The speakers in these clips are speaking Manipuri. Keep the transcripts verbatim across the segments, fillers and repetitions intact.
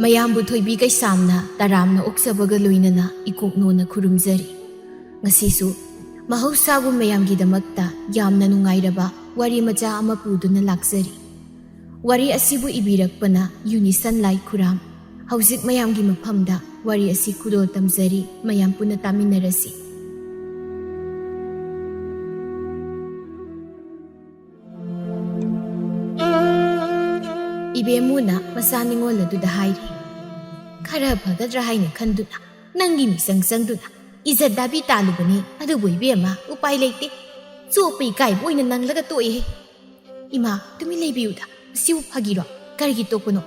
ꯃꯌꯥꯝꯕꯨ ꯊꯣꯏꯕꯤ ꯀꯩꯁꯥꯝꯅ ꯇꯔꯥꯝꯅ ꯑꯣꯛꯆꯕꯒ ꯂꯣꯏꯅꯅ ꯏꯀꯣꯛꯅꯣꯅ ꯈꯨꯔꯨꯝꯖꯔꯤ꯫ ꯉꯁꯤꯁꯨ ꯃꯍꯧꯁꯥꯒꯨꯝ ꯃꯌꯥꯝꯒꯤꯗꯃꯛꯇ ꯌꯥꯝꯅ ꯅꯨꯡꯉꯥꯏꯔꯕ ꯋꯥꯔꯤ ꯃꯆꯥ ꯑꯃ ꯄꯨꯗꯨꯅ ꯂꯥꯛꯆꯔꯤ꯫ ꯋꯥꯔꯤ ꯑꯁꯤꯕꯨ ꯏꯕꯤꯔꯛꯄꯅ ꯌꯨꯅꯤꯁꯟ ꯂꯥꯏ ꯈꯨꯔꯥꯝ꯫ ꯍꯧꯖꯤꯛ ꯃꯌꯥꯝꯒꯤ ꯃꯐꯝꯗ ꯋꯥꯔꯤ ꯑꯁꯤ ꯈꯨꯗꯣꯜ ꯇꯝꯖꯔꯤ, ꯃꯌꯥꯝ ꯄꯨꯟꯅ ꯇꯥꯃꯤꯟꯅꯔꯁꯤ꯫ ꯏꯕꯦꯝꯃꯨꯅ ꯃꯆꯥ ꯅꯤꯉꯣꯜ ꯑꯗꯨꯗ ꯍꯥꯏꯔꯤ, "ꯈꯔ ꯐꯒꯗ꯭ꯔꯥ ꯍꯥꯏꯅ ꯈꯟꯗꯨꯅ ꯅꯪꯒꯤ ꯃꯤꯆꯪ ꯆꯪꯗꯨꯅ ꯏꯖꯠ ꯗꯥꯕꯤ ꯇꯥꯜꯂꯨꯕꯅꯤ, ꯑꯗꯨꯕꯨ ꯏꯕꯦꯝꯃ, ꯎꯄꯥꯏ ꯂꯩꯇꯦ꯫ ꯆꯣꯞꯄ ꯏꯀꯥꯏꯕ ꯑꯣꯏꯅ ꯅꯪꯂꯒ ꯇꯣꯛꯏꯍꯦ꯫ ꯏꯃꯥ, ꯇꯨꯃꯤꯟ ꯂꯩꯕꯤꯌꯨꯗ, ꯃꯁꯤꯕꯨ ꯐꯥꯒꯤꯔꯣ? ꯀꯔꯤꯒꯤ ꯇꯣꯛꯄꯅꯣ?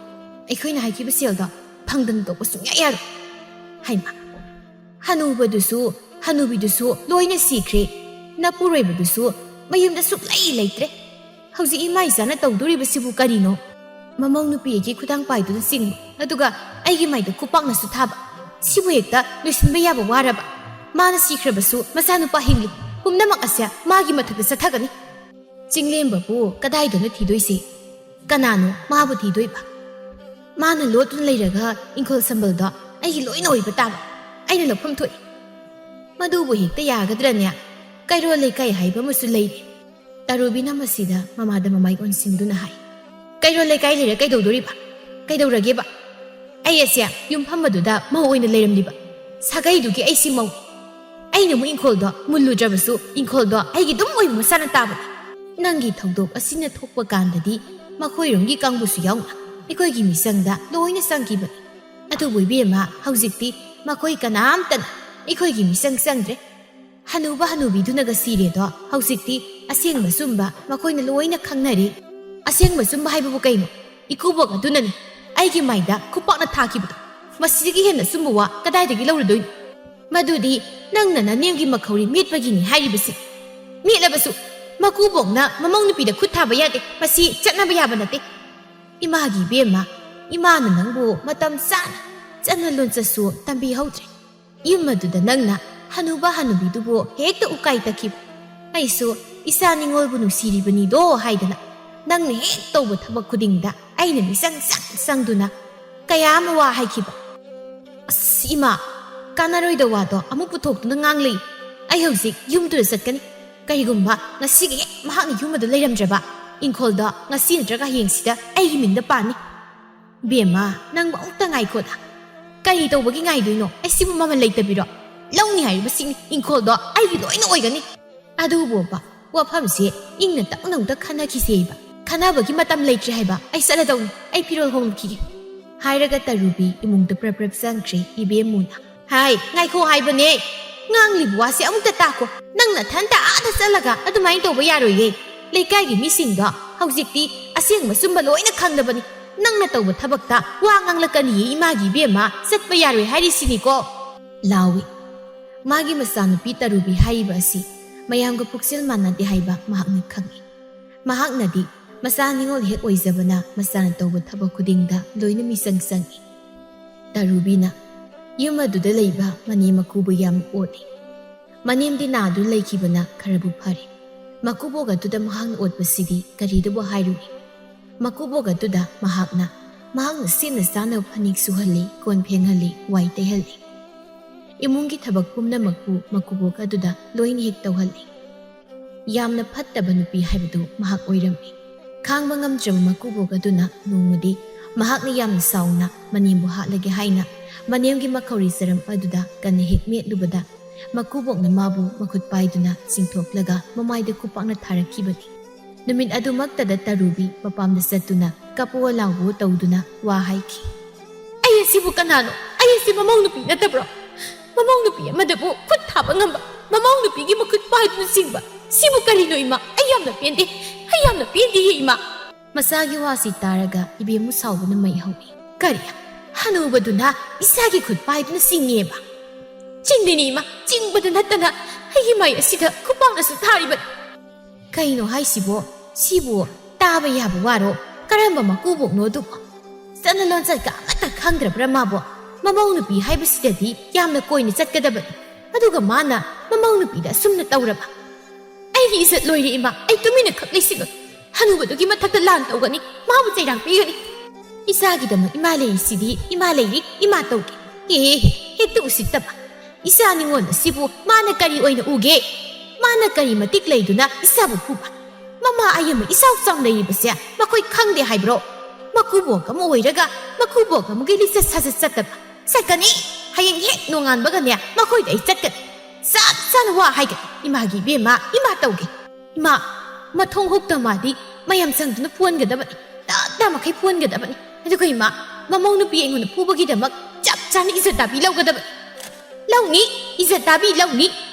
ꯑꯩꯈꯣꯏꯅ ꯍꯥꯏꯈꯤꯕ ꯁꯦꯜꯗꯣ ꯐꯪꯗꯅ ꯇꯣꯛꯄ ꯁꯨꯡꯌꯥ ꯌꯥꯔꯣꯏ꯫" ꯍꯥꯏꯃ, ꯍꯅꯨꯕꯗꯨꯁꯨ ꯍꯅꯨꯕꯤꯗꯨꯁꯨ ꯂꯣꯏꯅ ꯁꯤꯈ꯭ꯔꯦ꯫ ꯅꯄꯨꯔꯣꯏꯕꯗꯨꯁꯨ ꯃꯌꯨꯝꯗ ꯁꯨꯛꯂꯩ ꯂꯩꯇ꯭ꯔꯦ꯫ ꯍꯧꯖꯤꯛ ꯏꯃꯥ ꯏꯆꯥꯅ ꯇꯧꯗꯣꯔꯤꯕꯁꯤꯕꯨ ꯀꯔꯤꯅꯣ? ꯃꯃꯧ ꯅꯨꯄꯤ ꯑꯩꯒꯤ ꯈꯨꯗꯥꯡ ꯄꯥꯏꯗꯨꯅ ꯆꯤꯡꯕ, ꯑꯗꯨꯒ ꯑꯩꯒꯤ ꯃꯥꯏꯗ ꯈꯨꯄꯥꯛꯅꯁꯨ ꯊꯥꯕ꯫ ꯁꯤꯕꯨ ꯍꯦꯛꯇ ꯂꯣꯏꯁꯤꯟꯕ ꯌꯥꯕ ꯋꯥꯔꯕ? ꯃꯥꯅ ꯁꯤꯈ꯭ꯔꯕꯁꯨ ꯃꯆꯥꯅꯨꯄꯥ ꯍꯤꯡꯂꯤ꯫ ꯄꯨꯝꯅꯃꯛ ꯑꯁꯦ ꯃꯥꯒꯤ ꯃꯊꯛꯇ ꯆꯠꯊꯒꯅꯤ꯫ ꯆꯤꯡꯂꯦꯝꯕꯕꯨ ꯀꯗꯥꯏꯗꯅꯣ ꯊꯤꯗꯣꯏꯁꯦ? ꯀꯅꯥꯅꯣ ꯃꯥꯕꯨ ꯊꯤꯗꯣꯏꯕ? ꯃꯥꯅ ꯂꯣꯠꯇꯨꯅ ꯂꯩꯔꯒ ꯏꯪꯈꯣꯜ ꯁꯝꯕꯜꯗꯣ ꯑꯩꯒꯤ ꯂꯣꯏꯅ ꯑꯣꯏꯕ ꯇꯥꯕ꯫ ꯑꯩꯅ ꯂꯧꯐꯝ ꯊꯣꯛꯏ꯫ ꯃꯗꯨꯕꯨ ꯍꯦꯛꯇ ꯌꯥꯒꯗ꯭ꯔꯅꯦ? ꯀꯩꯔꯣꯜ ꯂꯩꯀꯥꯏ ꯍꯥꯏꯕ ꯑꯃꯁꯨ ꯂꯩꯔꯤ꯫ ꯇꯥꯔꯨꯕꯤꯅ ꯃꯁꯤꯗ ꯃꯃꯥꯗ ꯃꯃꯥꯏ ꯑꯣꯟꯁꯤꯟꯗꯨꯅ ꯍꯥꯏ, "ꯀꯩꯔꯣꯜ ꯂꯩꯀꯥꯏ ꯂꯩꯔ ꯀꯩꯗꯧꯗꯣꯔꯤꯕ? ꯀꯩꯗꯧꯔꯒꯦꯕ? ꯑꯩ ꯑꯁꯦ ꯌꯨꯝꯐꯝ ꯑꯗꯨꯗ ꯃꯧ ꯑꯣꯏꯅ ꯂꯩꯔꯝꯂꯤꯕ꯫ ꯁꯥꯒꯩꯗꯨꯒꯤ ꯑꯩꯁꯤ ꯃꯧ꯫ ꯑꯩꯅ ꯑꯃꯨꯛ ꯏꯪꯈꯣꯜꯗꯣ ꯃꯨꯜꯂꯨꯗ꯭ꯔꯕꯁꯨ ꯏꯪꯈꯣꯜꯗꯣ ꯑꯩꯒꯤ ꯑꯗꯨꯝ ꯑꯣꯏꯕ ꯃꯁꯥꯅ ꯇꯥꯕꯅꯤ꯫ ꯅꯪꯒꯤ ꯊꯧꯗꯣꯛ ꯑꯁꯤꯅ ꯊꯣꯛꯄ ꯀꯥꯟꯗꯗꯤ ꯃꯈꯣꯏꯔꯣꯝꯒꯤ ꯀꯥꯡꯕꯨꯁꯨ ꯌꯥꯎꯅ ꯑꯩꯈꯣꯏꯒꯤ ꯃꯤꯆꯪꯗ ꯂꯣꯏꯅ ꯆꯪꯈꯤꯕꯅꯤ꯫ ꯑꯗꯨꯕꯨ ꯏꯕꯦꯝꯃ, ꯍꯧꯖꯤꯛꯇꯤ ꯃꯈꯣꯏ ꯀꯅꯥꯝꯇꯅ ꯑꯩꯈꯣꯏꯒꯤ ꯃꯤꯆꯪ ꯆꯪꯗ꯭ꯔꯦ꯫ ꯍꯅꯨꯕ ꯍꯅꯨꯕꯤꯗꯨꯅꯒ ꯁꯤꯔꯦꯗꯣ ꯍꯧꯖꯤꯛꯇꯤ ꯑꯁꯦꯡꯕ ꯆꯨꯝꯕ ꯃꯈꯣꯏꯅ ꯂꯣꯏꯅ ꯈꯪꯅꯔꯦ꯫" "ꯑꯁꯦꯡꯕ ꯆꯨꯝꯕ ꯍꯥꯏꯕꯕꯨ ꯀꯩꯅꯣ? ꯏꯀꯨꯕꯣꯛ ꯑꯗꯨꯅꯅꯤ ꯑꯩꯒꯤ ꯃꯥꯏꯗ ꯈꯨꯄꯥꯛꯅ ꯊꯥꯈꯤꯕꯗꯣ꯫ ꯃꯁꯤꯗꯒꯤ ꯍꯦꯟꯅ ꯆꯨꯝꯕ ꯋꯥ ꯀꯗꯥꯏꯗꯒꯤ ꯂꯧꯔꯨꯗꯣꯏꯅꯣ? ꯃꯗꯨꯗꯤ ꯅꯪꯅ ꯅꯅꯦꯝꯒꯤ ꯃꯈꯧꯔꯤ ꯃꯦꯠꯄꯒꯤꯅꯤ ꯍꯥꯏꯔꯤꯕꯁꯤ꯫ ꯃꯦꯠꯂꯕꯁꯨ ꯃꯀꯨꯕꯣꯛꯅ ꯃꯃꯧ ꯅꯨꯄꯤꯗ ꯈꯨꯠ ꯊꯥꯕ ꯌꯥꯗꯦ꯫ ꯃꯁꯤ ꯆꯠꯅꯕ ꯌꯥꯕ ꯅꯠꯇꯦ꯫" "ꯏꯃꯥꯒꯤ ꯏꯕꯦꯝꯃ, ꯏꯃꯥꯅ ꯅꯪꯕꯨ ꯃꯇꯝ ꯆꯥꯅ ꯆꯠꯅ ꯂꯣꯟꯆꯠꯁꯨ ꯇꯝꯕꯤꯍꯧꯗ꯭ꯔꯦ꯫ ꯌꯨꯝ ꯑꯗꯨꯗ ꯅꯪꯅ ꯍꯅꯨꯕ ꯍꯅꯨꯕꯤꯗꯨꯕꯨ ꯍꯦꯛꯇ ꯎꯀꯥꯏ ꯇꯛꯈꯤꯕ꯫ ꯑꯩꯁꯨ ꯏꯆꯥ ꯅꯤꯉꯣꯜꯕꯨ ꯅꯨꯡꯁꯤꯔꯤꯕꯅꯤꯗꯣ ꯍꯥꯏꯗꯅ ꯅꯪꯅ ꯍꯦꯛ ꯇꯧꯕ ꯊꯕꯛ ꯈꯨꯗꯤꯡꯗ ꯑꯩꯅ ꯃꯤꯆꯪ ꯆꯪ ꯆꯪꯗꯨꯅ ꯀꯌꯥ ꯑꯃ ꯋꯥ ꯍꯥꯏꯈꯤꯕ꯫ ꯑꯁ ꯏꯃꯥ, ꯀꯥꯟꯅꯔꯣꯏꯗ ꯋꯥꯗꯣ ꯑꯃꯨꯛ ꯄꯨꯊꯣꯛꯇꯨꯅ ꯉꯥꯡꯂꯤ꯫ ꯑꯩ ꯍꯧꯖꯤꯛ ꯌꯨꯝꯗꯨꯗ ꯆꯠꯀꯅꯤ꯫ ꯀꯔꯤꯒꯨꯝꯕ ꯉꯁꯤꯒꯤ ꯍꯦꯛ ꯃꯍꯥꯛꯅ ꯌꯨꯝ ꯑꯗꯨ ꯂꯩꯔꯝꯗ꯭ꯔꯕ, ꯏꯪꯈꯣꯜꯗꯣ ꯉꯁꯤ ꯅꯠꯇ꯭ꯔꯒ ꯍꯌꯦꯡꯁꯤꯗ ꯑꯩꯒꯤ ꯃꯤꯡꯗ ꯄꯥꯟꯅꯤ꯫ ꯕꯦꯝꯃ, ꯅꯪꯕꯨ ꯑꯃꯨꯛꯇ ꯉꯥꯏꯈꯣꯗ꯫ ꯀꯔꯤ ꯇꯧꯕꯒꯤ ꯉꯥꯏꯗꯣꯏꯅꯣ? ꯑꯩꯁꯤꯕꯨ ꯃꯃꯜ ꯂꯩꯇꯕꯤꯔꯣ? ꯂꯧꯅꯤ ꯍꯥꯏꯔꯤꯕꯁꯤꯡꯅꯤ꯫ ꯏꯪꯈꯣꯜꯗꯣ ꯑꯩꯒꯤ ꯂꯣꯏꯅ ꯑꯣꯏꯒꯅꯤ꯫ ꯑꯗꯨꯕꯨꯕ, ꯋꯥꯐꯝꯁꯦ ꯏꯪꯅ ꯇꯞꯅ ꯑꯃꯨꯛꯇ ꯈꯟꯅꯈꯤꯁꯦ ꯏꯕ꯫ ꯈꯟꯅꯕꯒꯤ ꯃꯇꯝ ꯂꯩꯇ꯭ꯔꯦ ꯍꯥꯏꯕ꯫ ꯑꯩ ꯆꯠꯂꯗꯧꯅꯤ꯫ ꯑꯩ ꯐꯤꯔꯣꯜ ꯍꯣꯡꯂꯛꯈꯤꯒꯦ꯫ ꯍꯥꯏꯔꯒ ꯇꯔꯨꯕꯤ ꯏꯃꯨꯡꯗ ꯄ꯭ꯔꯞ ꯄ꯭ꯔꯞ ꯆꯪꯈ꯭ꯔꯦ ꯏꯕꯦꯝꯃꯨꯅ꯫ ꯍꯥꯏ, ꯉꯥꯏꯈꯣ ꯍꯥꯏꯕꯅꯦ꯫ ꯉꯥꯡꯂꯤꯕ ꯋꯥꯁꯦ ꯑꯃꯨꯛꯇ ꯇꯥꯈꯣ꯫ ꯅꯪ ꯅꯊꯟꯇ ꯑꯥꯗ ꯆꯠꯂꯒ ꯑꯗꯨꯃꯥꯏꯅ ꯇꯧꯕ ꯌꯥꯔꯣꯏꯌꯦ꯫ ꯂꯩꯀꯥꯏꯒꯤ ꯃꯤꯁꯤꯡꯗꯣ ꯍꯧꯖꯤꯛꯇꯤ ꯑꯁꯦꯡꯕ ꯑꯆꯨꯝꯕ ꯂꯣꯏꯅ ꯈꯪꯂꯕꯅꯤ꯫ ꯅꯪꯅ ꯇꯧꯕ ꯊꯕꯛꯇ ꯋꯥ ꯉꯥꯡꯂꯛꯀꯅꯤꯌꯦ ꯏꯃꯥꯒꯤ ꯏꯕꯦꯝꯃ꯫ ꯆꯠꯄ ꯌꯥꯔꯣꯏ ꯍꯥꯏꯔꯤꯁꯤꯅꯤꯀꯣ꯫ ꯂꯥꯎꯏ꯫ ꯃꯥꯒꯤ ꯃꯆꯥꯅꯨꯄꯤ ꯇꯔꯨꯕꯤ ꯍꯥꯏꯔꯤꯕ ꯑꯁꯤ ꯃꯌꯥꯝꯒ ꯄꯨꯛꯆꯦꯜ ꯃꯥꯟꯅꯗꯦ ꯍꯥꯏꯕ ꯃꯍꯥꯛꯅ ꯈꯪꯏ꯫ ꯃꯍꯥꯛꯅꯗꯤ ꯃꯆꯥ ꯅꯤꯉꯣꯜ ꯍꯦꯛ ꯑꯣꯏꯖꯕꯅ ꯃꯆꯥꯅ ꯇꯧꯕ ꯊꯕꯛ ꯈꯨꯗꯤꯡꯗ ꯂꯣꯏꯅ ꯃꯤꯆꯪ ꯆꯪꯏ꯫ ꯇꯔꯨꯕꯤꯅ ꯌꯨꯝ ꯑꯗꯨꯗ ꯂꯩꯕ ꯃꯅꯦꯝ ꯃꯀꯨꯕꯨ ꯌꯥꯝ ꯑꯣꯠꯂꯤ꯫ ꯃꯅꯦꯝꯗꯤ ꯅꯥꯗꯨꯅ ꯂꯩꯈꯤꯕꯅ ꯈꯔꯕꯨ ꯐꯔꯦ꯫ ꯃꯀꯨꯕꯣꯛ ꯑꯗꯨꯗ ꯃꯍꯥꯛꯅ ꯑꯣꯠꯄꯁꯤꯗꯤ ꯀꯔꯤꯗꯕꯨ ꯍꯥꯏꯔꯨꯅꯤ? ꯃꯀꯨꯕꯣꯛ ꯑꯗꯨꯗ ꯃꯍꯥꯛꯅ, ꯃꯍꯥꯛꯅ ꯁꯦꯠꯅ ꯆꯥꯅꯕ ꯐꯅꯦꯛ ꯁꯨꯍꯜꯂꯤ, ꯀꯣꯟ ꯐꯦꯡꯍꯜꯂꯤ, ꯋꯥꯏ ꯇꯩꯍꯜꯂꯤ꯫ ꯏꯃꯨꯡꯒꯤ ꯊꯕꯛ ꯄꯨꯝꯅꯃꯛꯄꯨ ꯃꯀꯨꯕꯣꯛ ꯑꯗꯨꯗ ꯂꯣꯏꯅ ꯍꯦꯛ ꯇꯧꯍꯜꯂꯤ꯫ ꯌꯥꯝꯅ ꯐꯠꯇꯕ ꯅꯨꯄꯤ ꯍꯥꯏꯕꯗꯨ ꯃꯍꯥꯛ ꯑꯣꯏꯔꯝꯃꯤ꯫ ꯈꯥꯡꯕ ꯉꯝꯗ꯭ꯔꯕ ꯃꯀꯨꯕꯣꯛ ꯑꯗꯨꯅ ꯅꯣꯡꯃꯗꯤ ꯃꯍꯥꯛꯅ ꯌꯥꯝꯅ ꯁꯥꯎꯅ ꯃꯅꯦꯝꯕꯨ ꯍꯥꯠꯂꯒꯦ ꯍꯥꯏꯅ ꯃꯅꯦꯝꯒꯤ ꯃꯈꯧꯔꯤ ꯆꯔꯝ ꯑꯗꯨꯗ ꯀꯟꯅ ꯍꯦꯛ ꯃꯦꯠꯂꯨꯕꯗ, ꯃꯀꯨꯕꯣꯛꯅ ꯃꯥꯕꯨ ꯃꯈꯨꯠ ꯄꯥꯏꯗꯨꯅ ꯆꯤꯡꯊꯣꯛꯂꯒ ꯃꯃꯥꯏꯗ ꯈꯨꯄꯥꯛꯅ ꯊꯥꯔꯛꯈꯤꯕꯅꯤ꯫ ꯅꯨꯃꯤꯠ ꯑꯗꯨꯃꯛꯇꯗ ꯇꯔꯨꯕꯤ ꯃꯄꯥꯝꯗ ꯆꯠꯇꯨꯅ ꯀꯞꯄꯣ ꯂꯥꯎꯕꯣ ꯇꯧꯗꯨꯅ ꯋꯥ ꯍꯥꯏꯈꯤ꯫ "ꯑꯩ ꯑꯁꯤꯕꯨ ꯀꯅꯥꯅꯣ? ꯑꯩ ꯑꯁꯤ ꯃꯃꯧ ꯅꯨꯄꯤ ꯅꯠꯇꯕ꯭ꯔꯣ? ꯃꯃꯧ ꯅꯨꯄꯤ ꯑꯃꯗꯕꯨ ꯈꯨꯠ ꯊꯥꯕ ꯉꯝꯕ, ꯃꯃꯧ ꯅꯨꯄꯤꯒꯤ ꯃꯈꯨꯠ ꯄꯥꯏꯗꯨꯅ ꯆꯤꯡꯕ, ꯁꯤꯕꯨ ꯀꯔꯤꯅꯣ ꯏꯃꯥ? ꯑꯩ ꯌꯥꯝꯅ ꯄꯦꯟꯗꯦ, ꯑꯩ ꯌꯥꯝꯅ ꯄꯦꯟꯗꯦꯌꯦ ꯏꯃꯥ!" ꯃꯆꯥꯒꯤ ꯋꯥꯁꯤ ꯇꯥꯔꯒ ꯏꯕꯦꯝꯃꯨ ꯁꯥꯎꯕꯅ ꯃꯩ ꯍꯧꯏ꯫ "ꯀꯔꯤ? ꯍꯅꯨꯕꯗꯨꯅ ꯏꯆꯥꯒꯤ ꯈꯨꯠ ꯄꯥꯏꯗꯨꯅ ꯆꯤꯡꯉꯦꯕ?" "ꯆꯤꯡꯂꯤꯅꯤ ꯏꯃꯥ, ꯆꯤꯡꯕꯗ ꯅꯠꯇꯅ ꯑꯩꯒꯤ ꯃꯥꯏ ꯑꯁꯤꯗ ꯈꯨꯄꯥꯛꯅꯁꯨ ꯊꯥꯔꯤꯕꯅꯤ꯫" "ꯀꯩꯅꯣ ꯍꯥꯏꯁꯤꯕꯣ? ꯁꯤꯕꯨ ꯇꯥꯕ ꯌꯥꯕ ꯋꯥꯔꯣ? ꯀꯔꯝꯕ ꯃꯀꯨꯕꯣꯛꯅꯣ ꯑꯗꯨꯕꯣ? ꯆꯠꯅ ꯂꯣꯟꯆꯠꯀ ꯑꯃꯠꯇ ꯈꯪꯗ꯭ꯔꯕ꯭ꯔꯥ ꯃꯥꯕꯣ? ꯃꯃꯧ ꯅꯨꯄꯤ ꯍꯥꯏꯕꯁꯤꯗꯗꯤ ꯌꯥꯝꯅ ꯀꯣꯏꯅ ꯆꯠꯀꯗꯕꯅꯤ꯫ ꯑꯗꯨꯒ ꯃꯥꯅ ꯃꯃꯧ ꯅꯨꯄꯤꯗ ꯑꯁꯨꯝꯅ ꯇꯧꯔꯕ? ꯑꯩꯒꯤ ꯏꯖꯠ ꯂꯣꯏꯔꯦ ꯏꯃꯥ, ꯑꯩ ꯇꯨꯃꯤꯟꯅ ꯈꯛ ꯂꯩꯁꯤꯜꯂꯣꯏ꯫ ꯍꯅꯨꯕꯗꯨꯒꯤ ꯃꯊꯛꯇ ꯂꯥꯟ ꯇꯧꯒꯅꯤ, ꯃꯥꯕꯨ ꯆꯩꯔꯥꯛ ꯄꯤꯒꯅꯤ꯫ ꯏꯆꯥꯒꯤꯗꯃꯛ ꯏꯃꯥ ꯂꯩꯔꯤꯁꯤꯗꯤ, ꯏꯃꯥ ꯂꯩꯔꯤ, ꯏꯃꯥ ꯇꯧꯒꯦ꯫ ꯍꯦ, ꯍꯦ, ꯍꯦ, ꯍꯦꯛꯇ ꯎꯁꯤꯠꯇꯕ꯫ ꯏꯆꯥ ꯅꯤꯉꯣꯜ ꯑꯁꯤꯕꯨ ꯃꯥꯅ ꯀꯔꯤ ꯑꯣꯏꯅ ꯎꯒꯦ? ꯃꯥꯅ ꯀꯔꯤ ꯃꯇꯤꯛ ꯂꯩꯗꯨꯅ ꯏꯆꯥꯕꯨ ꯐꯨꯕ? ꯃꯃꯥ ꯑꯌꯥꯝꯕ ꯏꯆꯥꯎ ꯆꯥꯎꯅ ꯂꯩꯔꯤꯕꯁꯦ ꯃꯈꯣꯏ ꯈꯪꯗꯦ ꯍꯥꯏꯕ꯭ꯔꯣ? ꯃꯀꯨꯕꯣꯛ ꯑꯃ ꯑꯣꯏꯔꯒ ꯃꯀꯨꯕꯣꯛ ꯑꯃꯒꯤ ꯂꯤꯆꯠ ꯁꯥꯖꯠ ꯆꯠꯇꯕ꯫ ꯆꯠꯀꯅꯤ꯫ ꯍꯌꯦꯡ ꯍꯦꯛ ꯅꯣꯡꯉꯥꯟꯕꯒꯅꯦ ꯃꯈꯣꯏꯗ ꯑꯩ ꯆꯠꯀꯅꯤ꯫ ꯆꯞ ꯆꯥꯅ ꯋꯥ ꯍꯥꯏꯒꯅꯤ꯫ ꯏꯃꯥꯒꯤ ꯏꯕꯦꯝꯃ, ꯏꯃꯥ ꯇꯧꯒꯦ꯫ ꯏꯃꯥ, ꯃꯊꯣꯡ ꯍꯨꯛꯇ ꯃꯥꯗꯤ ꯃꯌꯥꯝ ꯆꯪꯗꯨꯅ ꯐꯨꯍꯟꯒꯗꯕꯅꯤ꯫ ꯇꯞꯅ ꯃꯈꯩ ꯐꯨꯍꯟꯒꯗꯕꯅꯤ꯫ ꯑꯗꯨꯒ ꯏꯃꯥ, ꯃꯃꯧ ꯅꯨꯄꯤ ꯑꯩꯉꯣꯟꯗ ꯐꯨꯕꯒꯤꯗꯃꯛ ꯆꯞ ꯆꯥꯅ ꯏꯖꯠ ꯇꯥꯕꯤ ꯂꯧꯒꯗꯕꯅꯤ꯫ ꯂꯧꯅꯤ, ꯏꯖꯠ ꯇꯥꯕꯤ ꯂꯧꯅꯤ꯫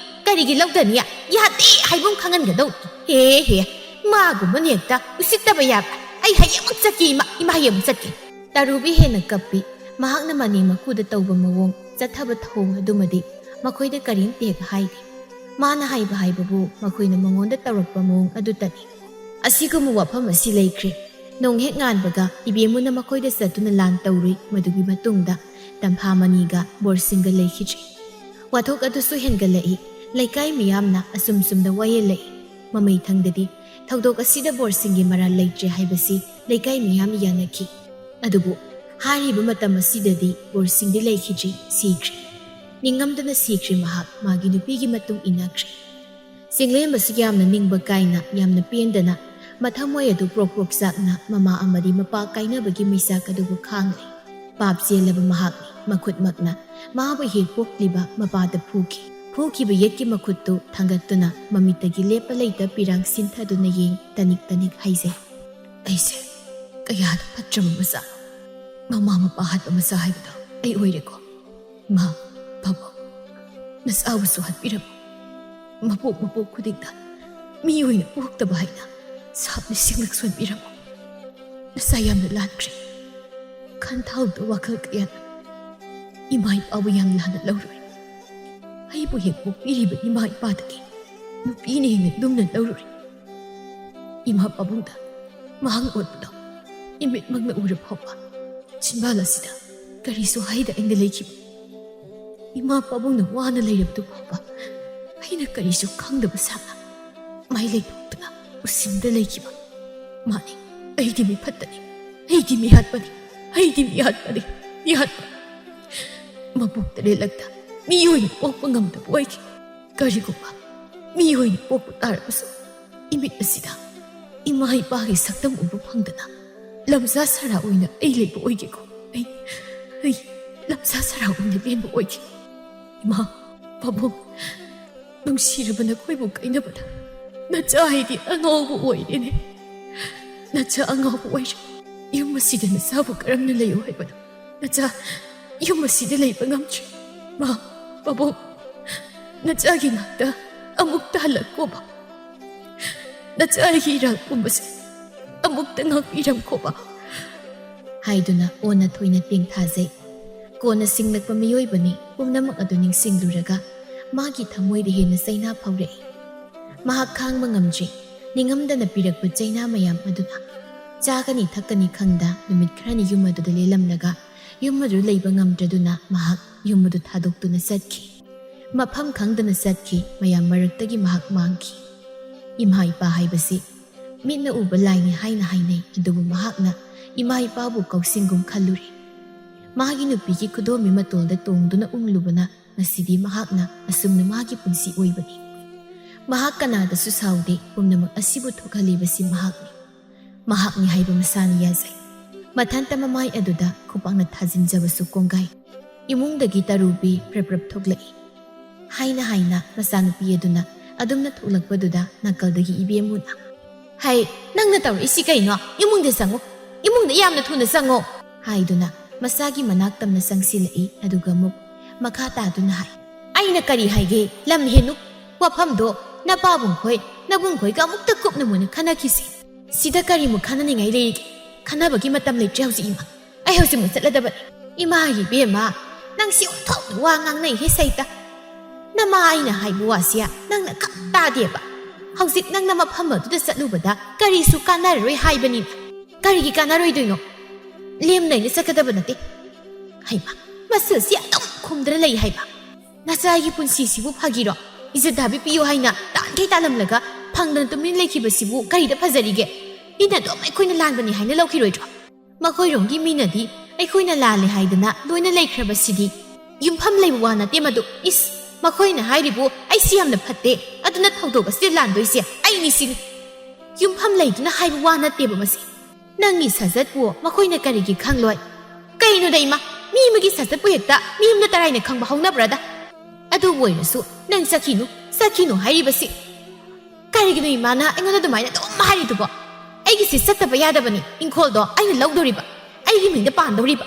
ꯀꯔꯤꯒꯤ ꯂꯧꯗꯅꯤ? ꯌꯥꯗꯦ ꯍꯥꯏꯕ ꯑꯃ ꯈꯪꯍꯟꯒꯗꯧꯅꯤ꯫ ꯍꯦ, ꯍꯦ, ꯃꯥꯒꯨꯝꯕꯅ ꯍꯦꯛꯇ ꯎꯁꯤꯠꯇꯕ ꯌꯥꯕ꯫ ꯑꯩ ꯍꯌꯦꯡꯃꯛ ꯆꯠꯀꯦ ꯏꯃꯥ, ꯏꯃꯥ ꯍꯌꯦꯡꯃꯛ ꯆꯠꯀꯦ꯫ ꯇꯔꯨꯕꯤ ꯍꯦꯟꯅ ꯀꯞꯄꯤ꯫ ꯃꯍꯥꯛꯅ ꯃꯅꯦꯝ ꯃꯀꯨꯗ ꯇꯧꯕ ꯃꯑꯣꯡ, ꯆꯠꯊꯕ ꯊꯧꯑꯣꯡ ꯑꯗꯨꯃꯗꯤ ꯃꯈꯣꯏꯗ ꯀꯔꯤꯝꯇ ꯍꯦꯛ ꯍꯥꯏꯗꯦ꯫ ꯃꯥꯅ ꯍꯥꯏꯕ ꯍꯥꯏꯕꯕꯨ ꯃꯈꯣꯏꯅ ꯃꯉꯣꯟꯗ ꯇꯧꯔꯛꯄ ꯃꯑꯣꯡ ꯑꯗꯨꯇꯅꯤ꯫ ꯑꯁꯤꯒꯨꯝꯕ ꯋꯥꯐꯝ ꯑꯁꯤ ꯂꯩꯈ꯭ꯔꯦ꯫ ꯅꯣꯡ ꯍꯦꯛ ꯉꯥꯟꯕꯒ ꯏꯕꯦꯝꯃꯨꯅ ꯃꯈꯣꯏꯗ ꯆꯠꯇꯨꯅ ꯂꯥꯟ ꯇꯧꯔꯨꯏ꯫ ꯃꯗꯨꯒꯤ ꯃꯇꯨꯡꯗ ꯇꯝꯐꯥ ꯃꯅꯤꯒ ꯕꯣꯔꯁꯤꯡꯒ ꯂꯩꯈꯤꯗ꯭ꯔꯦ꯫ ꯋꯥꯊꯣꯛ ꯑꯗꯨꯁꯨ ꯍꯦꯟꯒꯠꯂꯛꯏ꯫ ꯂꯩꯀꯥꯏ ꯃꯤꯌꯥꯝꯅ ꯑꯁꯨꯝ ꯁꯨꯝꯗ ꯋꯥꯌꯦꯜꯂꯛꯏ꯫ ꯃꯃꯩ ꯊꯪꯗꯗꯤ ꯊꯧꯗꯣꯛ ꯑꯁꯤꯗ ꯕꯣꯔꯁꯤꯡꯒꯤ ꯃꯔꯥꯜ ꯂꯩꯇ꯭ꯔꯦ ꯍꯥꯏꯕꯁꯤ ꯂꯩꯀꯥꯏ ꯃꯤꯌꯥꯝꯅ ꯌꯥꯅꯈꯤ꯫ ꯑꯗꯨꯕꯨ ꯍꯥꯏꯔꯤꯕ ꯃꯇꯝ ꯑꯁꯤꯗꯗꯤ ꯕꯣꯔꯁꯤꯡꯗꯤ ꯂꯩꯈꯤꯗ꯭ꯔꯤ, ꯁꯤꯈ꯭ꯔꯦ꯫ ꯅꯤꯡꯉꯝꯗꯅ ꯁꯤꯈ꯭ꯔꯦ ꯃꯍꯥꯛ, ꯃꯥꯒꯤ ꯅꯨꯄꯤꯒꯤ ꯃꯇꯨꯡ ꯏꯟꯅꯈ꯭ꯔꯦ꯫ ꯆꯤꯡꯂꯦꯝꯕꯁꯨ ꯌꯥꯝꯅ ꯅꯤꯡꯕ ꯀꯥꯏꯅ, ꯌꯥꯝꯅ ꯄꯦꯟꯗꯅ, ꯃꯊꯃꯣꯏ ꯑꯗꯨ ꯄ꯭ꯔꯣꯛ ꯄ꯭ꯔꯣꯛ ꯆꯥꯛꯅ, ꯃꯃꯥ ꯑꯃꯗꯤ ꯃꯄꯥ ꯀꯥꯏꯅꯕꯒꯤ ꯃꯩꯆꯥꯛ ꯑꯗꯨꯕꯨ ꯈꯥꯡꯂꯤ꯫ ꯄꯥꯞ ꯆꯦꯜꯂꯕ ꯃꯍꯥꯛꯅꯤ꯫ ꯃꯈꯨꯠꯃꯛꯅ ꯃꯥꯕꯨ ꯍꯦꯛ ꯄꯣꯛꯂꯤꯕ ꯃꯄꯥꯗ ꯐꯨꯈꯤ꯫ ꯐꯨꯈꯤꯕ ꯌꯦꯠꯀꯤ ꯃꯈꯨꯠꯇꯨ ꯊꯥꯡꯒꯠꯇꯨꯅ ꯃꯃꯤꯠꯇꯒꯤ ꯂꯦꯞꯄ ꯂꯩꯇ ꯄꯤꯔꯥꯡ ꯁꯤꯟꯊꯗꯨꯅ ꯌꯦꯡ ꯇꯅꯤꯛ ꯇꯅꯤꯛ ꯍꯥꯏꯖꯩ꯫ ꯑꯩꯁꯦ ꯀꯌꯥꯗ ꯐꯠꯇ꯭ꯔꯕ ꯃꯆꯥꯅꯣ! ꯃꯃꯥ ꯃꯄꯥ ꯍꯥꯠꯄ ꯃꯆꯥ ꯍꯥꯏꯕꯗꯣ ꯑꯩ ꯑꯣꯏꯔꯦꯀꯣ꯫ ꯏꯃꯥ, ꯄꯥꯕꯨꯡ, ꯅꯆꯥꯕꯨꯁꯨ ꯍꯥꯠꯄꯤꯔꯝꯃꯤ꯫ ꯃꯄꯣꯛ ꯃꯄꯣꯛ ꯈꯨꯗꯤꯡꯗ ꯃꯤ ꯑꯣꯏꯅ ꯄꯣꯛꯇꯕ ꯍꯥꯏꯅ ꯁꯥꯞ ꯂꯤꯁꯤꯡꯂꯛ ꯁꯣꯟꯕꯤꯔꯝꯃꯤ꯫ ꯅꯆꯥ ꯌꯥꯝꯅ ꯂꯥꯟꯈ꯭ꯔꯦ꯫ ꯈꯟꯊꯥꯎꯗ ꯋꯥꯈꯜ ꯀꯌꯥꯅ ꯏꯃꯥ ꯏꯄꯥꯕꯨ ꯌꯥꯝ ꯂꯥꯟꯅ ꯂꯧꯔꯨꯔꯦ꯫ ꯑꯩꯕꯨ ꯍꯦꯛ ꯄꯣꯛꯄꯤꯔꯤꯕ ꯏꯃꯥ ꯏꯄꯥꯗꯒꯤ ꯅꯨꯄꯤꯅ ꯍꯦꯟꯅ ꯂꯨꯝꯅ ꯂꯧꯔꯨꯔꯦ꯫ ꯏꯃꯥ ꯄꯥꯕꯨꯡꯗ ꯃꯍꯥꯛ ꯑꯣꯠꯄꯗꯣ ꯏꯃꯤꯠꯃꯛꯅ ꯎꯔ ꯐꯥꯎꯕ ꯆꯤꯟꯕꯥꯜ ꯑꯁꯤꯗ ꯀꯔꯤꯁꯨ ꯍꯥꯏꯗ ꯑꯩꯅ ꯂꯩꯈꯤꯕ꯫ ꯏꯃꯥ ꯄꯥꯕꯨꯡꯅ ꯋꯥꯅ ꯂꯩꯔꯕꯗꯨ ꯐꯥꯎꯕ ꯑꯩꯅ ꯀꯔꯤꯁꯨ ꯈꯪꯗꯕ ꯁꯥꯅ ꯃꯥꯏ ꯂꯩꯊꯣꯛꯇꯨꯅ ꯎꯁꯤꯟꯗ ꯂꯩꯈꯤꯕ꯫ ꯃꯥꯅꯤ, ꯑꯩꯗꯤ ꯃꯤ ꯐꯠꯇꯅꯤ, ꯑꯩꯗꯤ ꯃꯤ ꯍꯥꯠꯄꯅꯤ꯫ ꯑꯩꯗꯤ ꯃꯤꯍꯥꯠꯄꯅꯤ, ꯃꯤꯍꯥꯠꯄ꯫ ꯃꯄꯣꯛ ꯇꯔꯦꯠꯂꯛꯇ ꯃꯤ ꯑꯣꯏꯅ ꯄꯣꯛꯄ ꯉꯝꯗꯕ ꯑꯣꯏꯈꯤ꯫ ꯀꯔꯤꯒꯨꯝꯕ ꯃꯤ ꯑꯣꯏꯅ ꯄꯣꯛꯄ ꯇꯥꯔꯕꯁꯨ, ꯏꯃꯤꯠ ꯑꯁꯤꯗ ꯏꯃꯥ ꯏꯄꯥꯒꯤ ꯁꯛꯇꯝ ꯎꯕ ꯐꯪꯗꯅ ꯂꯝꯖꯥ ꯁꯔꯥ ꯑꯣꯏꯅ ꯑꯩ ꯂꯩꯕ ꯑꯣꯏꯒꯦꯀꯣ꯫ ꯑꯩ, ꯑꯩ ꯂꯝꯖꯥ ꯁꯔꯥ ꯑꯣꯏꯅ ꯂꯦꯟꯕ ꯑꯣꯏꯒꯦ꯫ ꯏꯃꯥ, ꯄꯥꯕꯨꯡ, ꯅꯨꯡꯁꯤꯔꯕ ꯅꯈꯣꯏꯕꯨ ꯀꯥꯏꯅꯕꯗ ꯅꯆꯥ ꯑꯩꯗꯤ ꯑꯉꯥꯎꯕ ꯑꯣꯏꯔꯦꯅꯦ꯫ ꯅꯆꯥ ꯑꯉꯥꯎꯕ ꯑꯣꯏꯔꯦ꯫ ꯌꯨꯝ ꯑꯁꯤꯗ ꯅꯆꯥꯕꯨ ꯀꯔꯝꯅ ꯂꯩꯌꯨ ꯍꯥꯏꯕꯅꯣ? ꯅꯆꯥ ꯌꯨꯝ ꯑꯁꯤꯗ ꯂꯩꯕ ꯉꯝꯗ꯭ꯔꯦ꯫ ꯃꯥ, ꯄꯥꯕꯨꯡ, ꯅꯆꯥꯒꯤ ꯉꯥꯛꯇ ꯑꯃꯨꯛꯇ ꯍꯜꯂꯛꯀꯣꯕ꯫ ꯅꯆꯥ ꯑꯩꯒꯤ ꯏꯔꯥꯜ ꯄꯨꯝꯕꯁꯦ ꯑꯃꯨꯛꯇ ꯉꯥꯛꯄꯤꯔꯝꯈꯣꯕ꯫ ꯍꯥꯏꯗꯨꯅ ꯑꯣꯟꯅ ꯊꯣꯏꯅ ꯇꯦꯡꯊꯥꯖꯩ꯫ ꯀꯣꯟꯅ ꯁꯤꯡꯂꯛꯄ ꯃꯤꯑꯣꯏꯕꯅꯤ꯫ ꯄꯨꯝꯅꯃꯛ ꯑꯗꯨ ꯅꯤꯡꯁꯤꯡꯂꯨꯔꯒ ꯃꯥꯒꯤ ꯊꯃꯣꯏꯗ ꯍꯦꯟꯅ ꯆꯩꯅꯥ ꯐꯥꯎꯔꯛꯏ꯫ ꯃꯍꯥꯛ ꯈꯥꯡꯕ ꯉꯝꯗ꯭ꯔꯤ꯫ ꯅꯤꯡꯉꯝꯗꯅ ꯄꯤꯔꯛꯄ ꯆꯩꯅꯥ ꯃꯌꯥꯝ ꯑꯗꯨꯅ꯫ ꯆꯥꯒꯅꯤ ꯊꯛꯀꯅꯤ ꯈꯪꯗ ꯅꯨꯃꯤꯠ ꯈꯔꯅꯤ ꯌꯨꯝ ꯑꯗꯨꯗ ꯂꯦꯜꯂꯝꯂꯒ ꯌꯨꯝ ꯑꯗꯨ ꯂꯩꯕ ꯉꯝꯗ꯭ꯔꯗꯨꯅ ꯃꯍꯥꯛ ꯌꯨꯝ ꯑꯗꯨ ꯊꯥꯗꯣꯛꯇꯨꯅ ꯆꯠꯈꯤ꯫ ꯃꯐꯝ ꯈꯪꯗꯅ ꯆꯠꯈꯤ꯫ ꯃꯌꯥꯝ ꯃꯔꯛꯇꯒꯤ ꯃꯍꯥꯛ ꯃꯥꯡꯈꯤ꯫ ꯏꯃꯥ ꯏꯄꯥ ꯍꯥꯏꯕꯁꯤ ꯃꯤꯠꯅ ꯎꯕ ꯂꯥꯏꯅꯤ ꯍꯥꯏꯅ ꯍꯥꯏꯅꯩ, ꯑꯗꯨꯕꯨ ꯃꯍꯥꯛꯅ ꯏꯃꯥ ꯏꯄꯥꯕꯨ ꯀꯧꯁꯤꯡꯒꯨꯝ ꯈꯜꯂꯨꯔꯦ꯫ ꯃꯥꯒꯤ ꯅꯨꯄꯤꯒꯤ ꯈꯨꯗꯣꯝꯕꯤ ꯃꯇꯣꯜꯗ ꯇꯣꯡꯗꯨꯅ ꯎꯪꯂꯨꯕꯅ ꯉꯁꯤꯗꯤ ꯃꯍꯥꯛꯅ ꯑꯁꯨꯝꯅ ꯃꯥꯒꯤ ꯄꯨꯟꯁꯤ ꯑꯣꯏꯕꯅꯤ꯫ ꯃꯍꯥꯛ ꯀꯅꯥꯗꯁꯨ ꯁꯥꯎꯗꯦ, ꯄꯨꯝꯅꯃꯛ ꯑꯁꯤꯕꯨ ꯊꯣꯛꯍꯜꯂꯤꯕꯁꯤ ꯃꯍꯥꯛꯅꯤ꯫ ꯃꯍꯥꯛꯅꯤ ꯍꯥꯏꯕ ꯃꯁꯥꯅ ꯌꯥꯖꯩ꯫ ꯃꯊꯟꯇ ꯃꯃꯥꯏ ꯑꯗꯨꯗ ꯈꯨꯄꯥꯛꯅ ꯊꯥꯖꯤꯟꯖꯕꯁꯨ ꯀꯣꯡꯒꯥꯏ꯫ ꯏꯃꯨꯡꯗꯒꯤ ꯇꯔꯨꯕꯤ ꯄ꯭ꯔꯞ ꯄ꯭ꯔꯞ ꯊꯣꯛꯂꯛꯏ꯫ ꯍꯥꯏꯅ ꯍꯥꯏꯅ ꯃꯆꯥꯅꯨꯄꯤ ꯑꯗꯨꯅ ꯑꯗꯨꯝꯅ ꯊꯣꯛꯂꯛꯄꯗꯨꯗ ꯅꯥꯀꯜꯗꯒꯤ ꯏꯕꯦꯝꯃꯨꯅ, "ꯍꯩ, ꯅꯪꯅ ꯇꯧꯔꯛꯏꯁꯤ ꯀꯩꯅꯣ? ꯏꯃꯨꯡꯗ ꯆꯪꯉꯨ, ꯏꯃꯨꯡꯗ ꯌꯥꯝꯅ ꯊꯨꯅ ꯆꯪꯉꯣ!" ꯍꯥꯏꯗꯨꯅ ꯃꯆꯥꯒꯤ ꯃꯅꯥꯛ ꯇꯝꯅ ꯆꯪꯁꯤꯜꯂꯛꯏ꯫ ꯑꯗꯨꯒ ꯑꯃꯨꯛ ꯃꯈꯥ ꯇꯥꯗꯨꯅ ꯍꯥꯏ, "ꯑꯩꯅ ꯀꯔꯤ ꯍꯥꯏꯒꯦ? ꯂꯝ ꯍꯦꯟꯅꯨ꯫ ꯋꯥꯐꯝꯗꯣ ꯅꯄꯥꯕꯨꯡꯈꯣꯏ, ꯅꯕꯨꯡꯈꯣꯏꯒ ꯑꯃꯨꯛꯇ ꯀꯨꯞꯅ ꯃꯨꯟꯅ ꯈꯟꯅꯈꯤꯁꯤ꯫ ꯁꯤꯗ ꯀꯔꯤꯃꯨꯛ ꯈꯟꯅꯅꯤꯡꯉꯥꯏ ꯂꯩꯔꯤꯒꯦ? ꯈꯟꯅꯕꯒꯤ ꯃꯇꯝ ꯂꯩꯇ꯭ꯔꯦ ꯍꯧꯖꯤꯛ ꯏꯃꯥ꯫ ꯑꯩ ꯍꯧꯖꯤꯛꯃꯛ ꯆꯠꯂꯗꯕꯅꯤ꯫" "ꯏꯃꯥ ꯏꯕꯦꯝꯃ, ꯅꯪꯁꯤ ꯑꯣꯟꯊꯣꯛꯅ ꯋꯥ ꯉꯥꯡꯅꯩꯍꯦ ꯁꯩꯇ꯫ ꯅꯃꯥ ꯑꯩꯅ ꯍꯥꯏꯕ ꯋꯥꯁꯤ ꯅꯪꯅ ꯈꯛ ꯇꯥꯗꯦꯕ꯫ ꯍꯧꯖꯤꯛ ꯅꯪꯅ ꯃꯐꯝ ꯑꯗꯨꯗ ꯆꯠꯂꯨꯕꯗ ꯀꯔꯤꯁꯨ ꯀꯥꯟꯅꯔꯔꯣꯏ ꯍꯥꯏꯕꯅꯤꯅ꯫ ꯀꯔꯤꯒꯤ ꯀꯥꯟꯅꯔꯣꯏꯗꯣꯏꯅꯣ? ꯂꯦꯝꯅ ꯑꯩꯅ ꯆꯠꯀꯗꯕ ꯅꯠꯇꯦ꯫" ꯍꯩꯃꯥ, ꯃꯁꯤꯜꯁꯤ ꯑꯗꯨꯝ ꯈꯨꯝꯗꯅ ꯂꯩ ꯍꯥꯏꯕ꯫ ꯅꯆꯥꯒꯤ ꯄꯨꯟꯁꯤꯁꯤꯕꯨ ꯐꯥꯒꯤꯔꯣ? ꯏꯖꯠ ꯍꯥꯏꯕ ꯄꯤꯌꯨ ꯍꯥꯏꯅ ꯇꯥꯟꯈꯩ ꯇꯥꯜꯂꯝꯂꯒ ꯐꯪꯗꯅ ꯇꯨꯃꯤꯟ ꯂꯩꯈꯤꯕꯁꯤꯕꯨ ꯀꯔꯤꯗ ꯐꯖꯔꯤꯒꯦ? ꯃꯤꯅ ꯑꯗꯨꯝ ꯑꯩꯈꯣꯏꯅ ꯂꯥꯟꯕꯅꯤ ꯍꯥꯏꯅ ꯂꯧꯈꯤꯔꯣꯏꯗ꯭ꯔꯣ? ꯃꯈꯣꯏꯔꯣꯝꯒꯤ ꯃꯤꯅꯗꯤ ꯑꯩꯈꯣꯏꯅ ꯂꯥꯜꯂꯦ ꯍꯥꯏꯗꯅ ꯂꯣꯏꯅ ꯂꯩꯈ꯭ꯔꯕꯁꯤꯗꯤ꯫ ꯌꯨꯝꯐꯝ ꯂꯩꯕ ꯋꯥ ꯅꯠꯇꯦ ꯃꯗꯨ꯫ ꯏꯁ, ꯃꯈꯣꯏꯅ ꯍꯥꯏꯔꯤꯕꯨ ꯑꯩꯁꯤ ꯌꯥꯝꯅ ꯐꯠꯇꯦ, ꯑꯗꯨꯅ ꯊꯧꯗꯣꯛ ꯑꯁꯤꯗ ꯂꯥꯟꯗꯣꯏꯁꯦ ꯑꯩꯅꯤ ꯁꯤꯅꯤ꯫ ꯌꯨꯝꯐꯝ ꯂꯩꯗꯨꯅ ꯍꯥꯏꯕ ꯋꯥ ꯅꯠꯇꯦꯕ ꯃꯁꯤ꯫ ꯅꯪꯒꯤ ꯁꯥꯖꯠꯄꯨ ꯃꯈꯣꯏꯅ ꯀꯔꯤꯒꯤ ꯈꯪꯂꯣꯏ? ꯀꯩꯅꯣꯗ ꯏꯃꯥ, ꯃꯤ ꯑꯃꯒꯤ ꯁꯥꯖꯠꯄꯨ ꯍꯦꯛꯇ ꯃꯤ ꯑꯃꯅ ꯇꯔꯥꯏꯅ ꯈꯪꯕ ꯍꯧꯅꯕ꯭ꯔꯗ? ꯑꯗꯨꯕꯨ ꯑꯣꯏꯔꯁꯨ ꯅꯪ ꯆꯠꯈꯤꯅꯨ, ꯆꯠꯈꯤꯅꯨ ꯍꯥꯏꯔꯤꯕꯁꯤ꯫ ꯀꯔꯤꯒꯤꯅꯣ ꯏꯃꯥꯅ ꯑꯩꯉꯣꯟꯗ ꯑꯗꯨꯃꯥꯏꯅ ꯑꯗꯨꯝ ꯍꯥꯏꯔꯤꯗꯨꯕꯣ? ꯑꯩꯒꯤꯁꯤ ꯆꯠꯇꯕ ꯌꯥꯗꯕꯅꯤ, ꯏꯪꯈꯣꯜꯗꯣ ꯑꯩꯅ ꯂꯧꯗꯧꯔꯤꯕ, ꯑꯩꯒꯤ ꯃꯤꯡꯗ ꯄꯥꯟꯗꯧꯔꯤꯕ꯫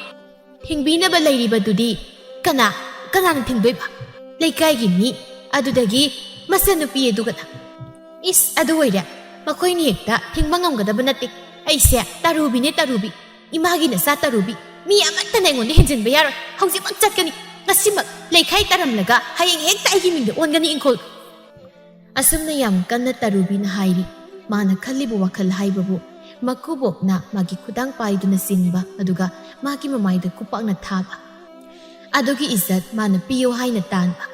ꯊꯤꯡꯕꯤꯅꯕ ꯂꯩꯔꯤꯕꯗꯨꯗꯤ ꯀꯅꯥ, ꯀꯅꯥꯅ ꯊꯤꯡꯗꯣꯏꯕ? ꯂꯩꯀꯥꯏꯒꯤ ꯃꯤ, ꯑꯗꯨꯗꯒꯤ ꯃꯆꯟꯅꯨꯄꯤ ꯑꯗꯨꯒꯅ꯫ ꯏꯁ, ꯑꯗꯨ ꯑꯣꯏꯔꯦ, ꯃꯈꯣꯏꯅꯤ ꯍꯦꯛꯇ ꯊꯤꯡꯕ ꯉꯝꯒꯗꯕ ꯅꯠꯇꯦ꯫ ꯑꯩꯁꯦ ꯇꯔꯨꯕꯤꯅꯦ, ꯇꯔꯨꯕꯤ, ꯏꯃꯥꯒꯤ ꯅꯆꯥ ꯇꯔꯨꯕꯤ꯫ ꯃꯤ ꯑꯃꯠꯇꯅ ꯑꯩꯉꯣꯟꯗ ꯍꯦꯟꯖꯤꯟꯕ ꯌꯥꯔꯣꯏ꯫ ꯍꯧꯖꯤꯛꯃꯛ ꯆꯠꯀꯅꯤ, ꯉꯁꯤꯃꯛ ꯂꯩꯈꯥꯏ ꯇꯥꯔꯝꯂꯒ ꯍꯌꯦꯡ ꯍꯦꯛꯇ ꯑꯩꯒꯤ ꯃꯤꯡꯗ ꯑꯣꯟꯒꯅꯤ ꯏꯪꯈꯣꯜ꯫ ꯑꯁꯨꯝꯅ ꯌꯥꯝ ꯀꯟꯅ ꯇꯔꯨꯕꯤꯅ ꯍꯥꯏꯔꯤ꯫ ꯃꯥꯅ ꯈꯜꯂꯤꯕ ꯋꯥꯈꯜ ꯍꯥꯏꯕꯕꯨ ꯃꯀꯨꯕꯣꯛꯅ ꯃꯥꯒꯤ ꯈꯨꯗꯥꯡ ꯄꯥꯏꯗꯨꯅ ꯆꯤꯡꯕ, ꯑꯗꯨꯒ ꯃꯥꯒꯤ ꯃꯃꯥꯏꯗ ꯈꯨꯄꯥꯛꯅ ꯊꯥꯕ꯫ ꯑꯗꯨꯒꯤ ꯏꯖꯠ ꯃꯥꯅ ꯄꯤꯌꯣ ꯍꯥꯏꯅ ꯇꯥꯟꯕ꯫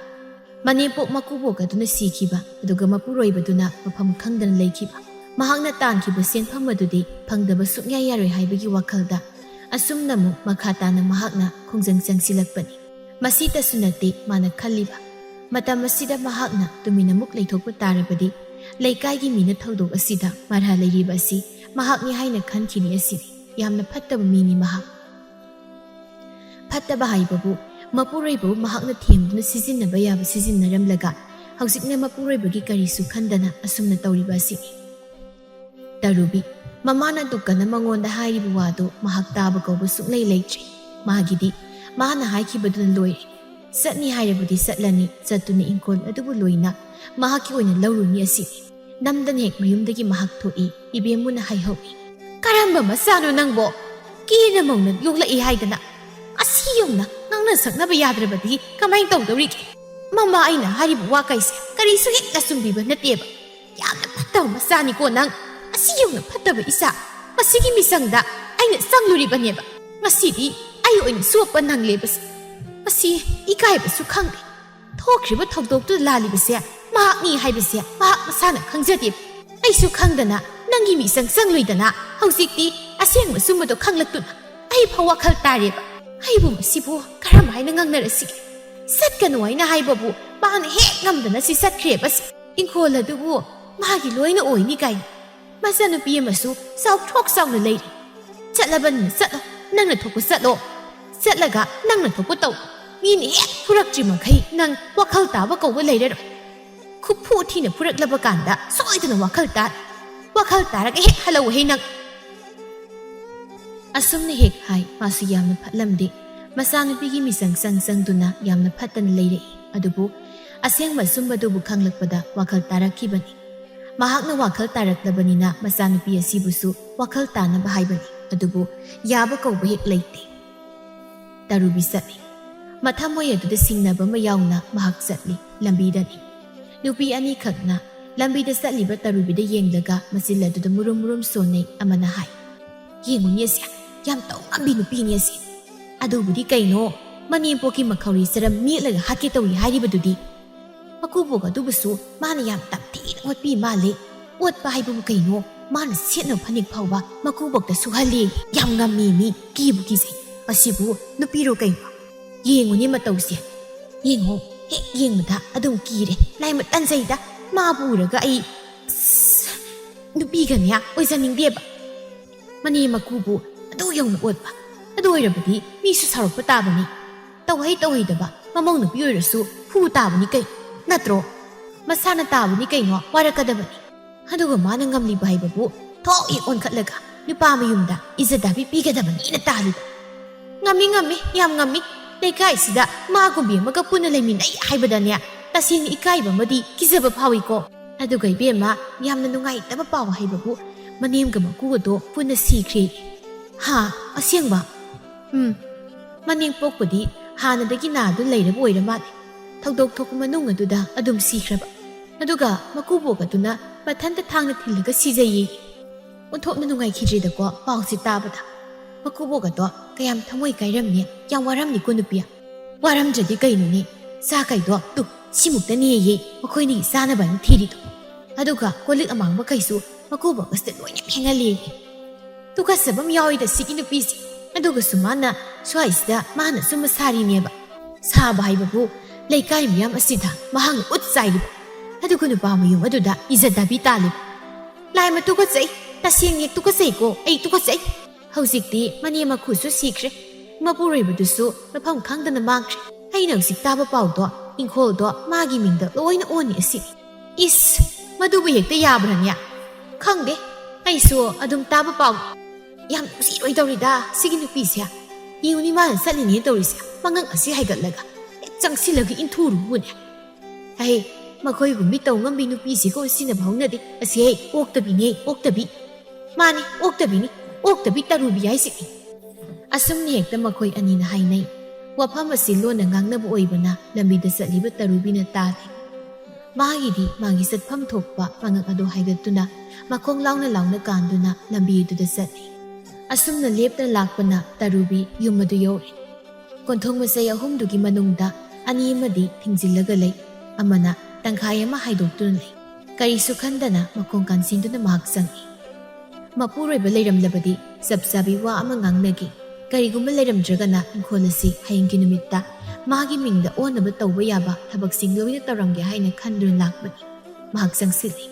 ꯃꯅꯦꯝꯄꯣꯛ ꯃꯀꯨꯕꯣꯛ ꯑꯗꯨꯅ ꯁꯤꯈꯤꯕ, ꯑꯗꯨꯒ ꯃꯄꯨꯔꯣꯏꯕꯗꯨꯅ ꯃꯐꯝ ꯈꯪꯗꯅ ꯂꯩꯈꯤꯕ꯫ ꯃꯍꯥꯛꯅ ꯇꯥꯟꯈꯤꯕ ꯁꯦꯟꯐꯝ ꯑꯗꯨꯗꯤ ꯐꯪꯗꯕ ꯁꯨꯛꯌꯥ ꯌꯥꯔꯣꯏ ꯍꯥꯏꯕꯒꯤ ꯋꯥꯈꯜꯗ ꯑꯁꯨꯝꯅ ꯑꯃꯨꯛ ꯃꯈꯥ ꯇꯥꯅ ꯃꯍꯥꯛꯅ ꯈꯣꯡꯖꯪ ꯆꯪꯁꯤꯜꯂꯛꯄꯅꯤ꯫ ꯃꯁꯤꯇꯁꯨ ꯅꯠꯇꯦ ꯃꯥꯅ ꯈꯜꯂꯤꯕ꯫ ꯃꯇꯝ ꯑꯁꯤꯗ ꯃꯍꯥꯛꯅ ꯇꯨꯃꯤꯟꯅ ꯑꯃꯨꯛ ꯂꯩꯊꯣꯛꯄ ꯇꯥꯔꯕꯗꯤ ꯂꯩꯀꯥꯏꯒꯤ ꯃꯤꯅ ꯊꯧꯗꯣꯛ ꯑꯁꯤꯗ ꯃꯔꯥ ꯂꯩꯔꯤꯕ ꯑꯁꯤ ꯃꯍꯥꯛꯅꯤ ꯍꯥꯏꯅ ꯈꯟꯈꯤꯅꯤ ꯑꯁꯤꯅꯤ꯫ ꯌꯥꯝꯅ ꯐꯠꯇꯕ ꯃꯤꯅꯤ ꯃꯍꯥꯛ꯫ ꯐꯠꯇꯕ ꯍꯥꯏꯕꯕꯨ ꯃꯄꯨꯔꯣꯏꯕꯕꯨ ꯃꯍꯥꯛꯅ ꯊꯦꯝꯗꯨꯅ ꯁꯤꯖꯤꯟꯅꯕ ꯌꯥꯕ ꯁꯤꯖꯤꯟꯅꯔꯝꯂꯒ ꯍꯧꯖꯤꯛꯅ ꯃꯄꯨꯔꯣꯏꯕꯒꯤ ꯀꯔꯤꯁꯨ ꯈꯟꯗꯅ ꯑꯁꯨꯝꯅ ꯇꯧꯔꯤꯕ ꯑꯁꯤꯅꯤ꯫ ꯇꯔꯨꯕꯤ, ꯃꯃꯥꯅ ꯗꯨꯀꯟꯅ ꯃꯉꯣꯟꯗ ꯍꯥꯏꯔꯤꯕ ꯋꯥꯗꯨ ꯃꯍꯥꯛ ꯇꯥꯕ ꯀꯧꯕ ꯁꯨꯛꯂꯩ ꯂꯩꯇ꯭ꯔꯦ꯫ ꯃꯥꯒꯤꯗꯤ ꯃꯥꯅ ꯍꯥꯏꯈꯤꯕꯗꯨꯅ ꯂꯣꯏꯔꯦ꯫ ꯆꯠꯅꯤ ꯍꯥꯏꯔꯕꯗꯤ ꯆꯠꯂꯅꯤ, ꯆꯠꯇꯨꯅ ꯏꯪꯈꯣꯜ ꯑꯗꯨꯕꯨ ꯂꯣꯏꯅ ꯃꯍꯥꯛꯀꯤ ꯑꯣꯏꯅ ꯂꯧꯔꯨꯅꯤ ꯑꯁꯤꯅꯤ꯫ ꯅꯝꯗꯅ ꯍꯦꯛ ꯃꯌꯨꯝꯗꯒꯤ ꯃꯍꯥꯛ ꯊꯣꯛꯏ꯫ ꯏꯕꯦꯝꯃꯨꯅ ꯍꯥꯏꯍꯧꯏ, "ꯀꯔꯝꯕ ꯃꯆꯥꯅꯣ ꯅꯪꯕꯣ? ꯀꯦꯅ ꯃꯧꯅ ꯌꯣꯛꯂꯛꯏ ꯍꯥꯏꯗꯅ ꯑꯁꯤ ꯌꯧꯅ ꯉꯥꯡꯅ ꯁꯛꯅꯕ ꯌꯥꯗ꯭ꯔꯕꯗꯤ ꯀꯃꯥꯏꯅ ꯇꯧꯗꯧꯔꯤꯒꯦ? ꯃꯃꯥ ꯑꯩꯅ ꯍꯥꯏꯔꯤꯕ ꯋꯥ ꯀꯩꯁꯦ ꯀꯔꯤꯁꯨ ꯍꯦꯛ ꯂꯥꯁꯨꯝꯕꯤꯕ ꯅꯠꯇꯦꯕ꯫ ꯌꯥꯝꯅ ꯐꯠꯇꯕ ꯃꯆꯥꯅꯤꯀꯣ ꯅꯪ꯫ ꯑꯁꯤ ꯌꯧꯅ ꯐꯠꯇꯕ ꯏꯆꯥ꯫ ꯃꯁꯤꯒꯤ ꯃꯤꯆꯪꯗ ꯑꯩꯅ ꯆꯪꯂꯨꯔꯤꯕꯅꯦꯕ꯫ ꯉꯁꯤꯗꯤ ꯑꯩ ꯑꯣꯏꯅ ꯆꯣꯞꯄ ꯅꯪꯂꯦꯕꯁꯦ꯫ ꯃꯁꯤ ꯏꯀꯥꯏꯕꯁꯨ ꯈꯪꯗꯦ꯫ ꯊꯣꯛꯈ꯭ꯔꯤꯕ ꯊꯧꯗꯣꯛꯇꯨꯗ ꯂꯥꯜꯂꯤꯕꯁꯦ ꯃꯍꯥꯛꯅꯤ ꯍꯥꯏꯕꯁꯦ ꯃꯍꯥꯛ ꯃꯁꯥꯅ ꯈꯪꯖꯗꯦ꯫ ꯑꯩꯁꯨ ꯈꯪꯗꯅ ꯅꯪꯒꯤ ꯃꯤꯆꯪ ꯆꯪꯂꯨꯏꯗꯅ ꯍꯧꯖꯤꯛꯇꯤ ꯑꯁꯦꯡꯕ ꯆꯨꯝꯕꯗꯣ ꯈꯪꯂꯛꯇꯨꯅ ꯑꯩ ꯐꯥꯎ ꯋꯥꯈꯜ ꯇꯥꯔꯦꯕ꯫ ꯑꯩꯕꯨ ꯃꯁꯤꯕꯨ ꯀꯔꯝ ꯍꯥꯏꯅ ꯉꯥꯡꯅꯔꯁꯤꯒꯦ? ꯆꯠꯀꯅꯨ ꯍꯥꯏꯅ ꯍꯥꯏꯕꯕꯨ ꯃꯥꯅ ꯍꯦꯛ ꯉꯝꯗꯅ ꯁꯤ ꯆꯠꯈ꯭ꯔꯦꯕ꯫ ꯁꯤ ꯏꯪꯈꯣꯜ ꯑꯗꯨꯕꯨ ꯃꯥꯒꯤ ꯂꯣꯏꯅ ꯑꯣꯏꯅꯤ ꯀꯥꯏꯅ꯫ ꯃꯆꯥꯅꯨꯄꯤ ꯑꯃꯁꯨ ꯆꯥꯎꯊ꯭ꯔꯣꯛ ꯆꯥꯎꯅ ꯂꯩꯔꯤ꯫ ꯆꯠꯂꯕꯅꯤꯅ ꯆꯠꯂꯣ, ꯅꯪꯅ ꯊꯣꯛꯄ ꯆꯠꯂꯣ꯫ ꯆꯠꯂꯒ ꯅꯪꯅ ꯊꯣꯛꯄ ꯇꯧ꯫ ꯃꯤꯅ ꯍꯦꯛ ꯐꯨꯔꯛꯇ꯭ꯔꯤ ꯃꯈꯩ ꯅꯪ ꯋꯥꯈꯜ ꯇꯥꯕ ꯀꯧꯕ ꯂꯩꯔꯔꯣꯏ꯫ ꯈꯨꯐꯨ ꯊꯤꯅ ꯐꯨꯔꯛꯂꯕ ꯀꯥꯟꯗ ꯁꯣꯏꯗꯅ ꯋꯥꯈꯜ ꯇꯥꯔꯦ꯫ ꯋꯥꯈꯜ ꯇꯥꯔꯒ ꯍꯦꯛ ꯍꯜꯂꯛꯎꯍꯦ ꯅꯪ꯫ ꯑꯁꯨꯝꯅ ꯍꯦꯛ ꯍꯥꯏ, ꯃꯥꯁꯨ ꯌꯥꯝꯅ ꯐꯠꯂꯝꯗꯦ꯫ ꯃꯆꯥꯅꯨꯄꯤꯒꯤ ꯃꯤꯆꯪ ꯆꯪ ꯆꯪꯗꯨꯅ ꯌꯥꯝꯅ ꯐꯠꯇꯅ ꯂꯩꯔꯛꯏ꯫ ꯑꯗꯨꯕꯨ ꯑꯁꯦꯡꯕ ꯑꯆꯨꯝꯕꯗꯨꯕꯨ ꯈꯪꯂꯛꯄꯗ ꯋꯥꯈꯜ ꯇꯥꯔꯛꯈꯤꯕꯅꯤ꯫ ꯃꯍꯥꯛꯅ ꯋꯥꯈꯜ ꯇꯥꯔꯛꯂꯕꯅꯤꯅ ꯃꯆꯥꯅꯨꯄꯤ ꯑꯁꯤꯕꯨꯁꯨ ꯋꯥꯈꯜ ꯇꯥꯅꯕ ꯍꯥꯏꯕꯅꯤ꯫ ꯑꯗꯨꯕꯨ ꯌꯥꯕ ꯀꯧꯕ ꯍꯦꯛ ꯂꯩꯇꯦ꯫ ꯇꯔꯨꯕꯤ ꯆꯠꯂꯤ꯫ ꯃꯊꯃꯣꯏ ꯑꯗꯨꯗ ꯁꯤꯡꯅꯕ ꯑꯃ ꯌꯥꯎꯅ ꯃꯍꯥꯛ ꯆꯠꯂꯤ꯫ ꯂꯝꯕꯤꯗꯅꯤ꯫ ꯅꯨꯄꯤ ꯑꯅꯤꯈꯛꯅ ꯂꯝꯕꯤꯗ ꯆꯠꯂꯤꯕ ꯇꯔꯨꯕꯤꯗ ꯌꯦꯡꯂꯒ ꯃꯆꯤꯜ ꯑꯗꯨꯗ ꯃꯨꯔꯨꯝ ꯃꯨꯔꯨꯝ ꯁꯣꯟꯅꯩ꯫ ꯑꯃꯅ ꯍꯥꯏ, "ꯌꯦꯡꯉꯨꯅꯦ ꯑꯁꯦ, ꯌꯥꯝ ꯇꯧ ꯉꯝꯕꯤ ꯅꯨꯄꯤꯅꯦ ꯑꯁꯦ꯫ ꯑꯗꯨꯕꯨꯗꯤ ꯀꯩꯅꯣ, ꯃꯅꯦꯝꯄꯣꯛꯀꯤ ꯃꯈꯧꯔꯤ ꯆꯔꯝ ꯃꯦꯠꯂꯒ ꯍꯥꯠꯀꯦ ꯇꯧꯏ ꯍꯥꯏꯔꯤꯕꯗꯨꯗꯤ꯫ ꯃꯀꯨꯕꯣꯛ ꯑꯗꯨꯕꯨꯁꯨ ꯃꯥꯅ ꯌꯥꯝ ꯇꯝꯊꯤꯅ ꯑꯣꯠꯄꯤ ꯃꯥꯜꯂꯦ꯫ ꯑꯣꯠꯄ ꯍꯥꯏꯕꯕꯨ ꯀꯩꯅꯣ, ꯃꯥꯅ ꯁꯦꯠꯅꯕ ꯐꯅꯦꯛ ꯐꯥꯎꯕ ꯃꯀꯨꯕꯣꯛꯇ ꯁꯨꯍꯜꯂꯦ꯫ ꯌꯥꯝ ꯉꯝꯃꯦ ꯃꯤ, ꯀꯤꯕꯨ ꯀꯤꯖꯩ꯫ ꯑꯁꯤꯕꯨ ꯅꯨꯄꯤꯔꯣ ꯀꯩꯅꯣ? ꯌꯦꯡꯉꯨꯅꯦ ꯃꯇꯧꯁꯦ꯫ ꯌꯦꯡꯉꯣ, ꯍꯦꯛ ꯌꯦꯡꯕꯗ ꯑꯗꯨꯝ ꯀꯤꯔꯦ꯫ ꯂꯥꯏꯃ ꯇꯟꯖꯩꯗ, ꯃꯥꯕꯨ ꯎꯔꯒ ꯑꯩ, ꯑꯁ, ꯅꯨꯄꯤꯒꯅꯦ ꯑꯣꯏꯖꯅꯤꯡꯗꯦꯕ꯫ ꯃꯅꯦꯝ ꯃꯀꯨꯕꯨ ꯑꯗꯨ ꯌꯧꯅ ꯑꯣꯠꯄ꯫ ꯑꯗꯨ ꯑꯣꯏꯔꯕꯗꯤ ꯃꯤꯁꯨ ꯁꯥꯎꯔꯛꯄ ꯇꯥꯕꯅꯤ꯫ ꯇꯧꯍꯩ ꯇꯧꯍꯩꯗꯕ ꯃꯃꯧ ꯅꯨꯄꯤ ꯑꯣꯏꯔꯁꯨ ꯐꯨ ꯇꯥꯕꯅꯤ ꯀꯩ, ꯅꯠꯇ꯭ꯔꯣ? ꯃꯁꯥꯅ ꯇꯥꯕꯅꯤ ꯀꯩꯅꯣ, ꯋꯥꯔꯛꯀꯗꯕꯅꯤ꯫ ꯑꯗꯨꯒ ꯃꯥꯅ ꯉꯝꯂꯤꯕ ꯍꯥꯏꯕꯕꯨ ꯊꯣꯛ ꯍꯦꯛ ꯑꯣꯟꯈꯠꯂꯒ ꯅꯨꯄꯥ ꯃꯌꯨꯝꯗ ꯏꯖꯠ ꯇꯥꯕꯤ ꯄꯤꯒꯗꯕꯅꯤꯅ ꯇꯥꯔꯤꯕ꯫ ꯉꯝꯃꯤ, ꯉꯝꯃꯤ, ꯌꯥꯝ ꯉꯝꯃꯤ꯫ ꯂꯩꯀꯥꯏꯁꯤꯗ ꯃꯥꯒꯨꯝꯕꯤ ꯑꯃꯒ ꯄꯨꯟꯅ ꯂꯩꯃꯤꯟꯅꯩ ꯍꯥꯏꯕꯗꯅꯦ, ꯇꯁꯦꯡꯅ ꯏꯀꯥꯏꯕ ꯑꯃꯗꯤ ꯀꯤꯖꯕ ꯐꯥꯎꯏꯀꯣ꯫ ꯑꯗꯨꯒ ꯏꯕꯦꯝꯃ, ꯌꯥꯝꯅ ꯅꯨꯡꯉꯥꯏꯇꯕ ꯄꯥꯎ ꯍꯥꯏꯕꯕꯨ ꯃꯅꯦꯝꯒ ꯃꯀꯨꯒꯗꯣ ꯄꯨꯟꯅ ꯁꯤꯈ꯭ꯔꯦ꯫ ꯍꯥ? ꯑꯁꯦꯡꯕ? ꯎꯝ꯫ ꯃꯅꯦꯝ ꯄꯣꯛꯄꯗꯤ ꯍꯥꯟꯅꯗꯒꯤ ꯅꯥꯗꯨꯅ ꯂꯩꯔꯕ ꯑꯣꯏꯔ ꯃꯥꯜꯂꯦ꯫ ꯊꯧꯗꯣꯛ ꯊꯣꯛꯄ ꯃꯅꯨꯡ ꯑꯗꯨꯗ ꯑꯗꯨꯝ ꯁꯤꯈ꯭ꯔꯕ꯫ ꯑꯗꯨꯒ ꯃꯀꯨꯕꯣꯛ ꯑꯗꯨꯅ ꯃꯊꯟꯇ ꯊꯥꯡꯅ ꯊꯤꯜꯂꯒ ꯁꯤꯖꯩꯌꯦ꯫ ꯑꯣꯟꯊꯣꯛꯅ ꯅꯨꯡꯉꯥꯏꯈꯤꯗ꯭ꯔꯦꯗꯀꯣ ꯄꯥꯎꯁꯤ ꯇꯥꯕꯗ꯫ ꯃꯀꯨꯕꯣꯛ ꯑꯗꯣ ꯀꯌꯥꯝ ꯊꯃꯣꯏ ꯀꯥꯏꯔꯝꯅꯤ, ꯌꯥꯝ ꯋꯥꯔꯝꯅꯤꯀꯣ ꯅꯨꯄꯤ꯫ ꯋꯥꯔꯝꯗ꯭ꯔꯗꯤ ꯀꯩꯅꯣꯅꯦ? ꯆꯥ ꯀꯩꯗꯣ ꯇꯨ ꯁꯤꯃꯨꯛꯇꯅꯦꯌꯦ ꯃꯈꯣꯏꯅꯤ ꯆꯥꯅꯕ ꯍꯥꯏꯅ ꯊꯤꯔꯤꯗꯣ꯫ ꯑꯗꯨꯒ ꯀꯣꯜꯂꯤꯛ ꯑꯃꯥꯡꯕꯈꯩꯁꯨ ꯃꯀꯨꯕꯣꯛ ꯑꯁꯤꯗ ꯂꯣꯏꯅ ꯐꯦꯡꯍꯜꯂꯦꯌꯦ꯫ ꯇꯨꯀꯠꯆꯕ ꯑꯃ ꯌꯥꯎꯏꯗ ꯁꯤꯒꯤ ꯅꯨꯄꯤꯁꯦ꯫ ꯑꯗꯨꯒꯁꯨ ꯃꯥꯅ ꯁ꯭ꯋꯥꯏꯁꯤꯗ ꯃꯥꯅ ꯁꯨꯝꯕ ꯁꯥꯔꯤꯅꯦꯕ꯫ ꯁꯥꯕ ꯍꯥꯏꯕꯕꯨ ꯂꯩꯀꯥꯏ ꯃꯤꯌꯥꯝ ꯑꯁꯤꯗ ꯃꯍꯥꯛꯅ ꯎꯠ ꯆꯥꯏꯔꯤꯕ꯫ ꯑꯗꯨꯒ ꯅꯨꯄꯥ ꯃꯌꯨꯝ ꯑꯗꯨꯗ ꯏꯖꯠ ꯗꯥꯕꯤ ꯇꯥꯜꯂꯤꯕ꯫ ꯂꯥꯏꯃ ꯇꯨꯀꯠꯆꯩ, ꯇꯁꯦꯡꯅ ꯇꯨꯀꯠꯆꯩꯀꯣ, ꯑꯩ ꯇꯨꯀꯠꯆꯩ꯫ ꯍꯧꯖꯤꯛꯇꯤ ꯃꯅꯦꯝ ꯃꯈꯨꯁꯨ ꯁꯤꯈ꯭ꯔꯦ, ꯃꯄꯨꯔꯣꯏꯕꯗꯨꯁꯨ ꯃꯐꯝ ꯈꯪꯗꯅ ꯃꯥꯡꯈ꯭ꯔꯦ꯫ ꯑꯩꯅ ꯍꯧꯖꯤꯛ ꯇꯥꯕ ꯄꯥꯎꯗꯣ ꯏꯪꯈꯣꯜꯗꯣ ꯃꯥꯒꯤ ꯃꯤꯡꯗ ꯂꯣꯏꯅ ꯑꯣꯟꯅꯤ ꯑꯁꯤ꯫ ꯏꯁ, ꯃꯗꯨꯕꯨ ꯍꯦꯛꯇ ꯌꯥꯕ꯭ꯔꯅꯦ? ꯈꯪꯗꯦ, ꯑꯩꯁꯨ ꯑꯗꯨꯝ ꯇꯥꯕ ꯄꯥꯎ꯫ ꯌꯥꯝ ꯅꯨꯡꯁꯤꯔꯣꯏꯗꯧꯔꯤꯗ ꯁꯤꯒꯤ ꯅꯨꯄꯤꯁꯦ꯫ ꯌꯦꯡꯉꯨꯅꯤ ꯃꯥꯅ ꯆꯠꯂꯤꯅꯦ ꯇꯧꯔꯤꯁꯦ, ꯃꯉꯛ ꯑꯁꯤ ꯍꯥꯏꯒꯠꯂꯒ ꯍꯦꯛ ꯆꯪꯁꯤꯜꯂꯒ ꯏꯟꯊꯨꯔꯨꯕꯅꯦ꯫ ꯑꯩ ꯃꯈꯣꯏꯒꯨꯝꯕꯤ ꯇꯧ ꯉꯝꯕꯤ ꯅꯨꯄꯤꯁꯤꯒ ꯁꯤꯟꯅꯕ ꯍꯧꯅꯗꯦ꯫ ꯑꯁꯤ ꯑꯩ ꯑꯣꯛꯇꯕꯤꯅꯦ, ꯑꯣꯛꯇꯕꯤ꯫ ꯃꯥꯅꯤ, ꯑꯣꯛꯇꯕꯤꯅꯤ, ꯑꯣꯛꯇꯕꯤ ꯇꯔꯨꯕꯤ ꯍꯥꯏꯁꯤꯅꯤ꯫ ꯑꯁꯨꯝꯅ ꯍꯦꯛꯇ ꯃꯈꯣꯏ ꯑꯅꯤꯅ ꯍꯥꯏꯅꯩ꯫ ꯋꯥꯐꯝ ꯑꯁꯤ ꯂꯣꯟꯅ ꯉꯥꯡꯅꯕ ꯑꯣꯏꯕꯅ ꯂꯝꯕꯤꯗ ꯆꯠꯂꯤꯕ ꯇꯔꯨꯕꯤꯅ ꯇꯥꯗꯦ꯫ ꯃꯥꯒꯤꯗꯤ ꯃꯥꯒꯤ ꯆꯠꯐꯝ ꯊꯣꯛꯄ ꯃꯉꯛ ꯑꯗꯨ ꯍꯥꯏꯒꯠꯇꯨꯅ ꯃꯈꯣꯡ ꯂꯥꯎꯅ ꯂꯥꯎꯅ ꯀꯥꯟꯗꯨꯅ ꯂꯝꯕꯤ ꯑꯗꯨꯗ ꯆꯠꯂꯤ꯫ ꯑꯁꯨꯝꯅ ꯂꯦꯞꯇꯅ ꯂꯥꯛꯄꯅ ꯇꯔꯨꯕꯤ ꯌꯨꯝ ꯑꯗꯨ ꯌꯧꯔꯦ꯫ ꯀꯣꯟꯊꯣꯡ ꯃꯆꯩ ꯑꯍꯨꯝꯗꯨꯒꯤ ꯃꯅꯨꯡꯗ ꯑꯅꯤ ꯑꯃꯗꯤ ꯊꯤꯡꯖꯤꯜꯂꯒ ꯂꯩ, ꯑꯃꯅ ꯇꯪꯈꯥꯏ ꯑꯃ ꯍꯥꯏꯗꯣꯛꯇꯨꯅ ꯂꯩ꯫ ꯀꯔꯤꯁꯨ ꯈꯟꯗꯅ ꯃꯈꯣꯡ ꯀꯥꯟꯁꯤꯟꯗꯨꯅ ꯃꯍꯥꯛ ꯆꯪꯏ꯫ ꯃꯄꯨꯔꯣꯏꯕ ꯂꯩꯔꯝꯂꯕꯗꯤ ꯆꯞ ꯆꯥꯕꯤ ꯋꯥ ꯑꯃ ꯉꯥꯡꯅꯒꯦ꯫ ꯀꯔꯤꯒꯨꯝꯕ ꯂꯩꯔꯝꯗ꯭ꯔꯒꯅ ꯏꯪꯈꯣꯜ ꯑꯁꯤ ꯍꯌꯦꯡꯒꯤ ꯅꯨꯃꯤꯠꯇ ꯃꯥꯒꯤ ꯃꯤꯡꯗ ꯑꯣꯟꯅꯕ ꯇꯧꯕ ꯌꯥꯕ ꯊꯕꯛꯁꯤꯡ ꯂꯣꯏꯅ ꯇꯧꯔꯝꯒꯦ ꯍꯥꯏꯅ ꯈꯟꯗꯨꯅ ꯂꯥꯛꯄꯅꯤ꯫ ꯃꯍꯥꯛ ꯆꯪꯁꯤꯜꯂꯤ꯫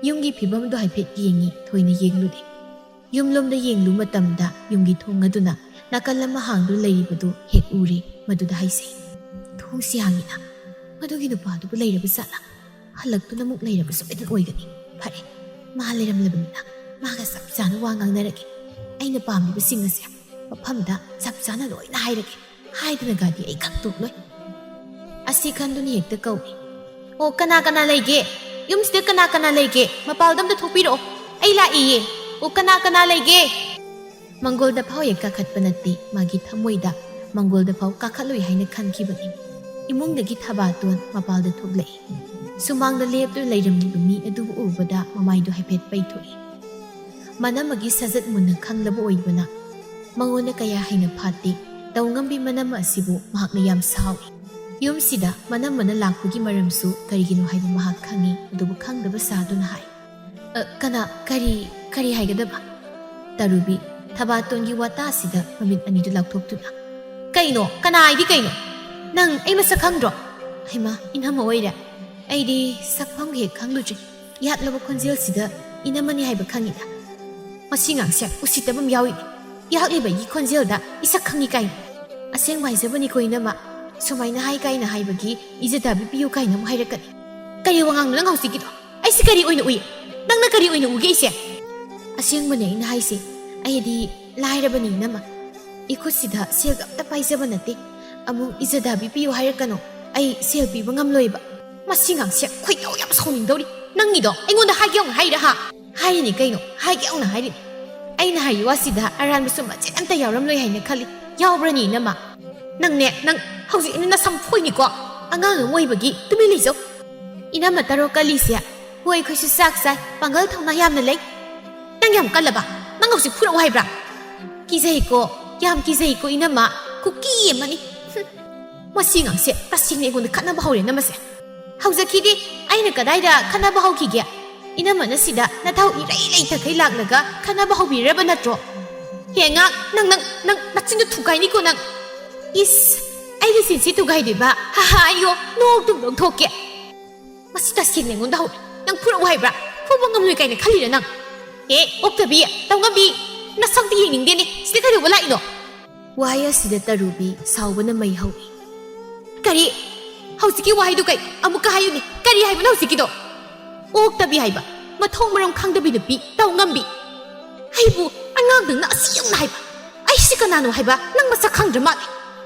ꯌꯨꯝꯒꯤ ꯐꯤꯕꯝꯗꯨ ꯍꯥꯏꯐꯦꯠ ꯌꯦꯡꯉꯤ, ꯊꯣꯏꯅ ꯌꯦꯡꯂꯨꯗꯦ꯫ ꯌꯨꯝꯂꯣꯝꯗ ꯌꯦꯡꯂꯨ ꯃꯇꯝꯗ ꯌꯨꯝꯒꯤ ꯊꯣꯡ ꯑꯗꯨꯅ ꯅꯥꯀꯜ ꯑꯃ ꯍꯥꯡꯗꯨꯅ ꯂꯩꯔꯤꯕꯗꯨ ꯍꯦꯛ ꯎꯔꯦ꯫ ꯃꯗꯨꯗ ꯍꯥꯏꯖꯩ, "ꯊꯣꯡꯁꯤ ꯍꯥꯡꯉꯤꯅ, ꯃꯗꯨꯒꯤ ꯅꯨꯄꯥꯗꯨꯕꯨ ꯂꯩꯔꯕ ꯖꯥꯠꯂꯥ? ꯍꯜꯂꯛꯇꯨꯅ ꯑꯃꯨꯛ ꯂꯩꯔꯕ ꯁꯣꯏꯗꯅ ꯑꯣꯏꯒꯅꯤ꯫ ꯐꯔꯦ, ꯃꯥ ꯂꯩꯔꯝꯂꯕꯅꯤꯅ ꯃꯥꯒ ꯆꯞ ꯆꯥꯅ ꯋꯥ ꯉꯥꯡꯅꯔꯒꯦ꯫ ꯑꯩꯅ ꯄꯥꯝꯂꯤꯕꯁꯤꯡ ꯑꯁꯦ ꯃꯐꯝꯗ ꯆꯞ ꯆꯥꯅ ꯂꯣꯏꯅ ꯍꯥꯏꯔꯒꯦ꯫ ꯍꯥꯏꯗꯅ ꯒꯥꯗꯤ ꯑꯩ ꯈꯛ ꯇꯣꯛꯂꯣꯏ꯫" ꯑꯁꯤ ꯈꯟꯗꯨꯅ ꯍꯦꯛꯇ ꯀꯧꯏ, "ꯑꯣ, ꯀꯅꯥ ꯀꯅꯥ ꯂꯩꯒꯦ? ꯌꯨꯝꯁꯤꯗ ꯀꯅꯥ ꯀꯅꯥ ꯂꯩꯒꯦ? ꯃꯄꯥꯜꯗ ꯑꯝꯇ ꯊꯣꯛꯄꯤꯔꯛꯑꯣ, ꯑꯩ ꯂꯥꯛꯏꯌꯦ꯫ ꯑꯣ, ꯀꯅꯥ ꯀꯅꯥ ꯂꯩꯒꯦ?" ꯃꯪꯒꯣꯜꯗ ꯐꯥꯎ ꯍꯦꯛ ꯀꯥꯈꯠꯄ ꯅꯠꯇꯦ꯫ ꯃꯥꯒꯤ ꯊꯃꯣꯏꯗ ꯃꯪꯒꯣꯜꯗ ꯐꯥꯎ ꯀꯥꯈꯠꯂꯣꯏ ꯍꯥꯏꯅ ꯈꯟꯈꯤꯕꯅꯤ꯫ ꯏꯃꯨꯡꯗꯒꯤ ꯊꯕꯥꯇꯣꯟ ꯃꯄꯥꯜꯗ ꯊꯣꯛꯂꯛꯏ꯫ ꯁꯨꯃꯥꯡꯗ ꯂꯦꯞꯇꯨꯅ ꯂꯩꯔꯝꯂꯤꯕ ꯃꯤ ꯑꯗꯨꯕꯨ ꯎꯕꯗ ꯃꯃꯥꯏꯗꯨ ꯍꯥꯏꯐꯦꯠ ꯄꯩꯊꯣꯛꯏ꯫ ꯃꯅꯝꯃꯒꯤ ꯁꯥꯖꯠ ꯃꯨꯟꯅ ꯈꯪꯂꯕ ꯑꯣꯏꯕꯅ ꯃꯉꯣꯟꯗ ꯀꯌꯥ ꯍꯩꯅ ꯐꯥꯠꯇꯦ꯫ ꯇꯧ ꯉꯝꯕꯤ ꯃꯅꯝꯃ ꯑꯁꯤꯕꯨ ꯃꯍꯥꯛꯅ ꯌꯥꯝ ꯁꯥꯎꯏ꯫ ꯌꯨꯝꯁꯤꯗ ꯃꯅꯝꯃꯅ ꯂꯥꯛꯄꯒꯤ ꯃꯔꯝꯁꯨ ꯀꯔꯤꯒꯤꯅꯣ ꯍꯥꯏꯕ ꯃꯍꯥꯛ ꯈꯪꯏ, ꯑꯗꯨꯕꯨ ꯈꯪꯗꯕ ꯁꯥꯗꯨꯅ ꯍꯥꯏ, "ꯑ, ꯀꯅꯥ, ꯀꯔꯤ, ꯀꯔꯤ ꯍꯥꯏꯒꯗꯕ?" ꯇꯔꯨꯕꯤ ꯊꯕꯥꯇꯣꯟꯒꯤ ꯋꯥꯇꯥꯁꯤꯗ ꯃꯃꯤꯠ ꯑꯅꯤꯗꯨ ꯂꯥꯎꯊꯣꯛꯇꯨꯅ, "ꯀꯩꯅꯣ? ꯀꯅꯥ ꯍꯥꯏꯗꯤ ꯀꯩꯅꯣ? ꯅꯪ ꯑꯩ ꯃꯁꯛ ꯈꯪꯗ꯭ꯔꯣ?" "ꯍꯩꯃꯥ, ꯏꯅꯝꯃ ꯑꯣꯏꯔꯦ꯫ ꯑꯩꯗꯤ ꯁꯛꯐꯝꯒ ꯍꯦꯛ ꯈꯪꯂꯨꯗ꯭ꯔꯤ꯫ ꯏꯌꯥꯛꯂꯕ ꯈꯣꯟꯖꯦꯜꯁꯤꯗ ꯏꯅꯝꯃꯅꯤ ꯍꯥꯏꯕ ꯈꯪꯉꯤꯗ꯫ ꯃꯁꯤ ꯉꯥꯡꯁꯦ ꯎꯁꯤꯠꯇꯕ ꯑꯃ ꯌꯥꯎꯏꯅꯦ꯫ ꯏꯌꯥꯛꯂꯤꯕ ꯑꯩꯒꯤ ꯈꯣꯟꯖꯦꯜꯗ ꯏꯁꯛ ꯈꯪꯉꯤ ꯀꯥꯏꯅ꯫ ꯑꯁꯦꯡꯕ ꯍꯥꯏꯖꯕꯅꯤꯀꯣ ꯏꯅꯝꯃ, ꯁꯨꯃꯥꯏꯅ ꯍꯥꯏ ꯀꯥꯏꯅ ꯍꯥꯏꯕꯒꯤ ꯏꯖꯠ ꯍꯥꯞꯄꯤꯌꯨ ꯀꯥꯏꯅ ꯑꯃꯨꯛ ꯍꯥꯏꯔꯛꯀꯅꯤ꯫ ꯀꯔꯤ ꯋꯥꯉꯥꯡꯅꯣ ꯅꯪ ꯍꯧꯖꯤꯛꯀꯤꯗꯣ? ꯑꯩꯁꯦ ꯀꯔꯤ ꯑꯣꯏꯅ ꯎꯏ? ꯅꯪꯅ ꯀꯔꯤ ꯑꯣꯏꯅ ꯎꯒꯦ ꯑꯩꯁꯦ?" "ꯑꯁꯦꯡꯕꯅꯦ ꯑꯩꯅ ꯍꯥꯏꯁꯦ꯫ ꯑꯩꯗꯤ ꯂꯥꯏꯔꯕꯅꯤ ꯏꯅꯝꯃ꯫ ꯏꯈꯨꯠꯁꯤꯗ ꯁꯦꯜꯒ ꯑꯝꯇ ꯄꯥꯏꯖꯕ ꯅꯠꯇꯦ꯫ ꯑꯃꯨꯛ ꯏꯖꯠ ꯍꯥꯞꯄꯤꯌꯨ ꯍꯥꯏꯔꯛꯀꯅꯣ꯫ ꯑꯩ ꯁꯦꯜ ꯄꯤꯕ ꯉꯝꯂꯣꯏꯕ꯫" ꯃꯁꯤ ꯉꯥꯡꯁꯦ ꯈꯣꯏꯗꯧ ꯌꯥꯝ ꯁꯥꯎꯅꯤꯡꯗꯧꯔꯤ꯫ "ꯅꯪꯒꯤꯗꯣ ꯑꯩꯉꯣꯟꯗ ꯍꯥꯏꯒꯦ ꯌꯥꯎꯅ ꯍꯥꯏꯔꯤꯔꯥ ꯍꯥ?" "ꯍꯥꯏꯔꯤꯅꯤ ꯀꯩꯅꯣ, ꯍꯥꯏꯒꯦ ꯌꯥꯎꯅ ꯍꯥꯏꯔꯤꯅꯤ꯫ ꯑꯩꯅ ꯍꯥꯏꯔꯤ ꯋꯥꯁꯤꯗ ꯑꯔꯥꯟꯕꯁꯨ ꯃꯆꯦꯠ ꯑꯝꯇ ꯌꯥꯎꯔꯝꯂꯣꯏ ꯍꯥꯏꯅ ꯈꯜꯂꯤ꯫ ꯌꯥꯎꯕ꯭ꯔꯅꯤ ꯏꯅꯝꯃ?" "ꯅꯪꯅꯦ, ꯅꯪ ꯍꯧꯖꯤꯛ ꯑꯩꯅ ꯅꯁꯝ ꯐꯣꯏꯅꯤꯀꯣ꯫ ꯑꯉꯥꯡ ꯑꯃ ꯑꯣꯏꯕꯒꯤ ꯇꯨꯃꯤꯟ ꯂꯩꯖꯧ꯫ ꯏꯅꯝꯃ ꯇꯔꯣ ꯀꯜꯂꯤꯁꯦ꯫ ꯍꯣꯏ, ꯑꯩꯈꯣꯏꯁꯨ ꯆꯥꯛ ꯆꯥꯏ, ꯄꯥꯡꯒꯜ ꯊꯧꯅꯥ ꯌꯥꯝꯅ ꯂꯩ꯫ ꯅꯪ ꯌꯥꯝ ꯀꯜꯂꯕ? ꯅꯪ ꯍꯧꯖꯤꯛ ꯐꯨꯔꯛꯎ ꯍꯥꯏꯕ꯭ꯔꯥ?" "ꯀꯤꯖꯩꯀꯣ, ꯌꯥꯝ ꯀꯤꯖꯩꯀꯣ ꯏꯅꯝꯃ, ꯀꯨꯀꯤ ꯑꯃꯅꯤ꯫" ꯍꯨꯝ, ꯃꯁꯤ ꯉꯥꯡꯁꯦ ꯇꯁꯦꯡꯅ ꯑꯩꯉꯣꯟꯗ ꯈꯠꯅꯕ ꯍꯧꯔꯦ ꯅꯝꯃꯁꯦ꯫ "ꯍꯧꯖꯈꯤꯗꯤ ꯑꯩꯅ ꯀꯗꯥꯏꯗ ꯈꯠꯅꯕ ꯍꯧꯈꯤꯒꯦ? ꯏꯅꯝꯃꯅ ꯁꯤꯗ ꯅꯊꯧ ꯏꯔꯩ ꯂꯩꯇꯈꯩ ꯂꯥꯛꯂꯒ ꯈꯠꯅꯕ ꯍꯧꯕꯤꯔꯕ ꯅꯠꯇ꯭ꯔꯣ? ꯍꯦ ꯉꯥꯛ, ꯅꯪ, ꯅꯪ, ꯅꯪ ꯅꯆꯤꯟꯗꯣ ꯊꯨꯒꯥꯏꯅꯤꯀꯣ ꯅꯪ꯫ ꯏꯁ, ꯑꯩꯒꯤ ꯁꯤꯟꯁꯤ ꯊꯨꯒꯥꯏꯗꯣꯏꯕ? ꯍꯥ ꯍꯥ, ꯑꯩꯌꯣ, ꯅꯣꯛꯇꯨꯝ ꯅꯣꯛꯊꯣꯛꯀꯦ꯫ ꯃꯁꯤ ꯇꯁꯦꯡꯅ ꯑꯩꯉꯣꯟꯗ ꯍꯧꯔꯦ꯫ ꯅꯪ ꯐꯨꯔꯛꯎ ꯍꯥꯏꯕ꯭ꯔꯥ? ꯐꯨꯕ ꯉꯝꯂꯣꯏ ꯀꯥꯏꯅ ꯈꯜꯂꯤꯔ ꯅꯪ? ꯑꯦ, ꯑꯣꯛꯇꯕꯤ, ꯇꯧꯉꯝꯕꯤ, ꯅꯁꯛꯇꯤ ꯌꯦꯡꯅꯤꯡꯗꯦꯅꯦ꯫ ꯁꯤꯗ ꯀꯩꯗꯧꯕ ꯂꯥꯛꯏꯅꯣ?" ꯋꯥꯍꯩ ꯑꯁꯤꯗ ꯇꯔꯨꯕꯤ ꯁꯥꯎꯕꯅ ꯃꯩ ꯍꯧꯏ꯫ "ꯀꯔꯤ? ꯍꯧꯖꯤꯛꯀꯤ ꯋꯥꯍꯩꯗꯨ ꯀꯩ? ꯑꯃꯨꯛꯀ ꯍꯥꯏꯌꯨꯅꯦ꯫ ꯀꯔꯤ ꯍꯥꯏꯕꯅꯣ ꯍꯧꯖꯤꯛꯀꯤꯗꯣ?" "ꯑꯣꯛꯇꯕꯤ ꯍꯥꯏꯕ, ꯃꯊꯣꯡ ꯃꯔꯝ ꯈꯪꯗꯕꯤ ꯅꯨꯄꯤ, ꯇꯧꯉꯝꯕꯤ꯫ ꯑꯩꯕꯨ ꯑꯉꯥꯡ ꯅꯪꯅ ꯑꯁꯤ ꯌꯧꯅ ꯍꯥꯏꯕ? ꯑꯩꯁꯤ ꯀꯅꯥꯅꯣ ꯍꯥꯏꯕ ꯅꯪ ꯃꯁꯛ ꯈꯪꯗ꯭ꯔ ꯃꯥꯜꯂꯦ꯫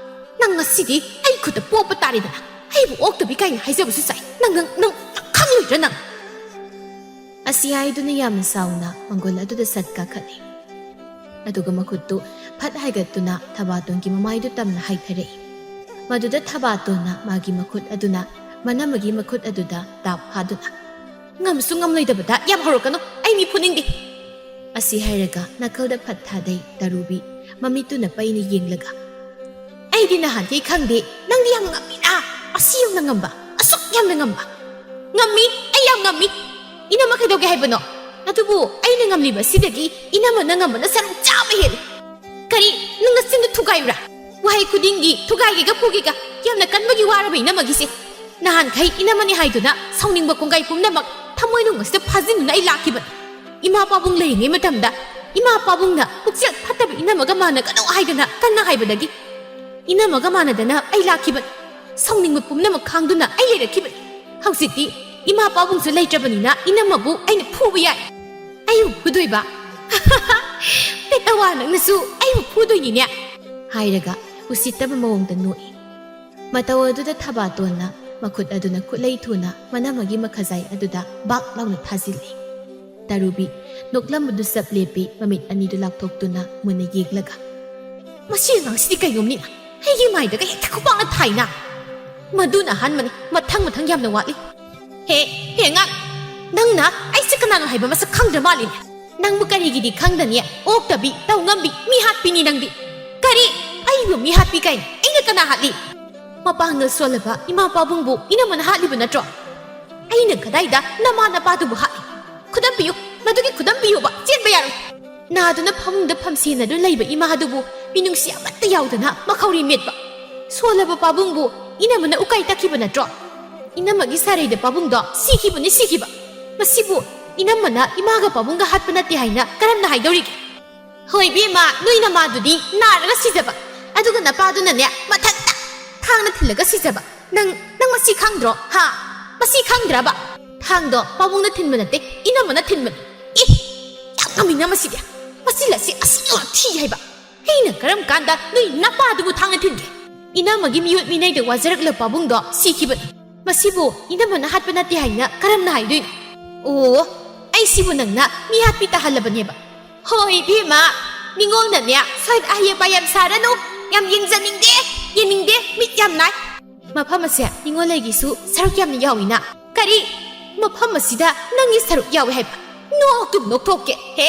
ꯅꯪ ꯉꯁꯤꯗꯤ ꯑꯩ ꯈꯨꯠꯇ ꯄꯣꯛꯄ ꯇꯥꯔꯦꯗꯅ꯫ ꯑꯩꯕꯨ ꯑꯣꯛꯇꯕꯤ ꯀꯥꯏꯅ ꯍꯥꯏꯖꯕꯁꯨ ꯆꯥꯏ꯫ ꯅꯪ, ꯅꯪ, ꯅꯪ ꯈꯪꯂꯣꯏꯗ꯭ꯔ ꯅꯪ?" ꯑꯁꯤ ꯍꯥꯏꯗꯨꯅ ꯌꯥꯝꯅ ꯁꯥꯎꯅ ꯃꯪꯒꯣꯜ ꯑꯗꯨꯗ ꯁꯠ ꯀꯥꯈꯠꯂꯤ꯫ ꯑꯗꯨꯒ ꯃꯈꯨꯠꯇꯨ ꯐꯠ ꯍꯥꯏꯒꯠꯇꯨꯅ ꯊꯕꯥꯇꯣꯟꯒꯤ ꯃꯃꯥꯏꯗꯨ ꯇꯝꯅ ꯍꯥꯏꯊꯔꯛꯏ꯫ ꯃꯗꯨꯗ ꯊꯕꯥꯇꯣꯟꯅ ꯃꯥꯒꯤ ꯃꯈꯨꯠ ꯑꯗꯨꯅ ꯃꯅꯝꯃꯒꯤ ꯃꯈꯨꯠ ꯑꯗꯨꯗ ꯇꯥꯞ ꯐꯥꯗꯨꯅ, "ꯉꯝꯁꯨ ꯉꯝꯂꯣꯏꯗꯕꯗ ꯌꯥꯝ ꯍꯧꯔꯛꯀꯅꯨ, ꯑꯩ ꯃꯤ ꯐꯨꯅꯤꯡꯗꯦ꯫" ꯑꯁꯤ ꯍꯥꯏꯔꯒ ꯅꯥꯀꯜꯗ ꯐꯠ ꯊꯥꯗꯩ ꯇꯔꯨꯕꯤ, ꯃꯃꯤꯠꯇꯨꯅ ꯄꯩꯅ ꯌꯦꯡꯂꯒ꯫ "ꯑꯩꯗꯤ ꯅꯍꯥꯟꯈꯩ ꯈꯪꯗꯦ, ꯅꯪꯗꯤ ꯌꯥꯝ ꯉꯝꯃꯤꯅ, ꯑꯁꯤ ꯌꯧꯅ ꯉꯝꯕ, ꯑꯁꯨꯛ ꯌꯥꯝꯅ ꯉꯝꯕ꯫" "ꯉꯝꯃꯤ, ꯑꯩ ꯌꯥꯝ ꯉꯝꯃꯤ꯫ ꯏꯅꯝꯃ ꯀꯩꯗꯧꯒꯦ ꯍꯥꯏꯕꯅꯣ?" ꯑꯗꯨꯕꯨ ꯑꯩꯅ ꯉꯝꯂꯤꯕ ꯑꯁꯤꯗꯒꯤ ꯏꯅꯝꯃꯅ ꯉꯝꯕꯅ ꯁꯔꯨꯛ ꯆꯥꯝꯃ ꯍꯦꯜꯂꯤ꯫ ꯀꯔꯤ? ꯅꯪ ꯅꯆꯤꯟꯗꯨ ꯊꯨꯒꯥꯏꯕ꯭ꯔꯥ? ꯋꯥꯍꯩ ꯈꯨꯗꯤꯡꯒꯤ ꯊꯨꯒꯥꯏꯒꯦꯒ ꯄꯨꯒꯦꯒ꯫ ꯌꯥꯝꯅ ꯀꯟꯕꯒꯤ ꯋꯥꯔꯕ ꯏꯅꯝꯃꯒꯤꯁꯦ? ꯅꯍꯥꯟꯈꯩ ꯏꯅꯝꯃꯅꯤ ꯍꯥꯏꯗꯨꯅ ꯁꯥꯎꯅꯤꯡꯕ ꯀꯣꯡꯒꯥꯏ ꯄꯨꯝꯅꯃꯛ ꯊꯃꯣꯏꯅꯨꯡ ꯑꯁꯤꯗ ꯐꯥꯖꯤꯟꯗꯨꯅ ꯑꯩ ꯂꯥꯛꯈꯤꯕꯅꯤ꯫ ꯏꯃꯥ ꯄꯥꯕꯨꯡ ꯂꯩꯔꯤꯉꯩ ꯃꯇꯝꯗ ꯏꯃꯥ ꯄꯥꯕꯨꯡꯅ ꯄꯨꯛꯆꯦꯜ ꯐꯠꯇꯕ ꯏꯅꯝꯃꯒ ꯃꯥꯟꯅꯒꯅꯨ ꯍꯥꯏꯗꯅ ꯀꯟꯅ ꯍꯥꯏꯕꯗꯒꯤ ꯏꯅꯝꯃꯒ ꯃꯥꯟꯅꯗꯅ ꯑꯩ ꯂꯥꯛꯈꯤꯕꯅꯤ꯫ ꯁꯥꯎꯅꯤꯡꯕ ꯄꯨꯝꯅꯃꯛ ꯈꯥꯡꯗꯨꯅ ꯑꯩ ꯂꯩꯔꯛꯈꯤꯕꯅꯤ꯫ ꯍꯧꯖꯤꯛꯇꯤ ꯏꯃꯥ ꯄꯥꯕꯨꯡꯁꯨ ꯂꯩꯇ꯭ꯔꯕꯅꯤꯅ ꯏꯅꯝꯃꯕꯨ ꯑꯩꯅ ꯐꯨꯕ ꯌꯥꯏ꯫ ꯑꯩꯕꯨ ꯐꯨꯗꯣꯏꯕ? ꯄꯦꯇꯋꯥ, ꯅꯪꯅꯁꯨ ꯑꯩꯕꯨ ꯐꯨꯗꯣꯏꯅꯤꯅꯦ? ꯍꯥꯏꯔꯒ ꯎꯁꯤꯠꯇꯕ ꯃꯑꯣꯡꯗ ꯅꯣꯛꯏ꯫ ꯃꯇꯧ ꯑꯗꯨꯗ ꯊꯕꯥꯇꯣꯟꯅ ꯃꯈꯨꯠ ꯑꯗꯨꯅ ꯈꯨꯠꯂꯩ ꯊꯨꯅ ꯃꯅꯝꯃꯒꯤ ꯃꯈꯖꯥꯏ ꯑꯗꯨꯗ ꯕꯥꯛ ꯂꯥꯎꯅ ꯊꯥꯖꯤꯜꯂꯤ꯫ ꯇꯔꯨꯕꯤ ꯅꯣꯛꯂꯝꯕꯗꯨ ꯆꯞ ꯂꯦꯞꯄꯤ, ꯃꯃꯤꯠ ꯑꯅꯤꯗꯨ ꯂꯥꯎꯊꯣꯛꯇꯨꯅ ꯃꯨꯟꯅ ꯌꯦꯡꯂꯒ꯫ "ꯃꯁꯤ ꯑꯉꯥꯡꯁꯤꯗꯤ ꯀꯩꯅꯣꯝꯅꯤꯅ, ꯑꯩꯒꯤ ꯃꯥꯏꯗꯒ ꯍꯦꯛꯇ ꯈꯨꯄꯥꯛꯅ ꯊꯥꯏꯅ꯫ ꯃꯗꯨꯅ ꯑꯍꯥꯟꯕꯅꯤ, ꯃꯊꯪ ꯃꯊꯪ ꯌꯥꯝꯅ ꯋꯥꯠꯂꯤ꯫ ꯍꯦ, ꯍꯦ ꯑꯉꯥꯡ, ꯅꯪꯅ ꯑꯩꯁꯦ ꯀꯅꯥꯅꯣ ꯍꯥꯏꯕ ꯃꯁꯛ ꯈꯪꯗ꯭ꯔ ꯃꯥꯜꯂꯤꯅꯦ꯫ ꯅꯪꯕꯨ ꯀꯔꯤꯒꯤꯗꯤ ꯈꯪꯗꯅꯤ? ꯑꯣꯛꯇꯕꯤ, ꯇꯧ ꯉꯝꯕꯤ, ꯃꯤ ꯍꯥꯠꯄꯤꯅꯤ ꯅꯪꯗꯤ꯫ ꯀꯔꯤ? ꯑꯩꯕꯨ ꯃꯤ ꯍꯥꯠꯄꯤ ꯀꯥꯏꯅ? ꯑꯩꯅ ꯀꯅꯥ ꯍꯥꯠꯂꯤ? ꯃꯄꯥꯡꯒꯜ ꯁꯣꯜꯂꯕ ꯏꯃꯥ ꯄꯥꯕꯨꯡꯕꯨ ꯏꯅꯝꯃꯅ ꯍꯥꯠꯂꯤꯕ ꯅꯠꯇ꯭ꯔꯣ? ꯑꯩꯅ ꯀꯗꯥꯏꯗ ꯅꯃꯥ ꯅꯄꯥꯗꯨꯕꯨ ꯍꯥꯠꯂꯤ? ꯈꯨꯗꯝ ꯄꯤꯌꯨ, ꯃꯗꯨꯒꯤ ꯈꯨꯗꯝ ꯄꯤꯌꯨꯕ, ꯆꯦꯟꯕ ꯌꯥꯔꯣꯏ꯫ ꯅꯥꯗꯨꯅ ꯐꯃꯨꯡꯗ ꯐꯝꯁꯦꯟꯅꯗꯨꯅ ꯂꯩꯕ ꯏꯃꯥ ꯑꯗꯨꯕꯨ ꯃꯤꯅꯨꯡꯁꯤ ꯑꯃꯠꯇ ꯌꯥꯎꯗꯅ ꯃꯈꯧꯔꯤ ꯃꯦꯠꯄ꯫ ꯁꯣꯜꯂꯕ ꯄꯥꯕꯨꯡꯕꯨ ꯏꯅꯝꯃꯅ ꯎꯀꯥꯏ ꯇꯛꯈꯤꯕ ꯅꯠꯇ꯭ꯔꯣ? ꯏꯅꯝꯃꯒꯤ ꯁꯥꯔꯩꯗ ꯄꯥꯕꯨꯡꯗꯣ ꯁꯤꯈꯤꯕꯅꯤ, ꯁꯤꯈꯤꯕ꯫ ꯃꯁꯤꯕꯨ ꯏꯅꯝꯃꯅ ꯏꯃꯥꯒ ꯄꯥꯕꯨꯡꯒ ꯍꯥꯠꯄ ꯅꯠꯇꯦ ꯍꯥꯏꯅ ꯀꯔꯝꯅ ꯍꯥꯏꯗꯧꯔꯤꯒꯦ? ꯍꯣꯏ ꯏꯕꯦꯝꯃ, ꯅꯣꯏ ꯅꯃꯥꯗꯨꯗꯤ ꯅꯥꯔꯒ ꯁꯤꯖꯕ, ꯑꯗꯨꯒ ꯅꯄꯥꯗꯨꯅꯅꯦ ꯃꯊꯟꯇ ꯊꯥꯡꯅ ꯊꯤꯜꯂꯒ ꯁꯤꯖꯕ꯫ ꯅꯪ, ꯅꯪ ꯃꯁꯤ ꯈꯪꯗ꯭ꯔꯣ? ꯍꯥ? ꯃꯁꯤ ꯈꯪꯗ꯭ꯔꯕ? ꯊꯥꯡꯗꯣ ꯄꯥꯕꯨꯡꯅ ꯊꯤꯟꯕ ꯅꯠꯇꯦ, ꯏꯅꯝꯃꯅ ꯊꯤꯟꯕꯅꯤ꯫ ꯑꯦ, ꯌꯥꯝ ꯉꯝꯃꯤꯅ ꯃꯁꯤꯗꯤ꯫ ꯃꯁꯤ ꯂꯥꯁꯤ ꯑꯁꯤ ꯌꯥꯝ ꯊꯤ ꯍꯥꯏꯕ꯫ ꯑꯩꯅ ꯀꯔꯝ ꯀꯥꯟꯗ ꯅꯣꯏ ꯅꯄꯥꯗꯨꯕꯨ ꯊꯥꯡꯅ ꯊꯤꯟꯒꯦ? ꯏꯅꯝꯃꯒꯤ ꯃꯤꯑꯣꯠ ꯃꯤꯅꯩꯗ ꯋꯥꯖꯔꯛꯂꯕ ꯄꯥꯕꯨꯡꯗꯣ ꯁꯤꯈꯤꯕꯅꯤ꯫ ꯃꯁꯤꯕꯨ ꯏꯅꯝꯃꯅ ꯍꯥꯠꯄ ꯅꯠꯇꯦ ꯍꯥꯏꯅ ꯀꯔꯝꯅ ꯍꯥꯏꯗꯣꯏꯅꯣ? ꯑꯣ, ꯑꯩ ꯁꯤꯕꯨ ꯅꯪꯅ ꯃꯤ ꯍꯥꯠꯄꯤ ꯇꯥꯍꯜꯂꯕꯅꯦꯕ꯫ ꯍꯣꯏ ꯏꯕꯦꯝꯃ, ꯅꯤꯉꯣꯜꯅꯅꯦ ꯁ꯭ꯋꯥꯏꯗ ꯑꯍꯩ ꯑꯄꯥ ꯌꯥꯝ ꯁꯥꯔꯅꯨ꯫ ꯌꯥꯝ ꯌꯦꯡꯖꯅꯤꯡꯗꯦ, ꯌꯦꯡꯅꯤꯡꯗꯦ, ꯃꯤꯠ ꯌꯥꯝ ꯅꯥꯏ꯫ ꯃꯐꯝ ꯑꯁꯦ ꯅꯤꯉꯣꯜ ꯑꯩꯒꯤꯁꯨ ꯁꯔꯨꯛ ꯌꯥꯝꯅ ꯌꯥꯎꯏꯅ꯫ ꯀꯔꯤ? ꯃꯐꯝ ꯑꯁꯤꯗ ꯅꯪꯒꯤ ꯁꯔꯨꯛ ꯌꯥꯎꯏ ꯍꯥꯏꯕ? ꯅꯣꯛꯇꯨꯝ ꯅꯣꯛꯊꯣꯛꯀꯦ꯫ ꯍꯦ,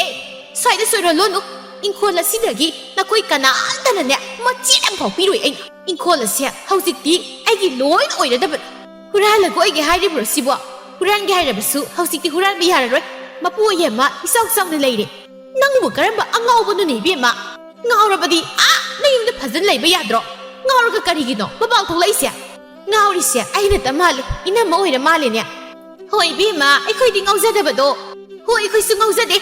ꯁ꯭ꯋꯥꯏꯗ ꯁꯣꯏꯔꯣꯜꯂꯣꯅꯨ꯫ ꯏꯪꯈꯣꯜ ꯑꯁꯤꯗꯒꯤ ꯅꯈꯣꯏ ꯀꯅꯥꯝꯇꯅꯅꯦ ꯃꯆꯦꯠ ꯑꯃꯐꯥꯎ ꯄꯤꯔꯣꯏ ꯑꯩꯅ꯫ ꯏꯪꯈꯣꯜ ꯑꯁꯦ ꯍꯧꯖꯤꯛꯇꯤ ꯑꯩꯒꯤ ꯂꯣꯏꯅ ꯑꯣꯏꯔꯗꯕꯅꯤ꯫ ꯍꯨꯔꯥꯜꯂꯒ ꯑꯣꯏꯒꯦ ꯍꯥꯏꯔꯤꯕ꯭ꯔꯣ ꯁꯤꯕꯣ? ꯍꯨꯔꯥꯟꯒꯦ ꯍꯥꯏꯔꯕꯁꯨ ꯍꯧꯖꯤꯛꯇꯤ ꯍꯨꯔꯥꯟꯕ ꯌꯥꯔꯔꯣꯏ꯫ ꯃꯄꯨ ꯑꯣꯏꯌꯦ ꯑꯃ ꯏꯆꯥꯎ ꯆꯥꯎꯅ ꯂꯩꯔꯦ꯫ ꯅꯪꯕꯨ ꯀꯔꯝꯕ ꯑꯉꯥꯎꯕꯅꯣꯅꯦ ꯏꯕꯦꯝꯃ? ꯉꯥꯎꯔꯕꯗꯤ ꯑꯥ ꯅꯌꯨꯝꯗ ꯐꯖꯅ ꯂꯩꯕ ꯌꯥꯗ꯭ꯔꯣ? ꯉꯥꯎꯔꯒ ꯀꯔꯤꯒꯤꯅꯣ ꯃꯄꯥꯟ ꯊꯣꯛꯂꯛꯏꯁꯦ? ꯉꯥꯎꯔꯤꯁꯦ ꯑꯩꯅꯇ ꯃꯥꯜꯂꯦ, ꯏꯅꯝꯃ ꯑꯣꯏꯔ ꯃꯥꯜꯂꯦꯅꯦ꯫ ꯍꯣꯏ ꯏꯕꯦꯝꯃ, ꯑꯩꯈꯣꯏꯗꯤ ꯉꯥꯎꯖꯗꯕꯗꯣ꯫ ꯍꯣꯏ, ꯑꯩꯈꯣꯏꯁꯨ ꯉꯥꯎꯖꯗꯦ꯫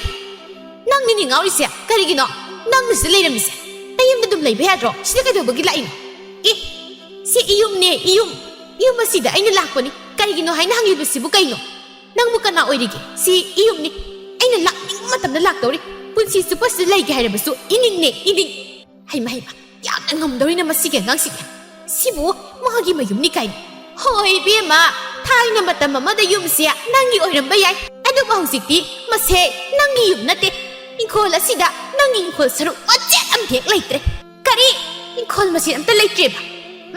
ꯅꯪꯅꯤꯅꯦ ꯉꯥꯎꯔꯤꯁꯦ꯫ ꯀꯔꯤꯒꯤꯅꯣ ꯅꯪꯅ ꯁꯤꯗ ꯂꯩꯔꯝꯃꯤꯁꯦ? ꯅꯌꯨꯝꯗ ꯑꯗꯨꯝ ꯂꯩꯕ ꯌꯥꯗ꯭ꯔꯣ? ꯁꯤꯗ ꯀꯩꯗꯧꯕꯒꯤ ꯂꯥꯛꯏꯅꯣ? ꯑꯦ, ꯁꯤ ꯏꯌꯨꯝꯅꯦ, ꯏꯌꯨꯝ꯫ ꯏꯌꯨꯝ ꯑꯁꯤꯗ ꯑꯩꯅ ꯂꯥꯛꯄꯅꯤ꯫ ꯀꯔꯤꯒꯤꯅꯣ ꯍꯥꯏꯅ ꯍꯪꯉꯤꯕꯁꯤꯕꯨ ꯀꯩꯅꯣ? ꯅꯪꯕꯨ ꯀꯅꯥ ꯑꯣꯏꯔꯤꯒꯦ? ꯁꯤ ꯏꯌꯨꯝꯅꯤ꯫ ꯑꯩꯅ ꯂꯥꯛꯅꯤꯡꯕ ꯃꯇꯝꯗ ꯂꯥꯛꯇꯧꯔꯤ꯫ ꯄꯨꯟꯁꯤ ꯆꯨꯞꯄ ꯁꯤꯗ ꯂꯩꯒꯦ ꯍꯥꯏꯔꯕꯁꯨ ꯏꯅꯤꯡꯅꯦ, ꯏꯅꯤꯡ꯫ ꯍꯩꯃ, ꯍꯩꯃ, ꯌꯥꯝꯅ ꯉꯝꯗꯧꯔꯤꯅ ꯃꯁꯤꯒꯤ ꯑꯉꯥꯡꯁꯤꯗꯤ꯫ ꯁꯤꯕꯨ ꯃꯥꯒꯤ ꯃꯌꯨꯝꯅꯤ ꯀꯥꯏꯅ꯫ ꯍꯣꯏ ꯏꯕꯦꯝꯃ, ꯊꯥꯏꯅ ꯃꯇꯝ ꯑꯃꯗ ꯌꯨꯝꯁꯦ ꯅꯪꯒꯤ ꯑꯣꯏꯔꯝꯕ ꯌꯥꯏ, ꯑꯗꯨꯕꯨ ꯍꯧꯖꯤꯛꯇꯤ ꯃꯁꯦ ꯅꯪꯒꯤ ꯌꯨꯝ ꯅꯠꯇꯦ꯫ ꯏꯪꯈꯣꯜ ꯑꯁꯤꯗ ꯅꯪꯒꯤ ꯏꯪꯈꯣꯜ ꯁꯔꯨꯛ ꯃꯆꯦꯠ ꯑꯃꯈꯛ ꯂꯩꯇ꯭ꯔꯦ꯫ ꯀꯔꯤ? ꯏꯪꯈꯣꯜ ꯃꯆꯦꯠ ꯑꯝꯇ ꯂꯩꯇ꯭ꯔꯦꯕ?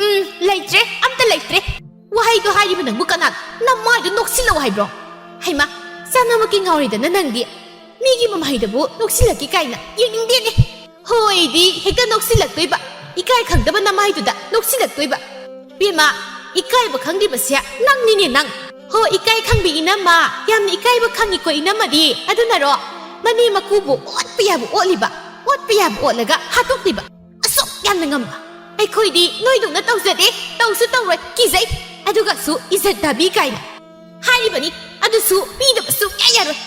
ꯎꯝ, ꯂꯩꯇ꯭ꯔꯦ, ꯑꯝꯇ ꯂꯩꯇ꯭ꯔꯦ꯫ ꯋꯥꯍꯩꯗꯣ ꯍꯥꯏꯔꯤꯕ ꯅꯪꯕꯨ ꯀꯅꯥꯅ ꯅꯃꯥꯏꯗꯨ ꯅꯣꯛꯁꯤꯜꯂꯛꯑꯣ ꯍꯥꯏꯕ꯭ꯔꯣ? ꯍꯩꯃ, ꯆꯥꯅꯃꯛꯀꯤ ꯉꯥꯎꯔꯦꯗꯅ ꯅꯪꯗꯤ꯫ ꯃꯤꯒꯤ ꯃꯃꯥꯏꯗꯕꯨ ꯅꯣꯛꯁꯤꯜꯂꯛꯀꯦ ꯀꯥꯏꯅ ꯌꯦꯡꯅꯤꯡꯗꯦꯅꯦ꯫ ꯍꯣꯏꯗꯤ ꯍꯦꯛꯇ ꯅꯣꯛꯁꯤꯜꯂꯛꯇꯣꯏꯕ, ꯏꯀꯥꯏ ꯈꯪꯗꯕ ꯅꯃꯥꯏꯗꯨꯗ ꯅꯣꯛꯁꯤꯜꯂꯛꯇꯣꯏꯕ꯫ ꯕꯦꯝꯃ, ꯏꯀꯥꯏꯕ ꯈꯪꯗ꯭ꯔꯤꯕꯁꯦ ꯅꯪꯅꯤꯅꯦ ꯅꯪ꯫ ꯍꯣ, ꯏꯀꯥꯏ ꯈꯪꯕꯤ ꯏꯅꯝꯃ, ꯌꯥꯝꯅ ꯏꯀꯥꯏꯕ ꯈꯪꯉꯤꯀꯣ ꯏꯅꯝꯃꯗꯤ꯫ ꯑꯗꯨꯅꯔꯣ ꯃꯅꯦ ꯃꯀꯨꯕꯨ ꯑꯣꯠꯄ ꯌꯥꯕ ꯑꯣꯠꯂꯤꯕ, ꯑꯣꯠꯄ ꯌꯥꯕ ꯑꯣꯠꯂꯒ ꯍꯥꯠꯇꯣꯛꯂꯤꯕ? ꯑꯁꯨꯛ ꯌꯥꯝꯅ ꯉꯝꯕ꯫ ꯑꯩꯈꯣꯏꯗꯤ ꯅꯣꯏꯗꯧꯅ ꯇꯧꯖꯗꯦ, ꯇꯧꯁꯨ ꯇꯧꯔꯣꯏ, ꯀꯤꯖꯩ꯫ ꯑꯗꯨꯒꯁꯨ ꯏꯖꯠ ꯗꯥꯕꯤ ꯀꯥꯏꯅ ꯍꯥꯏꯔꯤꯕꯅꯤ, ꯑꯗꯨꯁꯨ ꯄꯤꯗꯕ ꯁꯨꯡꯌꯥ ꯌꯥꯔꯣꯏ꯫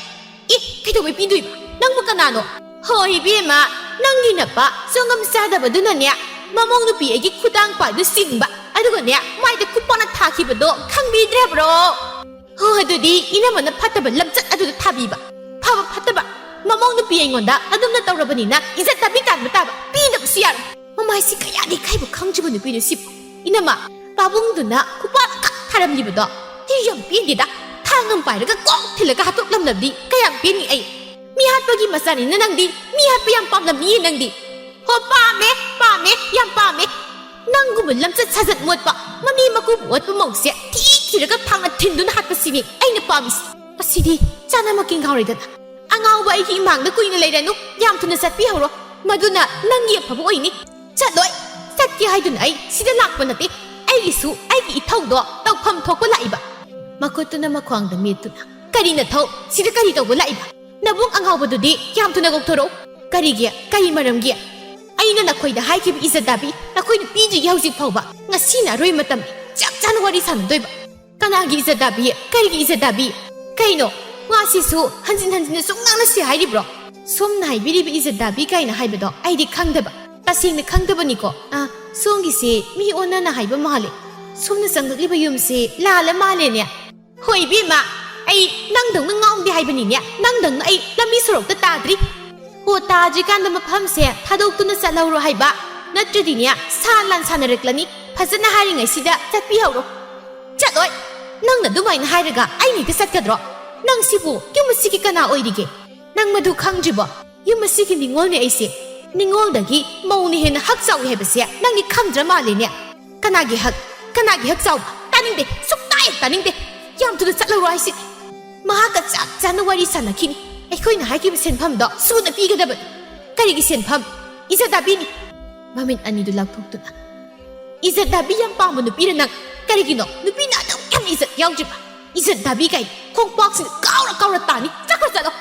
ꯑꯦ, ꯀꯩꯗꯧꯕꯩ ꯄꯤꯗꯣꯏꯕ? ꯅꯪꯕꯨ ꯀꯅꯥꯅꯣ? ꯍꯣ ꯏꯕꯦꯝꯃ, ꯅꯪꯒꯤ ꯅꯄꯥ ꯆꯣꯡꯉꯝ ꯆꯥꯗꯕꯗꯨꯅꯅꯦ, ꯃꯃꯧ ꯅꯨꯄꯤ ꯑꯩꯒꯤ ꯈꯨꯗꯥꯡ ꯄꯥꯏꯗꯨ ꯆꯤꯡꯕ, ꯑꯗꯨꯒꯅꯦ ꯃꯥꯏꯗ ꯈꯨꯄꯥꯛꯅ ꯊꯥꯈꯤꯕꯗꯣ ꯈꯪꯕꯤꯗ꯭ꯔꯕ꯭ꯔꯣ? ꯍꯣ, ꯑꯗꯨꯗꯤ ꯏꯅꯝꯃꯅ ꯐꯠꯇꯕ ꯂꯝꯆꯠ ꯑꯗꯨꯗ ꯊꯥꯕꯤꯕ꯫ ꯐꯕ ꯐꯠꯇꯕ, ꯃꯃꯧ ꯅꯨꯄꯤ ꯑꯩꯉꯣꯟꯗ ꯑꯗꯨꯝꯅ ꯇꯧꯔꯕꯅꯤꯅ ꯏꯖꯠ ꯇꯥꯕꯤ ꯇꯥꯟꯕ ꯇꯥꯕ, ꯄꯤꯗꯕꯁꯨ ꯌꯥꯔꯣꯏ꯫ ꯃꯃꯥꯏꯁꯤ ꯀꯌꯥꯗꯤ ꯏꯀꯥꯏꯕ ꯈꯪꯗ꯭ꯔꯤꯕ ꯅꯨꯄꯤꯅꯣ ꯁꯤꯕꯨ꯫ ꯏꯅꯝꯃ, ꯄꯥꯕꯨꯡꯗꯨꯅ ꯈꯨꯄꯥꯛ ꯀꯛ ꯊꯥꯔꯝꯂꯤꯕꯗꯣ, ꯑꯩ ꯌꯥꯝ ꯄꯦꯟꯗꯦꯗ꯫ ꯊꯥꯡ ꯑꯃ ꯄꯥꯏꯔꯒ ꯀꯣꯛ ꯊꯤꯜꯂꯒ ꯍꯥꯠꯇꯣꯛꯂꯝꯂꯕꯗꯤ ꯀꯌꯥꯝ ꯄꯦꯟꯅꯤ ꯑꯩ꯫ ꯃꯤ ꯍꯥꯠꯄꯒꯤ ꯃꯆꯥꯅꯤꯅ ꯅꯪꯗꯤ, ꯃꯤ ꯍꯥꯠꯄ ꯌꯥꯝ ꯄꯥꯝꯂꯝꯅꯤꯌꯦ ꯅꯪꯗꯤ꯫ ꯍꯣ, ꯄꯥꯝꯃꯦ, ꯄꯥꯝꯃꯦ, ꯌꯥꯝ ꯄꯥꯝꯃꯦ꯫ ꯅꯪꯒꯨꯝꯕ ꯂꯝꯆꯠ ꯁꯥꯖꯠ ꯃꯣꯠꯄ, ꯃꯅꯦ ꯃꯀꯨꯕꯨ ꯑꯣꯠꯄ ꯃꯧꯁꯦ ꯊꯤ ꯊꯤꯔꯒ ꯊꯥꯡꯅ ꯊꯤꯟꯗꯨꯅ ꯍꯥꯠꯄꯁꯤꯅꯤ ꯑꯩꯅ ꯄꯥꯝꯃꯤꯁꯤ꯫ ꯃꯁꯤꯗꯤ ꯆꯥꯅꯃꯛꯀꯤ ꯉꯥꯎꯔꯦꯗꯅ꯫ ꯑꯉꯥꯎꯕ ꯑꯩꯒꯤ ꯏꯃꯥꯡꯗ ꯀꯨꯏꯅ ꯂꯩꯔꯅꯨ, ꯌꯥꯝ ꯊꯨꯅ ꯆꯠꯄꯤꯍꯧꯔꯣ꯫ ꯃꯗꯨꯅ ꯅꯪꯒꯤ ꯑꯐꯕ ꯑꯣꯏꯅꯤ꯫ ꯆꯠꯂꯣꯏ꯫ ꯆꯠꯀꯦ ꯍꯥꯏꯗꯨꯅ ꯑꯩ ꯁꯤꯗ ꯂꯥꯛꯄ ꯅꯠꯇꯦ꯫ ꯑꯩꯒꯤꯁꯨ ꯑꯩꯒꯤ ꯏꯊꯧꯗꯣ ꯇꯧꯐꯝ ꯊꯣꯛꯄ ꯂꯥꯛꯏꯕ꯫ ꯃꯈꯨꯠꯇꯨꯅ ꯃꯈ꯭ꯋꯥꯡꯗ ꯃꯦꯠꯇꯨꯅ ꯀꯔꯤ ꯅꯊꯧ? ꯁꯤꯗ ꯀꯔꯤ ꯇꯧꯕ ꯂꯥꯛꯏꯕ? ꯅꯕꯨꯡ ꯑꯉꯥꯎꯕꯗꯨꯗꯤ ꯌꯥꯝ ꯊꯨꯅ ꯀꯧꯊꯣꯔꯛꯎ꯫ ꯀꯔꯤꯒꯤ? ꯀꯔꯤ ꯃꯔꯝꯒꯤ? ꯑꯩꯅ ꯅꯈꯣꯏꯗ ꯍꯥꯏꯈꯤꯕ ꯏꯖꯠ ꯗꯥꯕꯤ ꯅꯈꯣꯏ ꯅꯨꯄꯤꯗ꯭ꯔꯤꯒꯤ ꯍꯧꯖꯤꯛ ꯐꯥꯎꯕ꯫ ꯉꯁꯤꯅ ꯑꯔꯣꯏꯕ ꯃꯇꯝꯅꯤ꯫ ꯆꯞ ꯆꯥꯅ ꯋꯥꯔꯤ ꯁꯥꯟꯅꯗꯣꯏꯕ꯫ ꯀꯅꯥꯒꯤ ꯏꯖꯠ ꯗꯥꯕꯤ? ꯀꯔꯤꯒꯤ ꯏꯖꯠ ꯗꯥꯕꯤ? ꯀꯩꯅꯣ? ꯋꯥꯁꯤꯁꯨ ꯍꯟꯖꯤꯟ ꯍꯟꯖꯤꯟꯅ ꯁꯨꯝ ꯉꯥꯡꯅꯁꯤ ꯍꯥꯏꯔꯤꯕ꯭ꯔꯣ? ꯁꯣꯝꯅ ꯍꯥꯏꯕꯤꯔꯤꯕ ꯏꯖꯠ ꯗꯥꯕꯤ ꯀꯥꯏꯅ ꯍꯥꯏꯕꯗꯣ ꯑꯩꯗꯤ ꯈꯪꯗꯕ꯫ ꯇꯁꯦꯡꯅ ꯈꯪꯗꯕꯅꯤꯀꯣ꯫ ꯑ, ꯁꯣꯝꯒꯤꯁꯦ ꯃꯤ ꯑꯣꯟꯅꯅ ꯍꯥꯏꯕ ꯃꯥꯜꯂꯦ꯫ ꯁꯣꯝꯅ ꯆꯪꯂꯛꯂꯤꯕ ꯌꯨꯝꯁꯦ ꯂꯥꯜꯂ ꯃꯥꯜꯂꯦꯅꯦ꯫ ꯍꯣꯏ ꯏꯕꯦꯝꯃ, ꯑꯩ ꯅꯪꯗꯧꯅ ꯉꯥꯎꯗꯦ ꯍꯥꯏꯕꯅꯤꯅꯦ꯫ ꯅꯪꯗꯧꯅ ꯑꯩ ꯂꯝꯕꯤ ꯁꯣꯔꯣꯛꯇ ꯇꯥꯗ꯭ꯔꯤ꯫ ꯍꯣ, ꯇꯥꯗ꯭ꯔꯤꯀꯥꯟꯗ ꯃꯐꯝꯁꯦ ꯊꯥꯗꯣꯛꯇꯨꯅ ꯆꯠꯍꯧꯔꯣ ꯍꯥꯏꯕ꯫ ꯅꯠꯇ꯭ꯔꯗꯤꯅꯦ, ꯁꯥ ꯂꯥꯟ ꯁꯥꯟꯅꯔꯛꯂꯅꯤ꯫ ꯐꯖꯅ ꯍꯥꯏꯔꯤꯉꯩꯁꯤꯗ ꯆꯠꯄꯤꯍꯧꯔꯣ꯫ ꯆꯠꯂꯣꯏ꯫ ꯅꯪꯅ ꯑꯗꯨꯃꯥꯏꯅ ꯍꯥꯏꯔꯒ ꯑꯩꯅ ꯍꯦꯛꯇ ꯆꯠꯀꯗ꯭ꯔꯣ? ꯅꯪ ꯁꯤꯕꯨ ꯌꯨꯝ ꯑꯁꯤꯒꯤ ꯀꯅꯥ ꯑꯣꯏꯔꯤꯒꯦ? ꯅꯪ ꯃꯗꯨ ꯈꯪꯗ꯭ꯔꯤꯕꯣ? ꯌꯨꯝ ꯑꯁꯤꯒꯤ ꯅꯤꯉꯣꯜꯅꯦ ꯑꯩꯁꯦ꯫ ꯅꯤꯉꯣꯜꯗꯒꯤ ꯃꯧꯅ ꯍꯦꯟꯅ ꯍꯛ ꯆꯥꯎꯏ ꯍꯥꯏꯕꯁꯦ ꯅꯪꯗꯤ ꯈꯪꯗ꯭ꯔ ꯃꯥꯜꯂꯦꯅꯦ꯫ ꯀꯅꯥꯒꯤ ꯍꯛ? ꯀꯅꯥꯒꯤ ꯍꯛ ꯆꯥꯎꯕ? ꯇꯥꯅꯤꯡꯗꯦ꯫ ꯁꯨꯛꯇꯥ ꯍꯦꯛ ꯇꯥꯅꯤꯡꯗꯦ꯫ ꯌꯥꯝ ꯊꯨꯅ ꯆꯠꯍꯧꯔꯣ ꯍꯥꯏꯁꯤꯅꯤ꯫ ꯃꯍꯥꯛꯀ ꯆꯞ ꯆꯥꯅ ꯋꯥꯔꯤ ꯁꯥꯟꯅꯈꯤꯅꯤ꯫ ꯑꯩꯈꯣꯏꯅ ꯍꯥꯏꯈꯤꯕ ꯁꯦꯟꯐꯝꯗꯣ ꯁꯨꯅ ꯄꯤꯒꯗꯕꯅꯤ꯫ ꯀꯔꯤꯒꯤ ꯁꯦꯟꯐꯝ? ꯏꯖꯠ ꯗꯥꯕꯤꯅꯤ꯫ ꯃꯃꯤꯠ ꯑꯅꯤꯗꯨ ꯂꯥꯎꯊꯣꯛꯇꯨꯅ, ꯏꯖꯠ ꯗꯥꯕꯤ ꯌꯥꯝ ꯄꯥꯝꯕ ꯅꯨꯄꯤꯔ ꯅꯪ? ꯀꯔꯤꯒꯤꯅꯣ ꯅꯨꯄꯤꯅ ꯑꯗꯨꯛ ꯌꯥꯝꯅ ꯏꯖꯠ ꯌꯥꯎꯗ꯭ꯔꯤꯕ? ꯏꯖꯠ ꯗꯥꯕꯤ ꯀꯥꯏꯅ ꯈꯣꯡꯄꯥꯛꯁꯤꯅ ꯀꯥꯎꯔ ꯀꯥꯎꯔ ꯇꯥꯅꯤ꯫ ꯆꯠꯈ꯭ꯔꯣ, ꯆꯠꯂꯣ꯫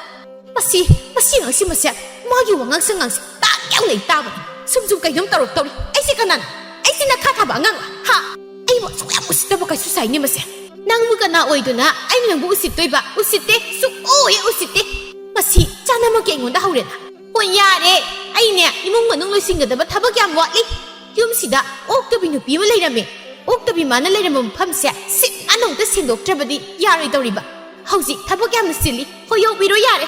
ꯃꯁꯤ, ꯃꯁꯤ ꯑꯉꯥꯡꯁꯤ ꯃꯁꯦ꯫ ꯃꯥꯒꯤ ꯋꯥꯉꯥꯡ ꯁꯉꯥꯡꯁꯦ ꯇꯥꯛ ꯌꯥꯝ ꯂꯩ ꯇꯥꯕꯅꯤ꯫ ꯁꯨꯝ ꯁꯨꯝ ꯀꯩꯅꯣꯝ ꯇꯧꯔꯛꯇꯧꯔꯤ꯫ ꯑꯩꯁꯦ ꯀꯅꯥꯅꯣ? ꯑꯩꯁꯦ ꯅꯈꯥ ꯊꯥꯕ ꯑꯉꯥꯡꯂ? ꯍꯥ? ꯑꯩꯕꯨ ꯑꯁꯨꯛ ꯌꯥꯝ ꯎꯁꯤꯠꯇꯕ ꯀꯩꯁꯨ ꯁꯥꯏꯅꯦ ꯃꯁꯦ꯫ ꯅꯪꯕꯨ ꯀꯅꯥ ꯑꯣꯏꯗꯨꯅ ꯑꯩꯅ ꯅꯪꯕꯨ ꯎꯁꯤꯠꯇꯣꯏꯕ? ꯎꯁꯤꯠꯇꯦ꯫ ꯁꯨꯛꯎ ꯍꯦꯛ ꯎꯁꯤꯠꯇꯦ꯫ ꯃꯁꯤ ꯆꯥꯅꯃꯛꯀꯤ ꯑꯩꯉꯣꯟꯗ ꯍꯧꯔꯦꯅ꯫ ꯍꯣꯏ, ꯌꯥꯔꯦ꯫ ꯑꯩꯅꯦ, ꯏꯃꯨꯡ ꯃꯅꯨꯡ ꯂꯣꯏꯁꯤꯟꯒꯗꯕ ꯊꯕꯛ ꯌꯥꯝ ꯋꯥꯠꯂꯤ꯫ ꯌꯨꯝꯁꯤꯗ ꯑꯣꯛꯇꯕꯤ ꯅꯨꯄꯤ ꯑꯃ ꯂꯩꯔꯝꯃꯦ꯫ ꯑꯣꯛꯇꯕꯤ ꯃꯥꯅ ꯂꯩꯔꯝꯕ ꯃꯐꯝꯁꯦ ꯁꯤꯠ ꯅꯥꯟꯅ ꯑꯃꯨꯛꯇ ꯁꯦꯡꯗꯣꯛꯇ꯭ꯔꯕꯗꯤ ꯌꯥꯔꯣꯏꯗꯧꯔꯤꯕ꯫ ꯍꯧꯖꯤꯛ ꯊꯕꯛ ꯌꯥꯝꯅ ꯆꯤꯜꯂꯤ꯫ ꯍꯣꯏ, ꯌꯧꯕꯤꯔꯣ ꯌꯥꯔꯦ꯫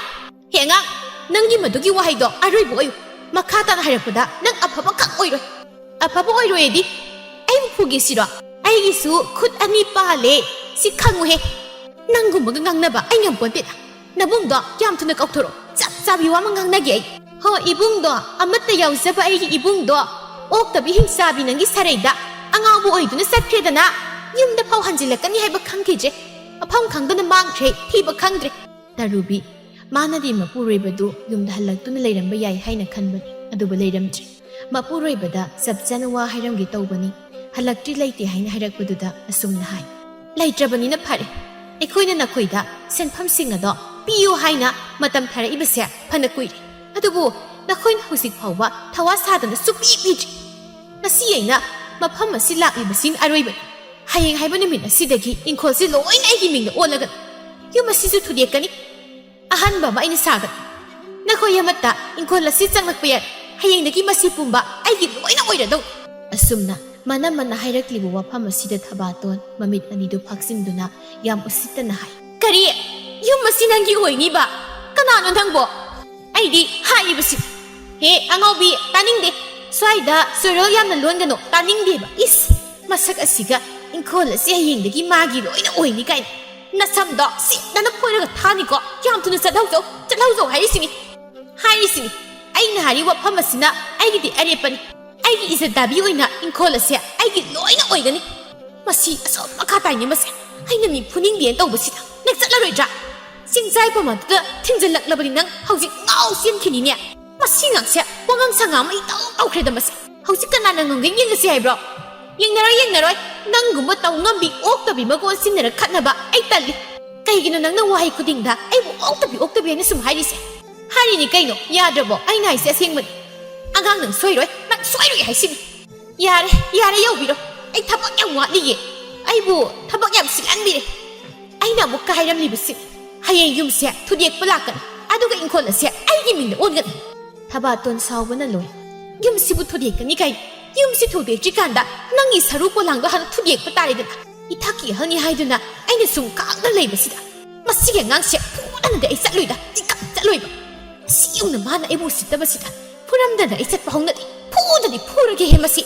ꯍꯦ ꯑꯉꯥꯡ, ꯅꯪꯒꯤ ꯃꯗꯨꯒꯤ ꯋꯥꯍꯩꯗꯣ ꯑꯔꯣꯏꯕ ꯑꯣꯏꯌꯨ꯫ ꯃꯈꯥ ꯇꯥꯅ ꯍꯥꯏꯔꯛꯄꯗ ꯅꯪ ꯑꯐꯕ ꯈꯛ ꯑꯣꯏꯔꯣꯏ꯫ ꯑꯐꯕ ꯑꯣꯏꯔꯣꯏꯗꯤ ꯑꯩꯕꯨ ꯐꯨꯒꯦ ꯁꯤꯔꯣ? ꯑꯩꯒꯤꯁꯨ ꯈꯨꯠ ꯑꯅꯤ ꯄꯥꯜꯂꯦ꯫ ꯁꯤ ꯈꯪꯉꯨꯍꯦ꯫ ꯅꯪꯒꯨꯝꯕꯒ ꯉꯥꯡꯅꯕ ꯑꯩ ꯉꯝꯄꯣꯟꯇꯦꯗ꯫ ꯅꯕꯨꯡꯗꯣ ꯌꯥꯝ ꯊꯨꯅ ꯀꯧꯊꯣꯔꯛꯑꯣ꯫ ꯆꯞ ꯆꯥꯕꯤ ꯋꯥ ꯑꯃ ꯉꯥꯡꯅꯒꯦ ꯑꯩ꯫ ꯍꯣ, ꯏꯕꯨꯡꯗꯣ, ꯑꯃꯠꯇ ꯌꯥꯎꯖꯕ ꯑꯩꯒꯤ ꯏꯕꯨꯡꯗꯣ, ꯑꯣꯛꯇꯕꯤ ꯍꯤꯡꯆꯥꯕꯤ ꯅꯪꯒꯤ ꯁꯥꯔꯩꯗ ꯑꯉꯥꯎꯕ ꯑꯣꯏꯗꯨꯅ ꯆꯠꯈ꯭ꯔꯦꯗꯅ꯫ ꯌꯨꯝꯗ ꯐꯥꯎ ꯍꯟꯖꯤꯜꯂꯛꯀꯅꯤ ꯍꯥꯏꯕ ꯈꯪꯈꯤꯗ꯭ꯔꯦ꯫ ꯃꯐꯝ ꯈꯪꯗꯅ ꯃꯥꯡꯈ꯭ꯔꯦ, ꯊꯤꯕ ꯈꯪꯗ꯭ꯔꯦ꯫ ꯇꯔꯨꯕꯤ, ꯃꯥꯅꯗꯤ ꯃꯄꯨꯔꯣꯏꯕꯗꯨ ꯌꯨꯝꯗ ꯍꯜꯂꯛꯇꯨꯅ ꯂꯩꯔꯝꯕ ꯌꯥꯏ ꯍꯥꯏꯅ ꯈꯟꯕꯅꯤ, ꯑꯗꯨꯕꯨ ꯂꯩꯔꯝꯗ꯭ꯔꯦ꯫ ꯃꯄꯨꯔꯣꯏꯕꯗ ꯆꯞ ꯆꯥꯅ ꯋꯥ ꯍꯥꯏꯔꯝꯒꯦ ꯇꯧꯕꯅꯤ, ꯍꯜꯂꯛꯇ꯭ꯔꯤ ꯂꯩꯇꯦ ꯍꯥꯏꯅ ꯍꯥꯏꯔꯛꯄꯗꯨꯗ ꯑꯁꯨꯝꯅ ꯍꯥꯏ꯫ ꯂꯩꯇ꯭ꯔꯕꯅꯤꯅ ꯐꯔꯦ꯫ ꯑꯩꯈꯣꯏꯅ ꯅꯈꯣꯏꯗ ꯁꯦꯟꯐꯝꯁꯤꯡ ꯑꯗꯣ ꯄꯤꯌꯨ ꯍꯥꯏꯅ ꯃꯇꯝ ꯊꯥꯔꯛꯏꯕꯁꯦ ꯐꯅ ꯀꯨꯏꯔꯦ, ꯑꯗꯨꯕꯨ ꯅꯈꯣꯏꯅ ꯍꯧꯖꯤꯛ ꯐꯥꯎꯕ ꯊꯋꯥ ꯁꯥꯗꯅ ꯁꯨꯛꯄꯤ ꯄꯤꯗ꯭ꯔꯤ꯫ ꯉꯁꯤ ꯑꯩꯅ ꯃꯐꯝ ꯑꯁꯤ ꯂꯥꯛꯂꯤꯕꯁꯤꯡ ꯑꯔꯣꯏꯕꯅꯤ꯫ ꯍꯌꯦꯡ ꯍꯥꯏꯕ ꯅꯨꯃꯤꯠ ꯑꯁꯤꯗꯒꯤ ꯏꯪꯈꯣꯜꯁꯤ ꯂꯣꯏꯅ ꯑꯩꯒꯤ ꯃꯤꯡꯗ ꯑꯣꯜꯂꯒꯅꯤ꯫ ꯌꯨꯝ ꯑꯁꯤꯁꯨ ꯊꯨꯗꯦꯛꯀꯅꯤ꯫ ꯑꯍꯟꯕ ꯑꯃ ꯑꯩꯅ ꯁꯥꯒꯅꯤ꯫ ꯅꯈꯣꯏ ꯑꯃꯠꯇ ꯏꯪꯈꯣꯜ ꯑꯁꯤ ꯆꯪꯂꯛꯄ ꯌꯥꯏ꯫ ꯍꯌꯦꯡꯗꯒꯤ ꯃꯁꯤ ꯄꯨꯝꯕ ꯑꯩꯒꯤ ꯂꯣꯏꯅ ꯑꯣꯏꯔꯗꯧ꯫ ꯑꯁꯨꯝꯅ ꯃꯅꯝꯃꯅ ꯍꯥꯏꯔꯛꯂꯤꯕ ꯋꯥꯐꯝ ꯑꯁꯤꯗ ꯊꯕꯥꯇꯣꯟ ꯃꯃꯤꯠ ꯑꯅꯤꯗꯨ ꯐꯥꯛꯆꯤꯟꯗꯨꯅ ꯌꯥꯝ ꯎꯁꯤꯠꯇꯅ ꯍꯥꯏ, "ꯀꯔꯤ? ꯌꯨꯝ ꯑꯁꯤ ꯅꯪꯒꯤ ꯑꯣꯏꯅꯤꯕ? ꯀꯅꯥꯅꯣ ꯅꯪꯕꯣ?" ꯑꯩꯗꯤ ꯍꯥꯏꯔꯤꯕꯁꯤ, "ꯍꯦ ꯑꯉꯥꯎꯕꯤ, ꯇꯥꯅꯤꯡꯗꯦ꯫ ꯁ꯭ꯋꯥꯏꯗ ꯆꯨꯔꯣꯜ ꯌꯥꯝꯅ ꯂꯣꯟꯒꯅꯨ, ꯇꯥꯅꯤꯡꯗꯦꯕ꯫ ꯏꯁ, ꯃꯁꯛ ꯑꯁꯤꯒ ꯏꯪꯈꯣꯜ ꯑꯁꯤ ꯍꯌꯦꯡꯗꯒꯤ ꯃꯥꯒꯤ ꯂꯣꯏꯅ ꯑꯣꯏꯅꯤ ꯀꯥꯏꯅ꯫ ꯅꯁꯝꯗꯣ ꯁꯤꯠꯇꯅ ꯐꯣꯏꯔꯒ ꯊꯥꯅꯤꯀꯣ꯫ ꯌꯥꯝ ꯊꯨꯅ ꯆꯠꯍꯧꯖꯧ, ꯆꯠꯍꯧꯖꯧ ꯍꯥꯏꯔꯤꯁꯤꯅꯤ, ꯍꯥꯏꯔꯤꯁꯤꯅꯤ꯫ ꯑꯩꯅ ꯍꯥꯏꯔꯤ ꯋꯥꯐꯝ ꯑꯁꯤꯅ ꯑꯩꯒꯤꯗꯤ ꯑꯔꯦꯞꯄꯅꯤ꯫ ꯑꯩꯒꯤ ꯏꯖꯠ ꯗꯥꯕꯤ ꯑꯣꯏꯅ ꯏꯪꯈꯣꯜ ꯑꯁꯦ ꯑꯩꯒꯤ ꯂꯣꯏꯅ ꯑꯣꯏꯒꯅꯤ꯫ ꯃꯁꯤ ꯑꯁꯣꯝ ꯃꯈꯥ ꯇꯥꯏꯅꯦ ꯃꯁꯦ꯫ ꯑꯩꯅ ꯃꯤ ꯐꯨꯅꯤꯡꯗꯦꯅ ꯇꯧꯕꯁꯤꯗ ꯅꯪ ꯆꯠꯂꯔꯣꯏꯗ꯭ꯔꯥ? ꯆꯤꯡꯖꯥꯏꯐꯝ ꯑꯗꯨꯗ ꯊꯤꯟꯖꯜꯂꯛꯂꯕꯗꯤ ꯅꯪ ꯍꯧꯖꯤꯛ ꯉꯥꯎ ꯆꯦꯟꯈꯤꯅꯤꯅꯦ꯫ ꯃꯁꯤ ꯉꯥꯡꯁꯦ ꯋꯥꯉꯥꯡ ꯁꯉꯥꯡ ꯑꯃ ꯏꯇꯧ ꯇꯧꯈ꯭ꯔꯦꯗ ꯃꯁꯦ꯫ ꯍꯧꯖꯤꯛ ꯀꯅꯥꯅ ꯉꯝꯒꯦ ꯌꯦꯡꯉꯁꯤ ꯍꯥꯏꯕ꯭ꯔꯣ? ꯌꯦꯡꯅꯔꯣꯏ, ꯌꯦꯡꯅꯔꯣꯏ꯫ ꯅꯪꯒꯨꯝꯕ ꯇꯧ ꯉꯝꯕꯤ ꯑꯣꯛꯇꯕꯤ ꯃꯒꯣꯟ ꯁꯤꯟꯅꯔ ꯈꯠꯅꯕ ꯑꯩ ꯇꯜꯂꯤ꯫ ꯀꯩꯒꯤꯅꯣ ꯅꯪꯅ ꯋꯥꯍꯩ ꯈꯨꯗꯤꯡꯗ ꯑꯩꯕꯨ ꯑꯣꯛꯇꯕꯤ, ꯑꯣꯛꯇꯕꯤ ꯍꯥꯏꯅ ꯁꯨꯝ ꯍꯥꯏꯔꯤꯁꯦ? ꯍꯥꯏꯔꯤꯅꯤ ꯀꯩꯅꯣ, ꯌꯥꯗ꯭ꯔꯕꯣ? ꯑꯩꯅ ꯍꯥꯏꯁꯦ ꯑꯁꯦꯡꯕꯅꯤ꯫ ꯑꯉꯥꯡ ꯅꯪ ꯁꯣꯏꯔꯣꯏ, ꯅꯪ ꯁꯣꯏꯔꯣꯏ ꯍꯥꯏꯁꯤꯅꯤ꯫ ꯌꯥꯔꯦ, ꯌꯥꯔꯦ ꯌꯧꯕꯤꯔꯣ꯫ ꯑꯩ ꯊꯕꯛ ꯌꯥꯝ ꯋꯥꯠꯂꯤꯌꯦ꯫ ꯑꯩꯕꯨ ꯊꯕꯛ ꯌꯥꯝ ꯆꯤꯜꯍꯟꯕꯤꯔꯦ꯫ ꯑꯩꯅ ꯑꯃꯨꯛꯀ ꯍꯥꯏꯔꯝꯂꯤꯕꯁꯤ, ꯍꯌꯦꯡ ꯌꯨꯝꯁꯦ ꯊꯨꯗꯦꯛꯄ ꯂꯥꯛꯀꯅꯤ, ꯑꯗꯨꯒ ꯏꯪꯈꯣꯜ ꯑꯁꯦ ꯑꯩꯒꯤ ꯃꯤꯡꯗ ꯑꯣꯟꯒꯅꯤ꯫ ꯊꯕꯥꯇꯣꯟ ꯁꯥꯎꯕꯅ ꯂꯣꯏ꯫ ꯌꯨꯝꯁꯤꯕꯨ ꯊꯨꯗꯦꯛꯀꯅꯤ ꯀꯥꯏꯅ? ꯌꯨꯝꯁꯤ ꯊꯨꯗꯦꯛꯇ꯭ꯔꯤꯀꯥꯟꯗ ꯅꯪꯒꯤ ꯁꯔꯨ ꯄꯣꯂꯥꯡꯗꯣ ꯍꯥꯟꯅ ꯊꯨꯗꯦꯛꯄ ꯇꯥꯔꯦꯗꯅ꯫ ꯏꯊꯛꯀꯤ ꯑꯍꯜꯅꯤ ꯍꯥꯏꯗꯨꯅ ꯑꯩꯅ ꯁꯨꯝ ꯀꯥꯡꯅ ꯂꯩꯕꯁꯤꯗ꯫ ꯃꯁꯤꯒꯤ ꯑꯉꯥꯡꯁꯦ ꯐꯨꯗꯅꯗꯤ ꯑꯩ ꯆꯠꯂꯣꯏꯗ, ꯏꯀꯞ ꯆꯠꯂꯣꯏꯕ꯫ ꯁꯤ ꯌꯧꯅ ꯃꯥꯅ ꯑꯩꯕꯨ ꯎꯁꯤꯠꯇꯕꯁꯤꯗ ꯐꯨꯔꯝꯗꯅ ꯑꯩ ꯆꯠꯄ ꯍꯧꯅꯗꯦ꯫ ꯐꯨꯗꯗꯤ ꯐꯨꯔꯒꯦꯍꯦ ꯃꯁꯤ꯫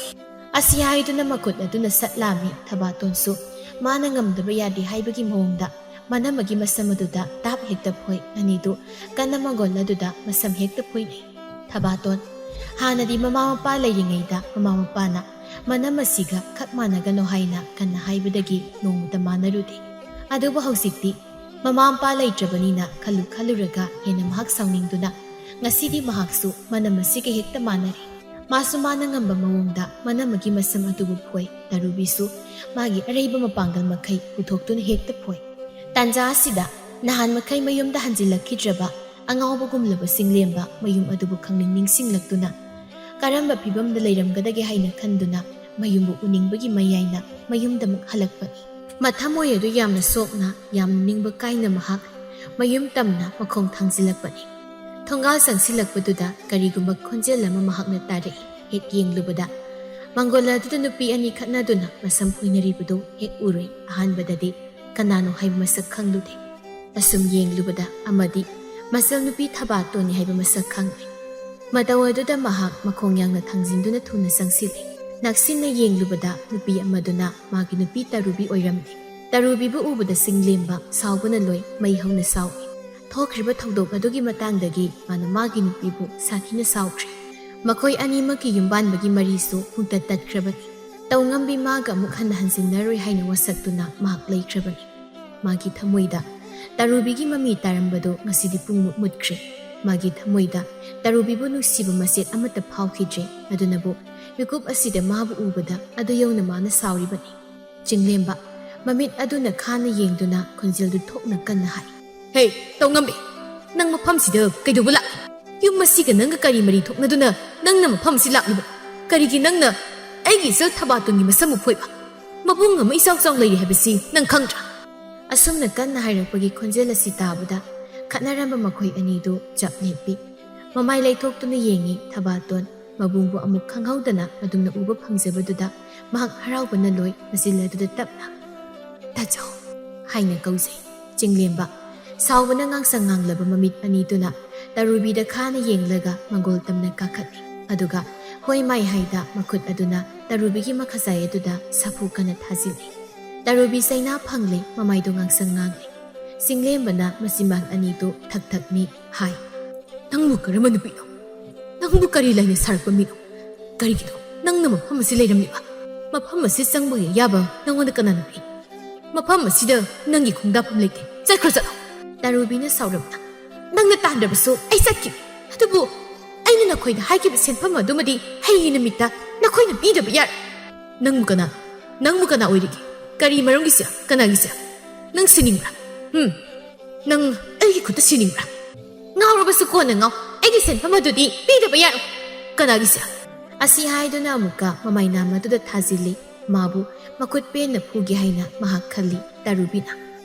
ꯑꯁꯤ ꯍꯥꯏꯗꯨꯅ ꯃꯈꯨꯠ ꯑꯗꯨꯅ ꯁꯠ ꯂꯥꯝꯃꯤ꯫ ꯊꯕꯥꯇꯣꯟꯁꯨ ꯃꯥꯅ ꯉꯝꯗꯕ ꯌꯥꯗꯦ ꯍꯥꯏꯕꯒꯤ ꯃꯑꯣꯡꯗ ꯃꯅꯝꯃꯒꯤ ꯃꯁꯝ ꯑꯗꯨꯗ ꯇꯥꯞ ꯍꯦꯛꯇ ꯐꯣꯏ꯫ ꯑꯅꯤꯗꯨ ꯀꯟꯅ ꯃꯪꯒꯣꯜ ꯑꯗꯨꯗ ꯃꯁꯝ ꯍꯦꯛꯇ ꯐꯣꯏꯅꯩ꯫ ꯊꯕꯥꯇꯣꯟ, ꯍꯥꯟꯅꯗꯤ ꯃꯃꯥ ꯃꯄꯥ ꯂꯩꯔꯤꯉꯩꯗ ꯃꯃꯥ ꯃꯄꯥꯅ ꯃꯅꯝꯃꯁꯤꯒ ꯈꯛ ꯃꯥꯟꯅꯒꯅꯨ ꯍꯥꯏꯅ ꯀꯟꯅ ꯍꯥꯏꯕꯗꯒꯤ ꯅꯣꯡꯃꯇ ꯃꯥꯟꯅꯔꯨꯗꯦ꯫ ꯑꯗꯨꯕꯨ ꯍꯧꯖꯤꯛꯇꯤ ꯃꯃꯥ ꯃꯄꯥ ꯂꯩꯇ꯭ꯔꯕꯅꯤꯅ ꯈꯜꯂꯨ ꯈꯜꯂꯨꯔꯒ ꯍꯦꯟꯅ ꯃꯍꯥꯛ ꯁꯥꯎꯅꯤꯡꯗꯨꯅ ꯉꯁꯤꯗꯤ ꯃꯍꯥꯛꯁꯨ ꯃꯅꯝꯃꯁꯤꯒ ꯍꯦꯛꯇ ꯃꯥꯟꯅꯔꯦ꯫ ꯃꯥꯁꯨ ꯃꯥꯅ ꯉꯝꯕ ꯃꯑꯣꯡꯗ ꯃꯅꯝꯃꯒꯤ ꯃꯁꯝ ꯑꯗꯨꯕꯨ ꯐꯣꯏ꯫ ꯇꯔꯨꯕꯤꯁꯨ ꯃꯥꯒꯤ ꯑꯔꯩꯕ ꯃꯄꯥꯡꯒꯜ ꯃꯈꯩ ꯄꯨꯊꯣꯛꯇꯨꯅ ꯍꯦꯛꯇ ꯐꯣꯏ꯫ ꯇꯥꯟꯖꯥ ꯑꯁꯤꯗ ꯅꯍꯥꯟ ꯃꯈꯩ ꯃꯌꯨꯝꯗ ꯍꯟꯖꯤꯜꯂꯛꯈꯤꯗ꯭ꯔꯕ ꯑꯉꯥꯎꯕꯒꯨꯝꯂꯕ ꯆꯤꯡꯂꯦꯝꯕ ꯃꯌꯨꯝ ꯑꯗꯨꯕꯨ ꯈꯪꯅꯤꯡ ꯅꯤꯡꯁꯤꯡꯂꯛꯇꯨꯅ ꯀꯔꯝꯕ ꯐꯤꯕꯝꯗ ꯂꯩꯔꯝꯒꯗꯒꯦ ꯍꯥꯏꯅ ꯈꯟꯗꯨꯅ ꯃꯌꯨꯝꯕꯨ ꯎꯅꯤꯡꯕꯒꯤ ꯃꯌꯥꯏꯅ ꯃꯌꯨꯝꯗ ꯑꯃꯨꯛ ꯍꯜꯂꯛꯄꯅꯤ꯫ ꯃꯊꯃꯣꯏ ꯑꯗꯨ ꯌꯥꯝꯅ ꯁꯣꯛꯅ, ꯌꯥꯝꯅ ꯅꯤꯡꯕ ꯀꯥꯏꯅ ꯃꯍꯥꯛ ꯃꯌꯨꯝ ꯇꯝꯅ ꯃꯈꯣꯡ ꯊꯥꯡꯖꯤꯜꯂꯛꯄꯅꯤ꯫ ꯊꯣꯡꯒꯥꯜ ꯆꯪꯁꯤꯜꯂꯛꯄꯗꯨꯗ ꯀꯔꯤꯒꯨꯝꯕ ꯈꯣꯟꯖꯦꯜ ꯑꯃ ꯃꯍꯥꯛꯅ ꯇꯥꯔꯛꯏ꯫ ꯍꯦꯛ ꯌꯦꯡꯂꯨꯕꯗ ꯃꯪꯒꯣꯜ ꯑꯗꯨꯗ ꯅꯨꯄꯤ ꯑꯅꯤ ꯈꯠꯅꯗꯨꯅ ꯃꯁꯝ ꯈꯣꯏꯅꯔꯤꯕꯗꯨ ꯍꯦꯛ ꯎꯔꯨꯏ꯫ ꯑꯍꯥꯟꯕꯗꯗꯤ ꯀꯅꯥꯅꯣ ꯍꯥꯏꯕ ꯃꯁꯛ ꯈꯪꯂꯨꯗꯦ꯫ ꯑꯁꯨꯝ ꯌꯦꯡꯂꯨꯕꯗ ꯑꯃꯗꯤ ꯃꯆꯜ ꯅꯨꯄꯤ ꯊꯕꯥꯇꯣꯟꯅꯤ ꯍꯥꯏꯕ ꯃꯁꯛ ꯈꯪꯂꯦ꯫ ꯃꯇꯧ ꯑꯗꯨꯗ ꯃꯍꯥꯛ ꯃꯈꯣꯡ ꯌꯥꯡꯅ ꯊꯥꯡꯖꯤꯟꯗꯨꯅ ꯊꯨꯅ ꯆꯪꯁꯤꯜꯂꯤ꯫ ꯅꯛꯁꯤꯟꯅ ꯌꯦꯡꯂꯨꯕꯗ ꯅꯨꯄꯤ ꯑꯃꯗꯨꯅ ꯃꯥꯒꯤ ꯅꯨꯄꯤ ꯇꯔꯨꯕꯤ ꯑꯣꯏꯔꯝꯂꯦ꯫ ꯇꯔꯨꯕꯤꯕꯨ ꯎꯕꯗ ꯆꯤꯡꯂꯦꯝꯕ ꯁꯥꯎꯕꯅ ꯂꯣꯏ ꯃꯩ ꯍꯧꯅ ꯁꯥꯎꯏ꯫ ꯊꯣꯛꯈ꯭ꯔꯤꯕ ꯊꯧꯗꯣꯛ ꯑꯗꯨꯒꯤ ꯃꯇꯥꯡꯗꯒꯤ ꯃꯥꯅ ꯃꯥꯒꯤ ꯅꯨꯄꯤꯕꯨ ꯁꯥꯊꯤꯅ ꯁꯥꯎꯈ꯭ꯔꯦ꯫ ꯃꯈꯣꯏ ꯑꯅꯤꯃꯛꯀꯤ ꯌꯨꯝꯕꯥꯟꯕꯒꯤ ꯃꯔꯤꯁꯨ ꯄꯨꯡꯇꯠ ꯇꯠꯈ꯭ꯔꯕꯅꯤ꯫ ꯇꯧꯉꯝꯕꯤ ꯃꯥꯒ ꯑꯃꯨꯛ ꯍꯟꯅ ꯍꯟꯖꯤꯟꯅꯔꯣꯏ ꯍꯥꯏꯅ ꯋꯥꯁꯛꯇꯨꯅ ꯃꯍꯥꯛ ꯂꯩꯈ꯭ꯔꯕꯅꯤ꯫ ꯃꯥꯒꯤ ꯊꯃꯣꯏꯗ ꯇꯔꯨꯕꯤꯒꯤ ꯃꯃꯤ ꯇꯥꯔꯝꯕꯗꯨ ꯉꯁꯤꯗꯤ ꯄꯨꯡꯃꯨꯠ ꯃꯨꯠꯈ꯭ꯔꯦ꯫ ꯃꯥꯒꯤ ꯊꯃꯣꯏꯗ ꯇꯔꯨꯕꯤꯕꯨ ꯅꯨꯡꯁꯤꯕ ꯃꯆꯦꯠ ꯑꯃꯠꯇ ꯐꯥꯎꯈꯤꯗ꯭ꯔꯦ꯫ ꯑꯗꯨꯅꯕꯨ ꯃꯤꯀꯨꯞ ꯑꯁꯤꯗ ꯃꯥꯕꯨ ꯎꯕꯗ ꯑꯗꯨ ꯌꯧꯅ ꯃꯥꯅ ꯁꯥꯎꯔꯤꯕꯅꯤ꯫ ꯆꯤꯡꯂꯦꯝꯕ ꯃꯃꯤꯠ ꯑꯗꯨꯅ ꯈꯥꯅ ꯌꯦꯡꯗꯨꯅ ꯈꯣꯟꯖꯦꯜꯗꯨ ꯊꯣꯛꯅ ꯀꯟꯅ ꯍꯥꯏ, "ꯍꯦ, ꯇꯧꯉꯝꯕꯤ, ꯅꯪ ꯃꯐꯝꯁꯤꯗ ꯀꯩꯗꯧꯕ ꯂꯥꯛꯏ? ꯌꯨꯝ ꯑꯁꯤꯒ ꯅꯪꯒ ꯀꯔꯤ ꯃꯔꯤ ꯊꯣꯛꯅꯗꯨꯅ ꯅꯪꯅ ꯃꯐꯝ ꯑꯁꯤ ꯂꯥꯛꯂꯤꯕ? ꯀꯔꯤꯒꯤ ꯅꯪꯅ ꯑꯩꯒꯤ ꯏꯆꯜ ꯊꯕꯥꯇꯣꯟꯒꯤ ꯃꯁꯝꯕꯨ ꯐꯣꯏꯕ? ꯃꯕꯨꯡ ꯑꯃ ꯏꯆꯥꯎ ꯆꯥꯎ ꯂꯩꯔꯤ ꯍꯥꯏꯕꯁꯤ ꯅꯪ ꯈꯪꯗ꯭ꯔꯥ?" ꯑꯁꯨꯝꯅ ꯀꯟꯅ ꯍꯥꯏꯔꯛꯄꯒꯤ ꯈꯣꯟꯖꯦꯜ ꯑꯁꯤ ꯇꯥꯕꯗ ꯈꯠꯅꯔꯝꯕ ꯃꯈꯣꯏ ꯑꯅꯤꯗꯨ ꯆꯞ ꯂꯦꯞꯄꯤ꯫ ꯃꯃꯥꯏ ꯂꯩꯊꯣꯛꯇꯨꯅ ꯌꯦꯡꯉꯤ꯫ ꯊꯕꯥꯇꯣꯟ ꯃꯕꯨꯡꯕꯨ ꯑꯃꯨꯛ ꯈꯪꯍꯧꯗꯅ ꯑꯗꯨꯝꯅ ꯎꯕ ꯐꯪꯖꯕꯗꯨꯗ ꯃꯍꯥꯛ ꯍꯔꯥꯎꯕꯅ ꯂꯣꯏ꯫ ꯃꯆꯤꯜ ꯑꯗꯨꯗ ꯇꯞꯅ, "ꯇꯥꯆꯧ" ꯍꯥꯏꯅ ꯀꯧꯖꯩ꯫ ꯆꯤꯡꯂꯦꯝꯕ ꯁꯥꯎꯕꯅ ꯉꯥꯡꯁꯪ ꯉꯥꯡꯂꯕ ꯃꯃꯤꯠ ꯑꯅꯤꯗꯨꯅ ꯇꯔꯨꯕꯤꯗ ꯈꯥꯅ ꯌꯦꯡꯂꯒ ꯃꯪꯒꯣꯜ ꯇꯝꯅ ꯀꯥꯈꯠꯂꯤ꯫ ꯑꯗꯨꯒ ꯍꯣꯏ ꯃꯥꯏ ꯍꯥꯏꯗ ꯃꯈꯨꯠ ꯑꯗꯨꯅ ꯇꯔꯨꯕꯤꯒꯤ ꯃꯈꯖꯥꯏ ꯑꯗꯨꯗ ꯁꯥꯐꯨ ꯀꯟꯅ ꯊꯥꯖꯤꯜꯂꯤ꯫ ꯇꯔꯨꯕꯤ ꯆꯩꯅꯥ ꯐꯪꯂꯦ, ꯃꯃꯥꯏꯗꯣ ꯉꯥꯡꯁꯪ ꯉꯥꯡꯂꯤ꯫ ꯆꯤꯡꯂꯦꯝꯕꯅ ꯃꯆꯤꯟꯕꯥꯜ ꯑꯅꯤꯗꯨ ꯊꯛ ꯊꯛ ꯅꯤꯛ ꯍꯥꯏ, "ꯅꯪꯕꯨ ꯀꯔꯝꯕ ꯅꯨꯄꯤꯅꯣ? ꯅꯪꯕꯨ ꯀꯔꯤ ꯂꯩꯅ ꯁꯥꯔꯛꯄ ꯃꯤꯅꯣ? ꯀꯔꯤꯒꯤꯅꯣ ꯅꯪꯅ ꯃꯐꯝ ꯑꯁꯤ ꯂꯩꯔꯝꯂꯤꯕ? ꯃꯐꯝ ꯑꯁꯤ ꯆꯪꯕꯒꯤ ꯑꯌꯥꯕ ꯅꯪꯉꯣꯟꯗ ꯀꯅꯥꯅ ꯄꯤ? ꯃꯐꯝ ꯑꯁꯤꯗ ꯅꯪꯒꯤ ꯈꯣꯡꯗꯥꯐꯝ ꯂꯩꯇꯦ꯫ ꯆꯠꯈ꯭ꯔꯣ, ꯆꯠꯂꯣ!" ꯇꯔꯨꯕꯤꯅ ꯁꯥꯎꯔꯝꯅ, "ꯅꯪꯅ ꯇꯥꯟꯗ꯭ꯔꯕꯁꯨ ꯑꯩ ꯆꯠꯈꯤꯕ꯫ ꯑꯗꯨꯕꯨ ꯑꯩꯅ ꯅꯈꯣꯏꯗ ꯍꯥꯏꯈꯤꯕ ꯁꯦꯟꯐꯝ ꯑꯗꯨꯃꯗꯤ ꯍꯌꯦꯡꯒꯤ ꯅꯨꯃꯤꯠꯇ ꯅꯈꯣꯏꯅ ꯄꯤꯗꯕ ꯌꯥꯔꯣꯏ꯫" "ꯅꯪꯕꯨ ꯀꯅꯥ, ꯅꯪꯕꯨ ꯀꯅꯥ ꯑꯣꯏꯔꯤꯒꯦ? ꯀꯔꯤ ꯃꯔꯝꯒꯤꯁꯦ? ꯀꯅꯥꯒꯤꯁꯦ? ꯅꯪ ꯁꯤꯅꯤꯡꯕ꯭ꯔꯥ?" ꯎꯝ, ꯅꯪ ꯑꯩꯒꯤ ꯈꯨꯠꯇ ꯁꯤꯅꯤꯡꯕ꯭ꯔꯥ? ꯉꯥꯎꯔꯕꯁꯨ ꯀꯣꯟꯅ ꯉꯥꯎ, ꯑꯩꯒꯤ ꯁꯦꯟꯐꯝ ꯑꯗꯨꯗꯤ ꯄꯤꯗꯕ ꯌꯥꯔꯣꯏ꯫ ꯀꯅꯥꯒꯤꯁꯦ? ꯑꯁꯤ ꯍꯥꯏꯗꯨꯅ ꯑꯃꯨꯛꯀ ꯃꯃꯥꯏꯅꯥ ꯃꯗꯨꯗ ꯊꯥꯖꯤꯜꯂꯤ꯫ ꯃꯥꯕꯨ ꯃꯈꯨꯠ ꯄꯦꯟꯅ ꯐꯨꯒꯦ ꯍꯥꯏꯅ ꯃꯍꯥꯛ ꯈꯜꯂꯤ꯫ ꯇꯔꯨꯕꯤꯅ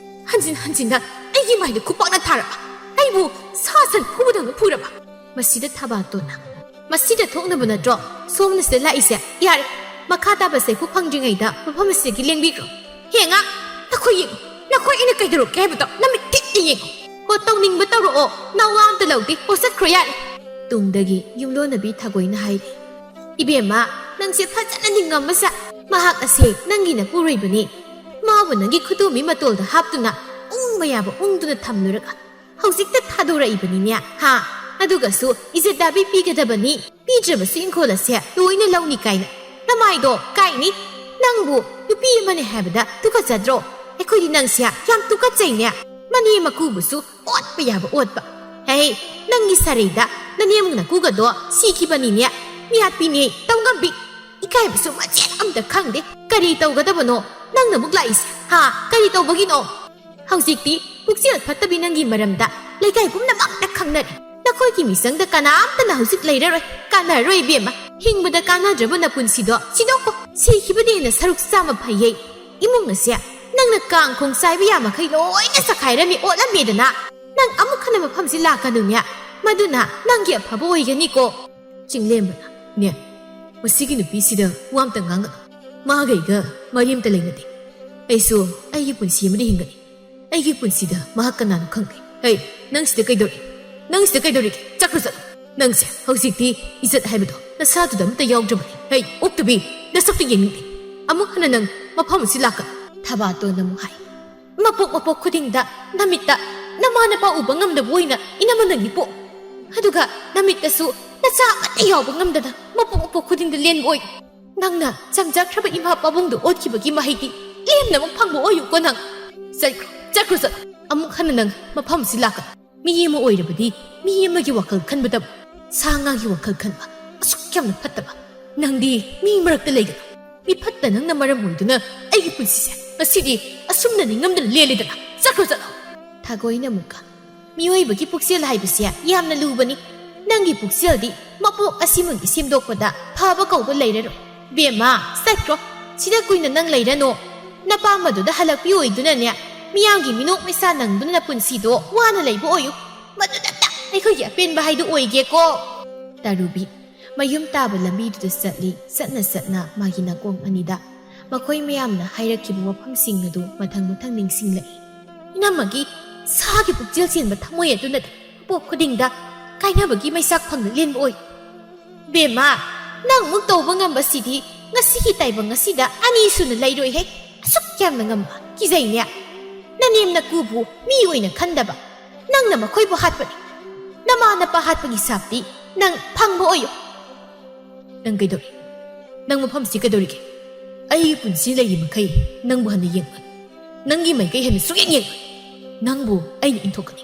ꯍꯟꯖꯤꯟ ꯍꯟꯖꯤꯟꯅ ꯑꯩꯒꯤ ꯃꯥꯏꯗ ꯈꯨꯄꯥꯛꯅ ꯊꯥꯔꯕ? ꯑꯩꯕꯨ ꯁꯥ ꯁꯟ ꯐꯨꯕꯗꯧꯅ ꯐꯨꯔꯕ? ꯃꯁꯤꯗ ꯊꯕꯥꯇꯣꯟꯅ, "ꯃꯁꯤꯗ ꯊꯣꯛꯅꯕ ꯅꯠꯇ꯭ꯔꯣ ꯁꯣꯝꯅ ꯁꯤꯗ ꯂꯥꯛꯏꯁꯦ? ꯌꯥꯔꯦ, ꯃꯈꯥ ꯇꯥꯕ ꯁꯦꯛꯄꯨ ꯐꯪꯗ꯭ꯔꯤꯉꯩꯗ ꯃꯐꯝ ꯑꯁꯤꯗꯒꯤ ꯂꯦꯡꯕꯤꯈ꯭ꯔꯣ꯫ ꯍꯦꯡꯉ, ꯅꯈꯣꯏ ꯌꯦꯡꯉꯨ, ꯅꯈꯣꯏ ꯑꯩꯅ ꯀꯩꯗꯧꯔꯛꯀꯦ ꯍꯥꯏꯕꯗꯣ ꯅꯃꯤꯠ ꯊꯤꯠꯅ ꯌꯦꯡꯉꯨ꯫ ꯍꯣ, ꯇꯧꯅꯤꯡꯕ ꯇꯧꯔꯛꯑꯣ, ꯅꯋꯥ ꯑꯝꯇ ꯂꯧꯗꯦ꯫ ꯍꯣ, ꯆꯠꯈ꯭ꯔꯣ ꯌꯥꯔꯦ"꯫ ꯇꯨꯡꯗꯒꯤ ꯌꯨꯝꯂꯣꯟꯅꯕꯤ ꯊꯥꯒꯣꯏꯅ ꯍꯥꯏꯔꯤ, "ꯏꯕꯦꯝꯃ, ꯅꯪꯁꯦ ꯐꯖꯅ ꯅꯤꯡꯉꯝꯕ ꯁꯥꯏ꯫ ꯃꯍꯥꯛ ꯑꯁꯦ ꯅꯪꯒꯤ ꯅꯄꯨꯔꯣꯏꯕꯅꯤ꯫ ꯃꯥꯕꯨ ꯅꯪꯒꯤ ꯈꯨꯗꯣꯝꯕꯤ ꯃꯇꯣꯜꯗ ꯍꯥꯞꯇꯨꯅ ꯎꯪꯕ ꯌꯥꯕ ꯎꯪꯗꯨꯅ ꯊꯝꯂꯨꯔꯒ ꯍꯧꯖꯤꯛꯇ ꯊꯥꯗꯣꯔꯛꯏꯕꯅꯤꯅꯦ, ꯍꯥ? ꯑꯗꯨꯒꯁꯨ ꯏꯖꯠ ꯗꯥꯕꯤ ꯄꯤꯒꯗꯕꯅꯤ, ꯄꯤꯗ꯭ꯔꯕꯁꯨ ꯏꯪꯈꯣꯜ ꯑꯁꯦ ꯂꯣꯏꯅ ꯂꯧꯅꯤ ꯀꯥꯏꯅ꯫ ꯅꯃꯥꯏꯗꯣ ꯀꯥꯏꯅꯤ꯫ ꯅꯪꯕꯨ ꯅꯨꯄꯤ ꯑꯃꯅꯤ ꯍꯥꯏꯕꯗ ꯇꯨꯀꯠꯆꯗ꯭ꯔꯣ? ꯑꯩꯈꯣꯏꯗꯤ ꯅꯪꯁꯦ ꯌꯥꯝ ꯇꯨꯀꯠꯆꯩꯅꯦ꯫ ꯃꯅꯦ ꯃꯀꯨꯕꯨꯁꯨ ꯑꯣꯠꯄ ꯌꯥꯕ ꯑꯣꯠꯄ꯫ ꯍꯦ, ꯅꯪꯒꯤ ꯁꯥꯔꯩꯗ ꯅꯅꯦꯝ ꯅꯀꯨꯒꯗꯣ ꯁꯤꯈꯤꯕꯅꯤꯅꯦ꯫ ꯃꯤꯌꯥꯠꯄꯤꯅꯦ, ꯇꯧꯉꯝꯕꯤ꯫ ꯏꯀꯥꯏꯕꯁꯨ ꯃꯆꯦꯠ ꯑꯝꯇ ꯈꯪꯗꯦ꯫ ꯀꯔꯤ ꯇꯧꯒꯗꯕꯅꯣ ꯅꯪꯅ ꯑꯃꯨꯛ ꯂꯥꯛꯏꯁꯦ? ꯍꯥ? ꯀꯔꯤ ꯇꯧꯕꯒꯤꯅꯣ? ꯍꯧꯖꯤꯛꯇꯤ ꯄꯨꯛꯆꯦꯜ ꯐꯠꯇꯕꯤ ꯅꯪꯒꯤ ꯃꯔꯝꯗ ꯂꯩꯀꯥꯏ ꯄꯨꯝꯅꯃꯛꯅ ꯈꯪꯅꯔꯦ꯫ ꯅꯈꯣꯏꯒꯤ ꯃꯤꯆꯪꯗ ꯀꯅꯥꯝꯇꯅ ꯍꯧꯖꯤꯛ ꯂꯩꯔꯔꯣꯏ꯫ ꯀꯥꯟꯅꯔꯣꯏ ꯏꯕꯦꯝꯃ꯫ ꯍꯤꯡꯕꯗ ꯀꯥꯟꯅꯗ꯭ꯔꯕ ꯅꯄꯨꯟꯁꯤꯗꯣ ꯁꯤꯗꯣꯛꯀꯣ꯫ ꯁꯤꯈꯤꯕꯗꯩꯅ ꯁꯔꯨꯛ ꯆꯥꯝꯃ ꯐꯩꯌꯦ꯫ ꯏꯃꯨꯡ ꯑꯁꯦ ꯅꯪꯅ ꯀꯥꯡ ꯈꯣꯡ ꯆꯥꯏꯕ ꯌꯥ ꯃꯈꯩ ꯂꯣꯏꯅ ꯆꯈꯥꯏꯔꯝꯃꯤ, ꯑꯣꯠꯂꯝꯃꯦꯗꯅ꯫ ꯅꯪ ꯑꯃꯨꯛ ꯍꯟꯅ ꯃꯐꯝꯁꯤ ꯂꯥꯛꯀꯅꯨꯅꯦ꯫ ꯃꯗꯨꯅ ꯅꯪꯒꯤ ꯑꯐꯕ ꯑꯣꯏꯒꯅꯤꯀꯣ꯫ ꯆꯤꯡꯂꯦꯝꯕꯅ, "ꯅꯦ, ꯃꯁꯤꯒꯤ ꯅꯨꯄꯤꯁꯤꯗ ꯋꯥ ꯑꯝꯇ ꯉꯥꯡꯒꯅꯨ꯫ ꯃꯥꯒ ꯑꯩꯒ ꯃꯔꯤ ꯑꯝꯇ ꯂꯩꯅꯗꯦ꯫ ꯑꯩꯁꯨ ꯑꯩꯒꯤ ꯄꯨꯟꯁꯤ ꯑꯃꯗ ꯍꯤꯡꯒꯅꯤ꯫ ꯑꯩꯒꯤ ꯄꯨꯟꯁꯤꯗ ꯃꯍꯥꯛ ꯀꯅꯥꯅꯣ ꯈꯪꯗꯦ꯫ ꯍꯩ, ꯅꯪ ꯁꯤꯗ ꯀꯩꯗꯧꯔꯤ? ꯅꯪ ꯁꯤꯗ ꯀꯩꯗꯧꯔꯤꯒꯦ? ꯆꯠꯈ꯭ꯔꯣ ꯆꯠꯂꯣ꯫ ꯅꯪꯁꯦ ꯍꯧꯖꯤꯛꯇꯤ ꯏꯖꯠ ꯍꯥꯏꯕꯗꯣ ꯅꯁꯥꯗꯨꯗ ꯑꯃꯠꯇ ꯌꯥꯎꯗ꯭ꯔꯕꯅꯤ꯫ ꯍꯩ, ꯑꯣꯛꯇꯕꯤ, ꯅꯁꯛꯇ ꯌꯦꯡꯅꯤꯡꯗꯦ꯫ ꯑꯃꯨꯛ ꯍꯟꯅ ꯅꯪ ꯃꯐꯝ ꯑꯁꯤ ꯂꯥꯛꯀꯅꯨ"꯫ ꯊꯕꯥꯇꯣꯟꯅ ꯑꯃꯨꯛ ꯍꯥꯏ, "ꯃꯄꯣꯛ ꯃꯄꯣꯛ ꯈꯨꯗꯤꯡꯗ ꯅꯃꯤꯠꯇ ꯅꯃꯥ ꯅꯄꯥ ꯎꯕ ꯉꯝꯗꯕ ꯑꯣꯏꯅ ꯏꯅꯝꯃ ꯅꯪꯗꯤ ꯄꯣꯛ꯫ ꯑꯗꯨꯒ ꯅꯃꯤꯠꯇꯁꯨ ꯅꯆꯥ ꯑꯃꯠꯇ ꯌꯥꯎꯕ ꯉꯝꯗꯅ ꯃꯄꯣꯛ ꯃꯄꯣꯛ ꯈꯨꯗꯤꯡꯗ ꯂꯦꯟꯕ ꯑꯣꯏ꯫ ꯅꯪꯅ ꯆꯝꯖꯈ꯭ꯔꯕ ꯏꯃꯥ ꯄꯥꯕꯨꯡꯗꯨ ꯑꯣꯠꯈꯤꯕꯒꯤ ꯃꯍꯩꯗꯤ ꯂꯦꯝꯅꯃꯛ ꯐꯪꯕ ꯑꯣꯏꯌꯨꯀꯣ ꯅꯪ꯫ ꯆꯠꯈ꯭ꯔꯣ, ꯆꯠꯈ꯭ꯔꯣ, ꯆꯠꯂꯣ꯫ ꯑꯃꯨꯛ ꯍꯟꯅ ꯅꯪ ꯃꯐꯝ ꯑꯁꯤ ꯂꯥꯛꯀꯅꯨ꯫ ꯃꯤ ꯑꯃ ꯑꯣꯏꯔꯕꯗꯤ ꯃꯤ ꯑꯃꯒꯤ ꯋꯥꯈꯜ ꯈꯟꯕ ꯇꯝꯃꯨ꯫ ꯁꯥ ꯉꯥꯒꯤ ꯋꯥꯈꯜ ꯈꯟꯕ ꯑꯁꯨꯛ ꯌꯥꯝꯅ ꯐꯠꯇꯕ ꯅꯪꯗꯤ ꯃꯤ ꯃꯔꯛꯇ ꯂꯩꯒꯅꯨ꯫ ꯃꯤ ꯐꯠꯇ ꯅꯪꯅ ꯃꯔꯝ ꯑꯣꯏꯗꯨꯅ ꯑꯩꯒꯤ ꯄꯨꯟꯁꯤꯁꯦ ꯉꯁꯤꯗꯤ ꯑꯁꯨꯝꯅ ꯅꯤꯡꯉꯝꯗꯅ ꯂꯦꯜꯂꯦꯗꯅ꯫ ꯆꯠꯈ꯭ꯔꯣ, ꯆꯠꯂꯣ꯫ ꯁꯒꯣꯏꯅ ꯑꯃꯨꯛꯀ, "ꯃꯤꯑꯣꯏꯕꯒꯤ ꯄꯨꯛꯆꯦꯜ ꯍꯥꯏꯕꯁꯦ ꯌꯥꯝꯅ ꯂꯨꯕꯅꯤ꯫ ꯅꯪꯒꯤ ꯄꯨꯛꯆꯦꯜꯗꯤ ꯃꯄꯣꯛ ꯑꯁꯤꯃꯒꯤ ꯁꯦꯝꯗꯣꯛꯄꯗ ꯐꯕ ꯀꯧꯕ ꯂꯩꯔꯔꯣꯏ꯫ ꯕꯦꯝꯃ, ꯆꯠꯈ꯭ꯔꯣ꯫ ꯁꯤꯗ ꯀꯨꯏꯅ ꯅꯪ ꯂꯩꯔꯅꯨ꯫ ꯅꯄꯥꯝꯕꯗꯨꯗ ꯍꯜꯂꯛꯄꯤꯌꯨ ꯑꯣꯏꯗꯨꯅꯅꯦ, ꯃꯤꯌꯥꯝꯒꯤ ꯃꯤꯅꯣꯛ ꯃꯩꯁꯥ ꯅꯪꯗꯨꯅ ꯅꯄꯨꯟꯁꯤꯗꯣ ꯋꯥꯅ ꯂꯩꯕ ꯑꯣꯏꯌꯨ꯫ ꯃꯗꯨꯗꯇ ꯑꯩꯈꯣꯏꯒꯤ ꯑꯄꯦꯟꯕ ꯍꯥꯏꯗꯨ ꯑꯣꯏꯒꯦꯀꯣ꯫" ꯇꯥꯔꯨꯕꯤ ꯃꯌꯨꯝ ꯇꯥꯕ ꯂꯝꯕꯤꯗꯨꯗ ꯆꯠꯂꯤ꯫ ꯆꯠꯅ ꯆꯠꯅ ꯃꯥꯒꯤ ꯅꯥꯀꯣꯡ ꯑꯅꯤꯗ ꯃꯈꯣꯏ ꯃꯌꯥꯝꯅ ꯍꯥꯏꯔꯛꯈꯤꯕ ꯋꯥꯐꯝꯁꯤꯡ ꯑꯗꯨ ꯃꯊꯪ ꯃꯊꯪ ꯅꯤꯡꯁꯤꯡꯂꯛꯏ꯫ "ꯏꯅꯝꯃꯒꯤ ꯁꯥꯒꯤ ꯄꯨꯛꯆꯦꯜ ꯆꯦꯟꯕ ꯊꯃꯣꯏ ꯑꯗꯨꯅ ꯄꯣꯛ ꯈꯨꯗꯤꯡꯗ ꯀꯥꯏꯅꯕꯒꯤ ꯃꯩꯆꯥꯛ ꯐꯪꯅ ꯂꯦꯟꯕ ꯑꯣꯏ꯫ ꯕꯦꯝꯃ, ꯅꯪ ꯃꯨꯛ ꯇꯧꯕ ꯉꯝꯕꯁꯤꯗꯤ ꯉꯁꯤꯒꯤ ꯇꯥꯏꯕꯪ ꯑꯁꯤꯗ ꯑꯅꯤꯁꯨꯅ ꯂꯩꯔꯣꯏꯍꯦ꯫ ꯑꯁꯨꯛ ꯌꯥꯝꯅ ꯉꯝꯕ ꯀꯤꯖꯩꯅꯦ꯫ ꯅꯅꯦꯝ ꯅꯀꯨꯕꯨ ꯃꯤ ꯑꯣꯏꯅ ꯈꯟꯗꯕ꯫ ꯅꯪꯅ ꯃꯈꯣꯏꯕꯨ ꯍꯥꯠꯄꯅꯤ꯫ ꯅꯃꯥ ꯅꯄꯥ ꯍꯥꯠꯄꯒꯤ ꯁꯥꯞꯇꯤ ꯅꯪ ꯐꯪꯕ ꯑꯣꯏꯌꯨ꯫" "ꯅꯪ ꯀꯩꯗꯧꯔꯤ? ꯅꯪ ꯃꯐꯝꯁꯤ ꯀꯩꯗꯧꯔꯤꯒꯦ? ꯑꯩꯒꯤ ꯄꯨꯟꯁꯤ ꯂꯩꯔꯤ ꯃꯈꯩ ꯅꯪꯕꯨ ꯍꯟꯅ ꯌꯦꯡꯉꯣꯏ꯫ ꯅꯪꯒꯤ ꯃꯥꯏꯀꯩ ꯍꯦꯟꯅ ꯁꯨꯛꯌꯦꯡ ꯌꯦꯡꯉꯣꯏ꯫ ꯅꯪꯕꯨ ꯑꯩꯅ ꯏꯟꯊꯣꯛꯀꯅꯤ꯫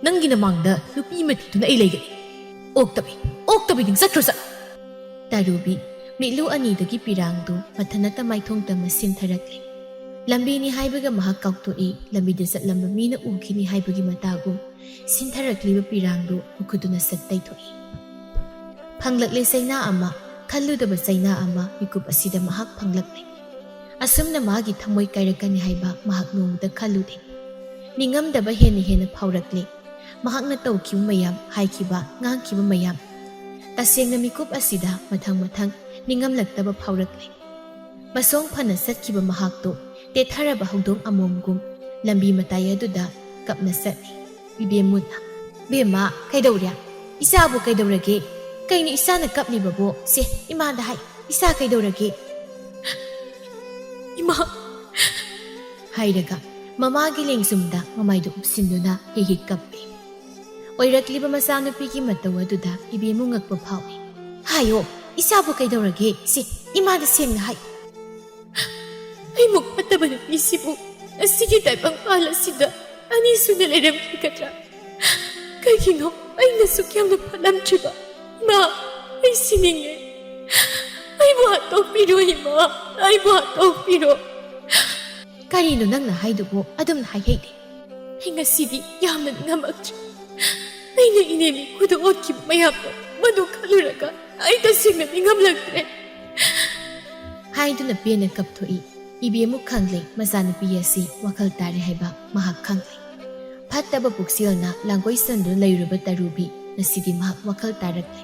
ꯅꯪꯒꯤ ꯅꯃꯥꯡꯗ ꯅꯨꯄꯤ ꯑꯃ ꯊꯤꯗꯨꯅ ꯑꯩ ꯂꯩꯒꯅꯤ꯫ ꯑꯣꯛꯇꯕꯤ, ꯑꯣꯛꯇꯕꯤ ꯅꯪ ꯆꯠꯈ꯭ꯔꯣ ꯆꯠꯂꯣ꯫" ꯇꯥꯔꯨꯕꯤ ꯃꯤꯠꯂꯨ ꯑꯅꯤꯗꯒꯤ ꯄꯤꯔꯥꯡꯗꯨ ꯃꯊꯟꯇ ꯃꯥꯏꯊꯣꯡ ꯇꯝꯅ ꯁꯤꯟꯊꯔꯛꯂꯦ꯫ ꯂꯝꯕꯤꯅꯤ ꯍꯥꯏꯕꯒ ꯃꯍꯥꯛ ꯀꯥꯎꯊꯣꯛꯏ꯫ ꯂꯝꯕꯤꯗ ꯆꯠꯂꯝꯕ ꯃꯤꯅ ꯎꯈꯤꯅꯤ ꯍꯥꯏꯕꯒꯤ ꯃꯇꯥꯒꯨꯝ ꯁꯤꯟꯊꯔꯛꯂꯤꯕ ꯄꯤꯔꯥꯡꯗꯨ ꯃꯈꯨꯠꯇꯨꯅ ꯁꯠ ꯇꯩꯊꯣꯛꯏ꯫ ꯐꯪꯂꯛꯂꯦ ꯆꯩꯅꯥ ꯑꯃ, ꯈꯜꯂꯨꯗꯕ ꯆꯩꯅꯥ ꯑꯃ ꯃꯤꯀꯨꯞ ꯑꯁꯤꯗ ꯃꯍꯥꯛ ꯐꯪꯂꯛꯂꯦ꯫ ꯑꯁꯨꯝꯅ ꯃꯥꯒꯤ ꯊꯃꯣꯏ ꯀꯥꯏꯔꯛꯀꯅꯤ ꯍꯥꯏꯕ ꯃꯍꯥꯛ ꯅꯣꯡꯃꯇ ꯈꯜꯂꯨꯗꯦ꯫ ꯅꯤꯡꯉꯝꯗꯕ ꯍꯦꯟꯅ ꯍꯦꯟꯅ ꯐꯥꯎꯔꯛꯂꯦ꯫ ꯃꯍꯥꯛꯅ ꯇꯧꯈꯤꯕ ꯃꯌꯥꯝ, ꯍꯥꯏꯈꯤꯕ, ꯉꯥꯡꯈꯤꯕ ꯃꯌꯥꯝ ꯇꯁꯦꯡꯅ ꯃꯤꯀꯨꯞ ꯑꯁꯤꯗ ꯃꯊꯪ ꯃꯊꯪ ꯅꯤꯡꯉꯝꯂꯛꯇꯕ ꯐꯥꯎꯔꯛꯂꯦ꯫ ꯃꯁꯣꯡ ꯐꯅ ꯆꯠꯈꯤꯕ ꯃꯍꯥꯛꯇꯨ ꯇꯦꯊꯔꯕ ꯍꯧꯗꯣꯡ ꯑꯃꯣꯝꯒꯨꯝ ꯂꯝꯕꯤ ꯃꯇꯥꯏ ꯑꯗꯨꯗ ꯀꯞꯅ ꯆꯠꯂꯤ꯫ ꯏꯕꯦꯝꯃꯨꯅ, "ꯕꯦꯝꯃ, ꯀꯩꯗꯧꯔꯦ? ꯏꯆꯥꯕꯨ ꯀꯩꯗꯧꯔꯒꯦ? ꯀꯩꯅꯣ ꯏꯆꯥꯅ ꯀꯞꯂꯤꯕꯕꯨ? ꯁꯦ, ꯏꯃꯥꯗ ꯍꯥꯏ, ꯏꯆꯥ ꯀꯩꯗꯧꯔꯒꯦ?" "ꯏꯃꯥ!" ꯍꯥꯏꯔꯒ ꯃꯃꯥꯒꯤ ꯂꯦꯡꯖꯨꯝꯗ ꯃꯃꯥꯏꯗꯨ ꯎꯞꯁꯤꯟꯗꯨꯅ ꯍꯦꯛ ꯍꯦꯛ ꯀꯞꯄꯤ꯫ ꯑꯣꯏꯔꯛꯂꯤꯕ ꯃꯆꯥꯅꯨꯄꯤꯒꯤ ꯃꯇꯧ ꯑꯗꯨꯗ ꯏꯕꯦꯝꯃꯨ ꯉꯛꯄ ꯐꯥꯎꯏ꯫ "ꯍꯥꯏꯌꯣ, ꯏꯆꯥꯕꯨ ꯀꯩꯗꯧꯔꯒꯦ? ꯁꯦ, ꯏꯃꯥꯗ ꯁꯦꯡꯅ ꯍꯥꯏ꯫" "ꯑꯩꯃꯨꯛ ꯐꯠꯇꯕ ꯅꯨꯄꯤꯁꯤꯕꯨ ꯑꯁꯤꯒꯤ ꯇꯥꯏꯕꯪꯄꯥꯜ ꯑꯁꯤꯗ ꯑꯅꯤꯁꯨꯅ ꯂꯩꯔꯝꯈꯤꯒꯗ꯭ꯔꯥ? ꯀꯩꯒꯤꯅꯣ ꯑꯩꯅ ꯑꯁꯨꯛ ꯌꯥꯝꯅ ꯐꯠꯂꯝꯗ꯭ꯔꯤꯕ? ꯏꯃꯥ, ꯑꯩ ꯁꯤꯅꯤꯡꯉꯦ꯫ ꯑꯩꯕꯨ ꯍꯥꯠꯇꯣꯛꯄꯤꯔꯣ ꯏꯃꯥ, ꯑꯩꯕꯨ ꯍꯥꯠꯇꯣꯛꯄꯤꯔꯣ꯫" "ꯀꯔꯤꯅꯣ ꯅꯪꯅ ꯍꯥꯏꯗꯨꯕꯨ? ꯑꯗꯨꯝ ꯍꯥꯏꯍꯩꯗꯦ꯫ ꯑꯩ ꯉꯁꯤꯗꯤ ꯌꯥꯝꯅ ꯅꯤꯡꯉꯝꯃꯛꯇ꯭ꯔꯦ꯫ ꯑꯩꯅ ꯏꯅꯦ ꯃꯤꯈꯨꯗ ꯑꯣꯠꯈꯤꯕ ꯃꯌꯥꯝꯗꯣ, ꯃꯗꯨ ꯈꯜꯂꯨꯔꯒ ꯑꯩ ꯇꯁꯦꯡꯅ ꯅꯤꯡꯉꯝꯂꯛꯇ꯭ꯔꯦ꯫ ꯍꯥꯏꯗꯨꯅ ꯄꯦꯟꯅ ꯀꯞꯊꯣꯛꯏ꯫ ꯏꯕꯦꯝꯃꯨ ꯈꯪꯂꯦ ꯃꯆꯥꯅꯨꯄꯤ ꯑꯁꯤ ꯋꯥꯈꯜ ꯇꯥꯔꯦ ꯍꯥꯏꯕ ꯃꯍꯥꯛ ꯈꯪꯂꯦ꯫ ꯐꯠꯇꯕ ꯄꯨꯛꯆꯦꯜꯅ ꯂꯥꯡꯒꯣꯏꯁꯟꯗꯨꯅ ꯂꯩꯔꯨꯕ ꯇꯔꯨꯕꯤ ꯉꯁꯤꯗꯤ ꯃꯍꯥꯛ ꯋꯥꯈꯜ ꯇꯥꯔꯛꯂꯦ꯫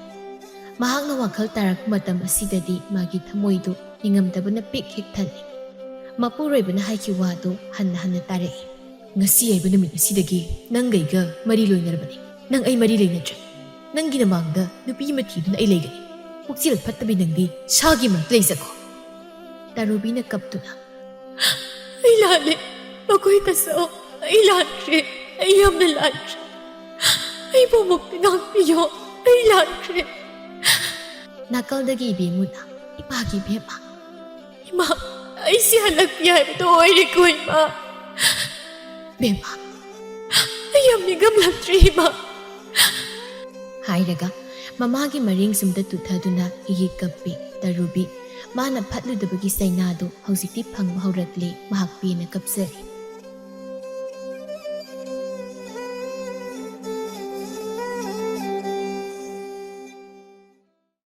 ꯃꯍꯥꯛꯅ ꯋꯥꯈꯜ ꯇꯥꯔꯛꯄ ꯃꯇꯝ ꯑꯁꯤꯗꯗꯤ ꯃꯥꯒꯤ ꯊꯃꯣꯏꯗꯨ ꯅꯤꯡꯉꯝꯗꯕꯅ ꯄꯤꯛ ꯍꯦꯛ ꯊꯜꯂꯤ꯫ ꯃꯄꯨꯔꯣꯏꯕꯅ ꯍꯥꯏꯈꯤꯕ ꯋꯥꯗꯨ ꯍꯟꯅ ꯍꯟꯅ ꯇꯥꯔꯛꯏ꯫ "ꯉꯁꯤ ꯍꯥꯏꯕ ꯅꯨꯃꯤꯠ ꯑꯁꯤꯗꯒꯤ ꯅꯪꯒ ꯑꯩꯒ ꯃꯔꯤ ꯂꯣꯏꯅꯔꯕꯅꯤ꯫ ꯅꯪ ꯑꯩ ꯃꯔꯤ ꯂꯩꯅꯗ꯭ꯔꯦ꯫ ꯅꯪꯒꯤ ꯅꯃꯥꯡꯗ ꯅꯨꯄꯤ ꯑꯃ ꯊꯤꯗꯨꯅ ꯑꯩ ꯂꯩꯒꯅꯤ꯫ ꯄꯨꯛꯆꯦꯜ ꯐꯠꯇꯕꯤ ꯅꯪꯗꯤ ꯁꯥꯒꯤ ꯃꯔꯛꯇ ꯂꯩꯖꯈꯣ꯫" ꯇꯔꯨꯕꯤꯅ ꯀꯞꯇꯨꯅ, "ꯑꯩ ꯂꯥꯜꯂꯦ, ꯃꯈꯣꯏ ꯇꯥꯁꯥꯎ, ꯑꯩ ꯂꯥꯟꯈ꯭ꯔꯦ, ꯑꯩ ꯌꯥꯝꯅ ꯂꯥꯟꯈ꯭ꯔꯦ꯫ ꯑꯩꯕꯨ ꯑꯃꯨꯛꯇ ꯉꯥꯛꯄꯤꯌꯣ, ꯑꯩ ꯂꯥꯟꯈ꯭ꯔꯦ꯫" ꯅꯥꯀꯜꯗꯒꯤ ꯏꯕꯦꯝꯃꯨꯅ, "ꯏꯃꯥꯒꯤ ꯏꯕꯦꯝꯃ, ꯏꯃꯥ, ꯑꯩꯁꯤ ꯍꯜꯂꯛꯄꯤ ꯍꯥꯏꯕꯗꯣ ꯑꯣꯏꯔꯦꯀꯣ ꯏꯃꯥ꯫ ꯏꯕꯦꯝꯃ, ꯑꯩ ꯌꯥꯝ ꯅꯤꯡꯉꯝꯂꯛꯇ꯭ꯔꯦ ꯏꯃꯥ꯫" ꯍꯥꯏꯔꯒ ꯃꯃꯥꯒꯤ ꯃꯔꯦꯡ ꯁꯨꯝꯗ ꯇꯨꯊꯗꯨꯅ ꯏꯍꯤꯛ ꯀꯞꯄꯤ ꯇꯔꯨꯕꯤ꯫ ꯃꯥꯅ ꯐꯠꯂꯨꯗꯕꯒꯤ ꯆꯩꯅꯥꯗꯨ ꯍꯧꯖꯤꯛꯇꯤ ꯐꯪꯕ ꯍꯧꯔꯛꯂꯦ꯫ ꯃꯍꯥꯛ ꯄꯦꯟꯅ ꯀꯞꯆꯔꯤ꯫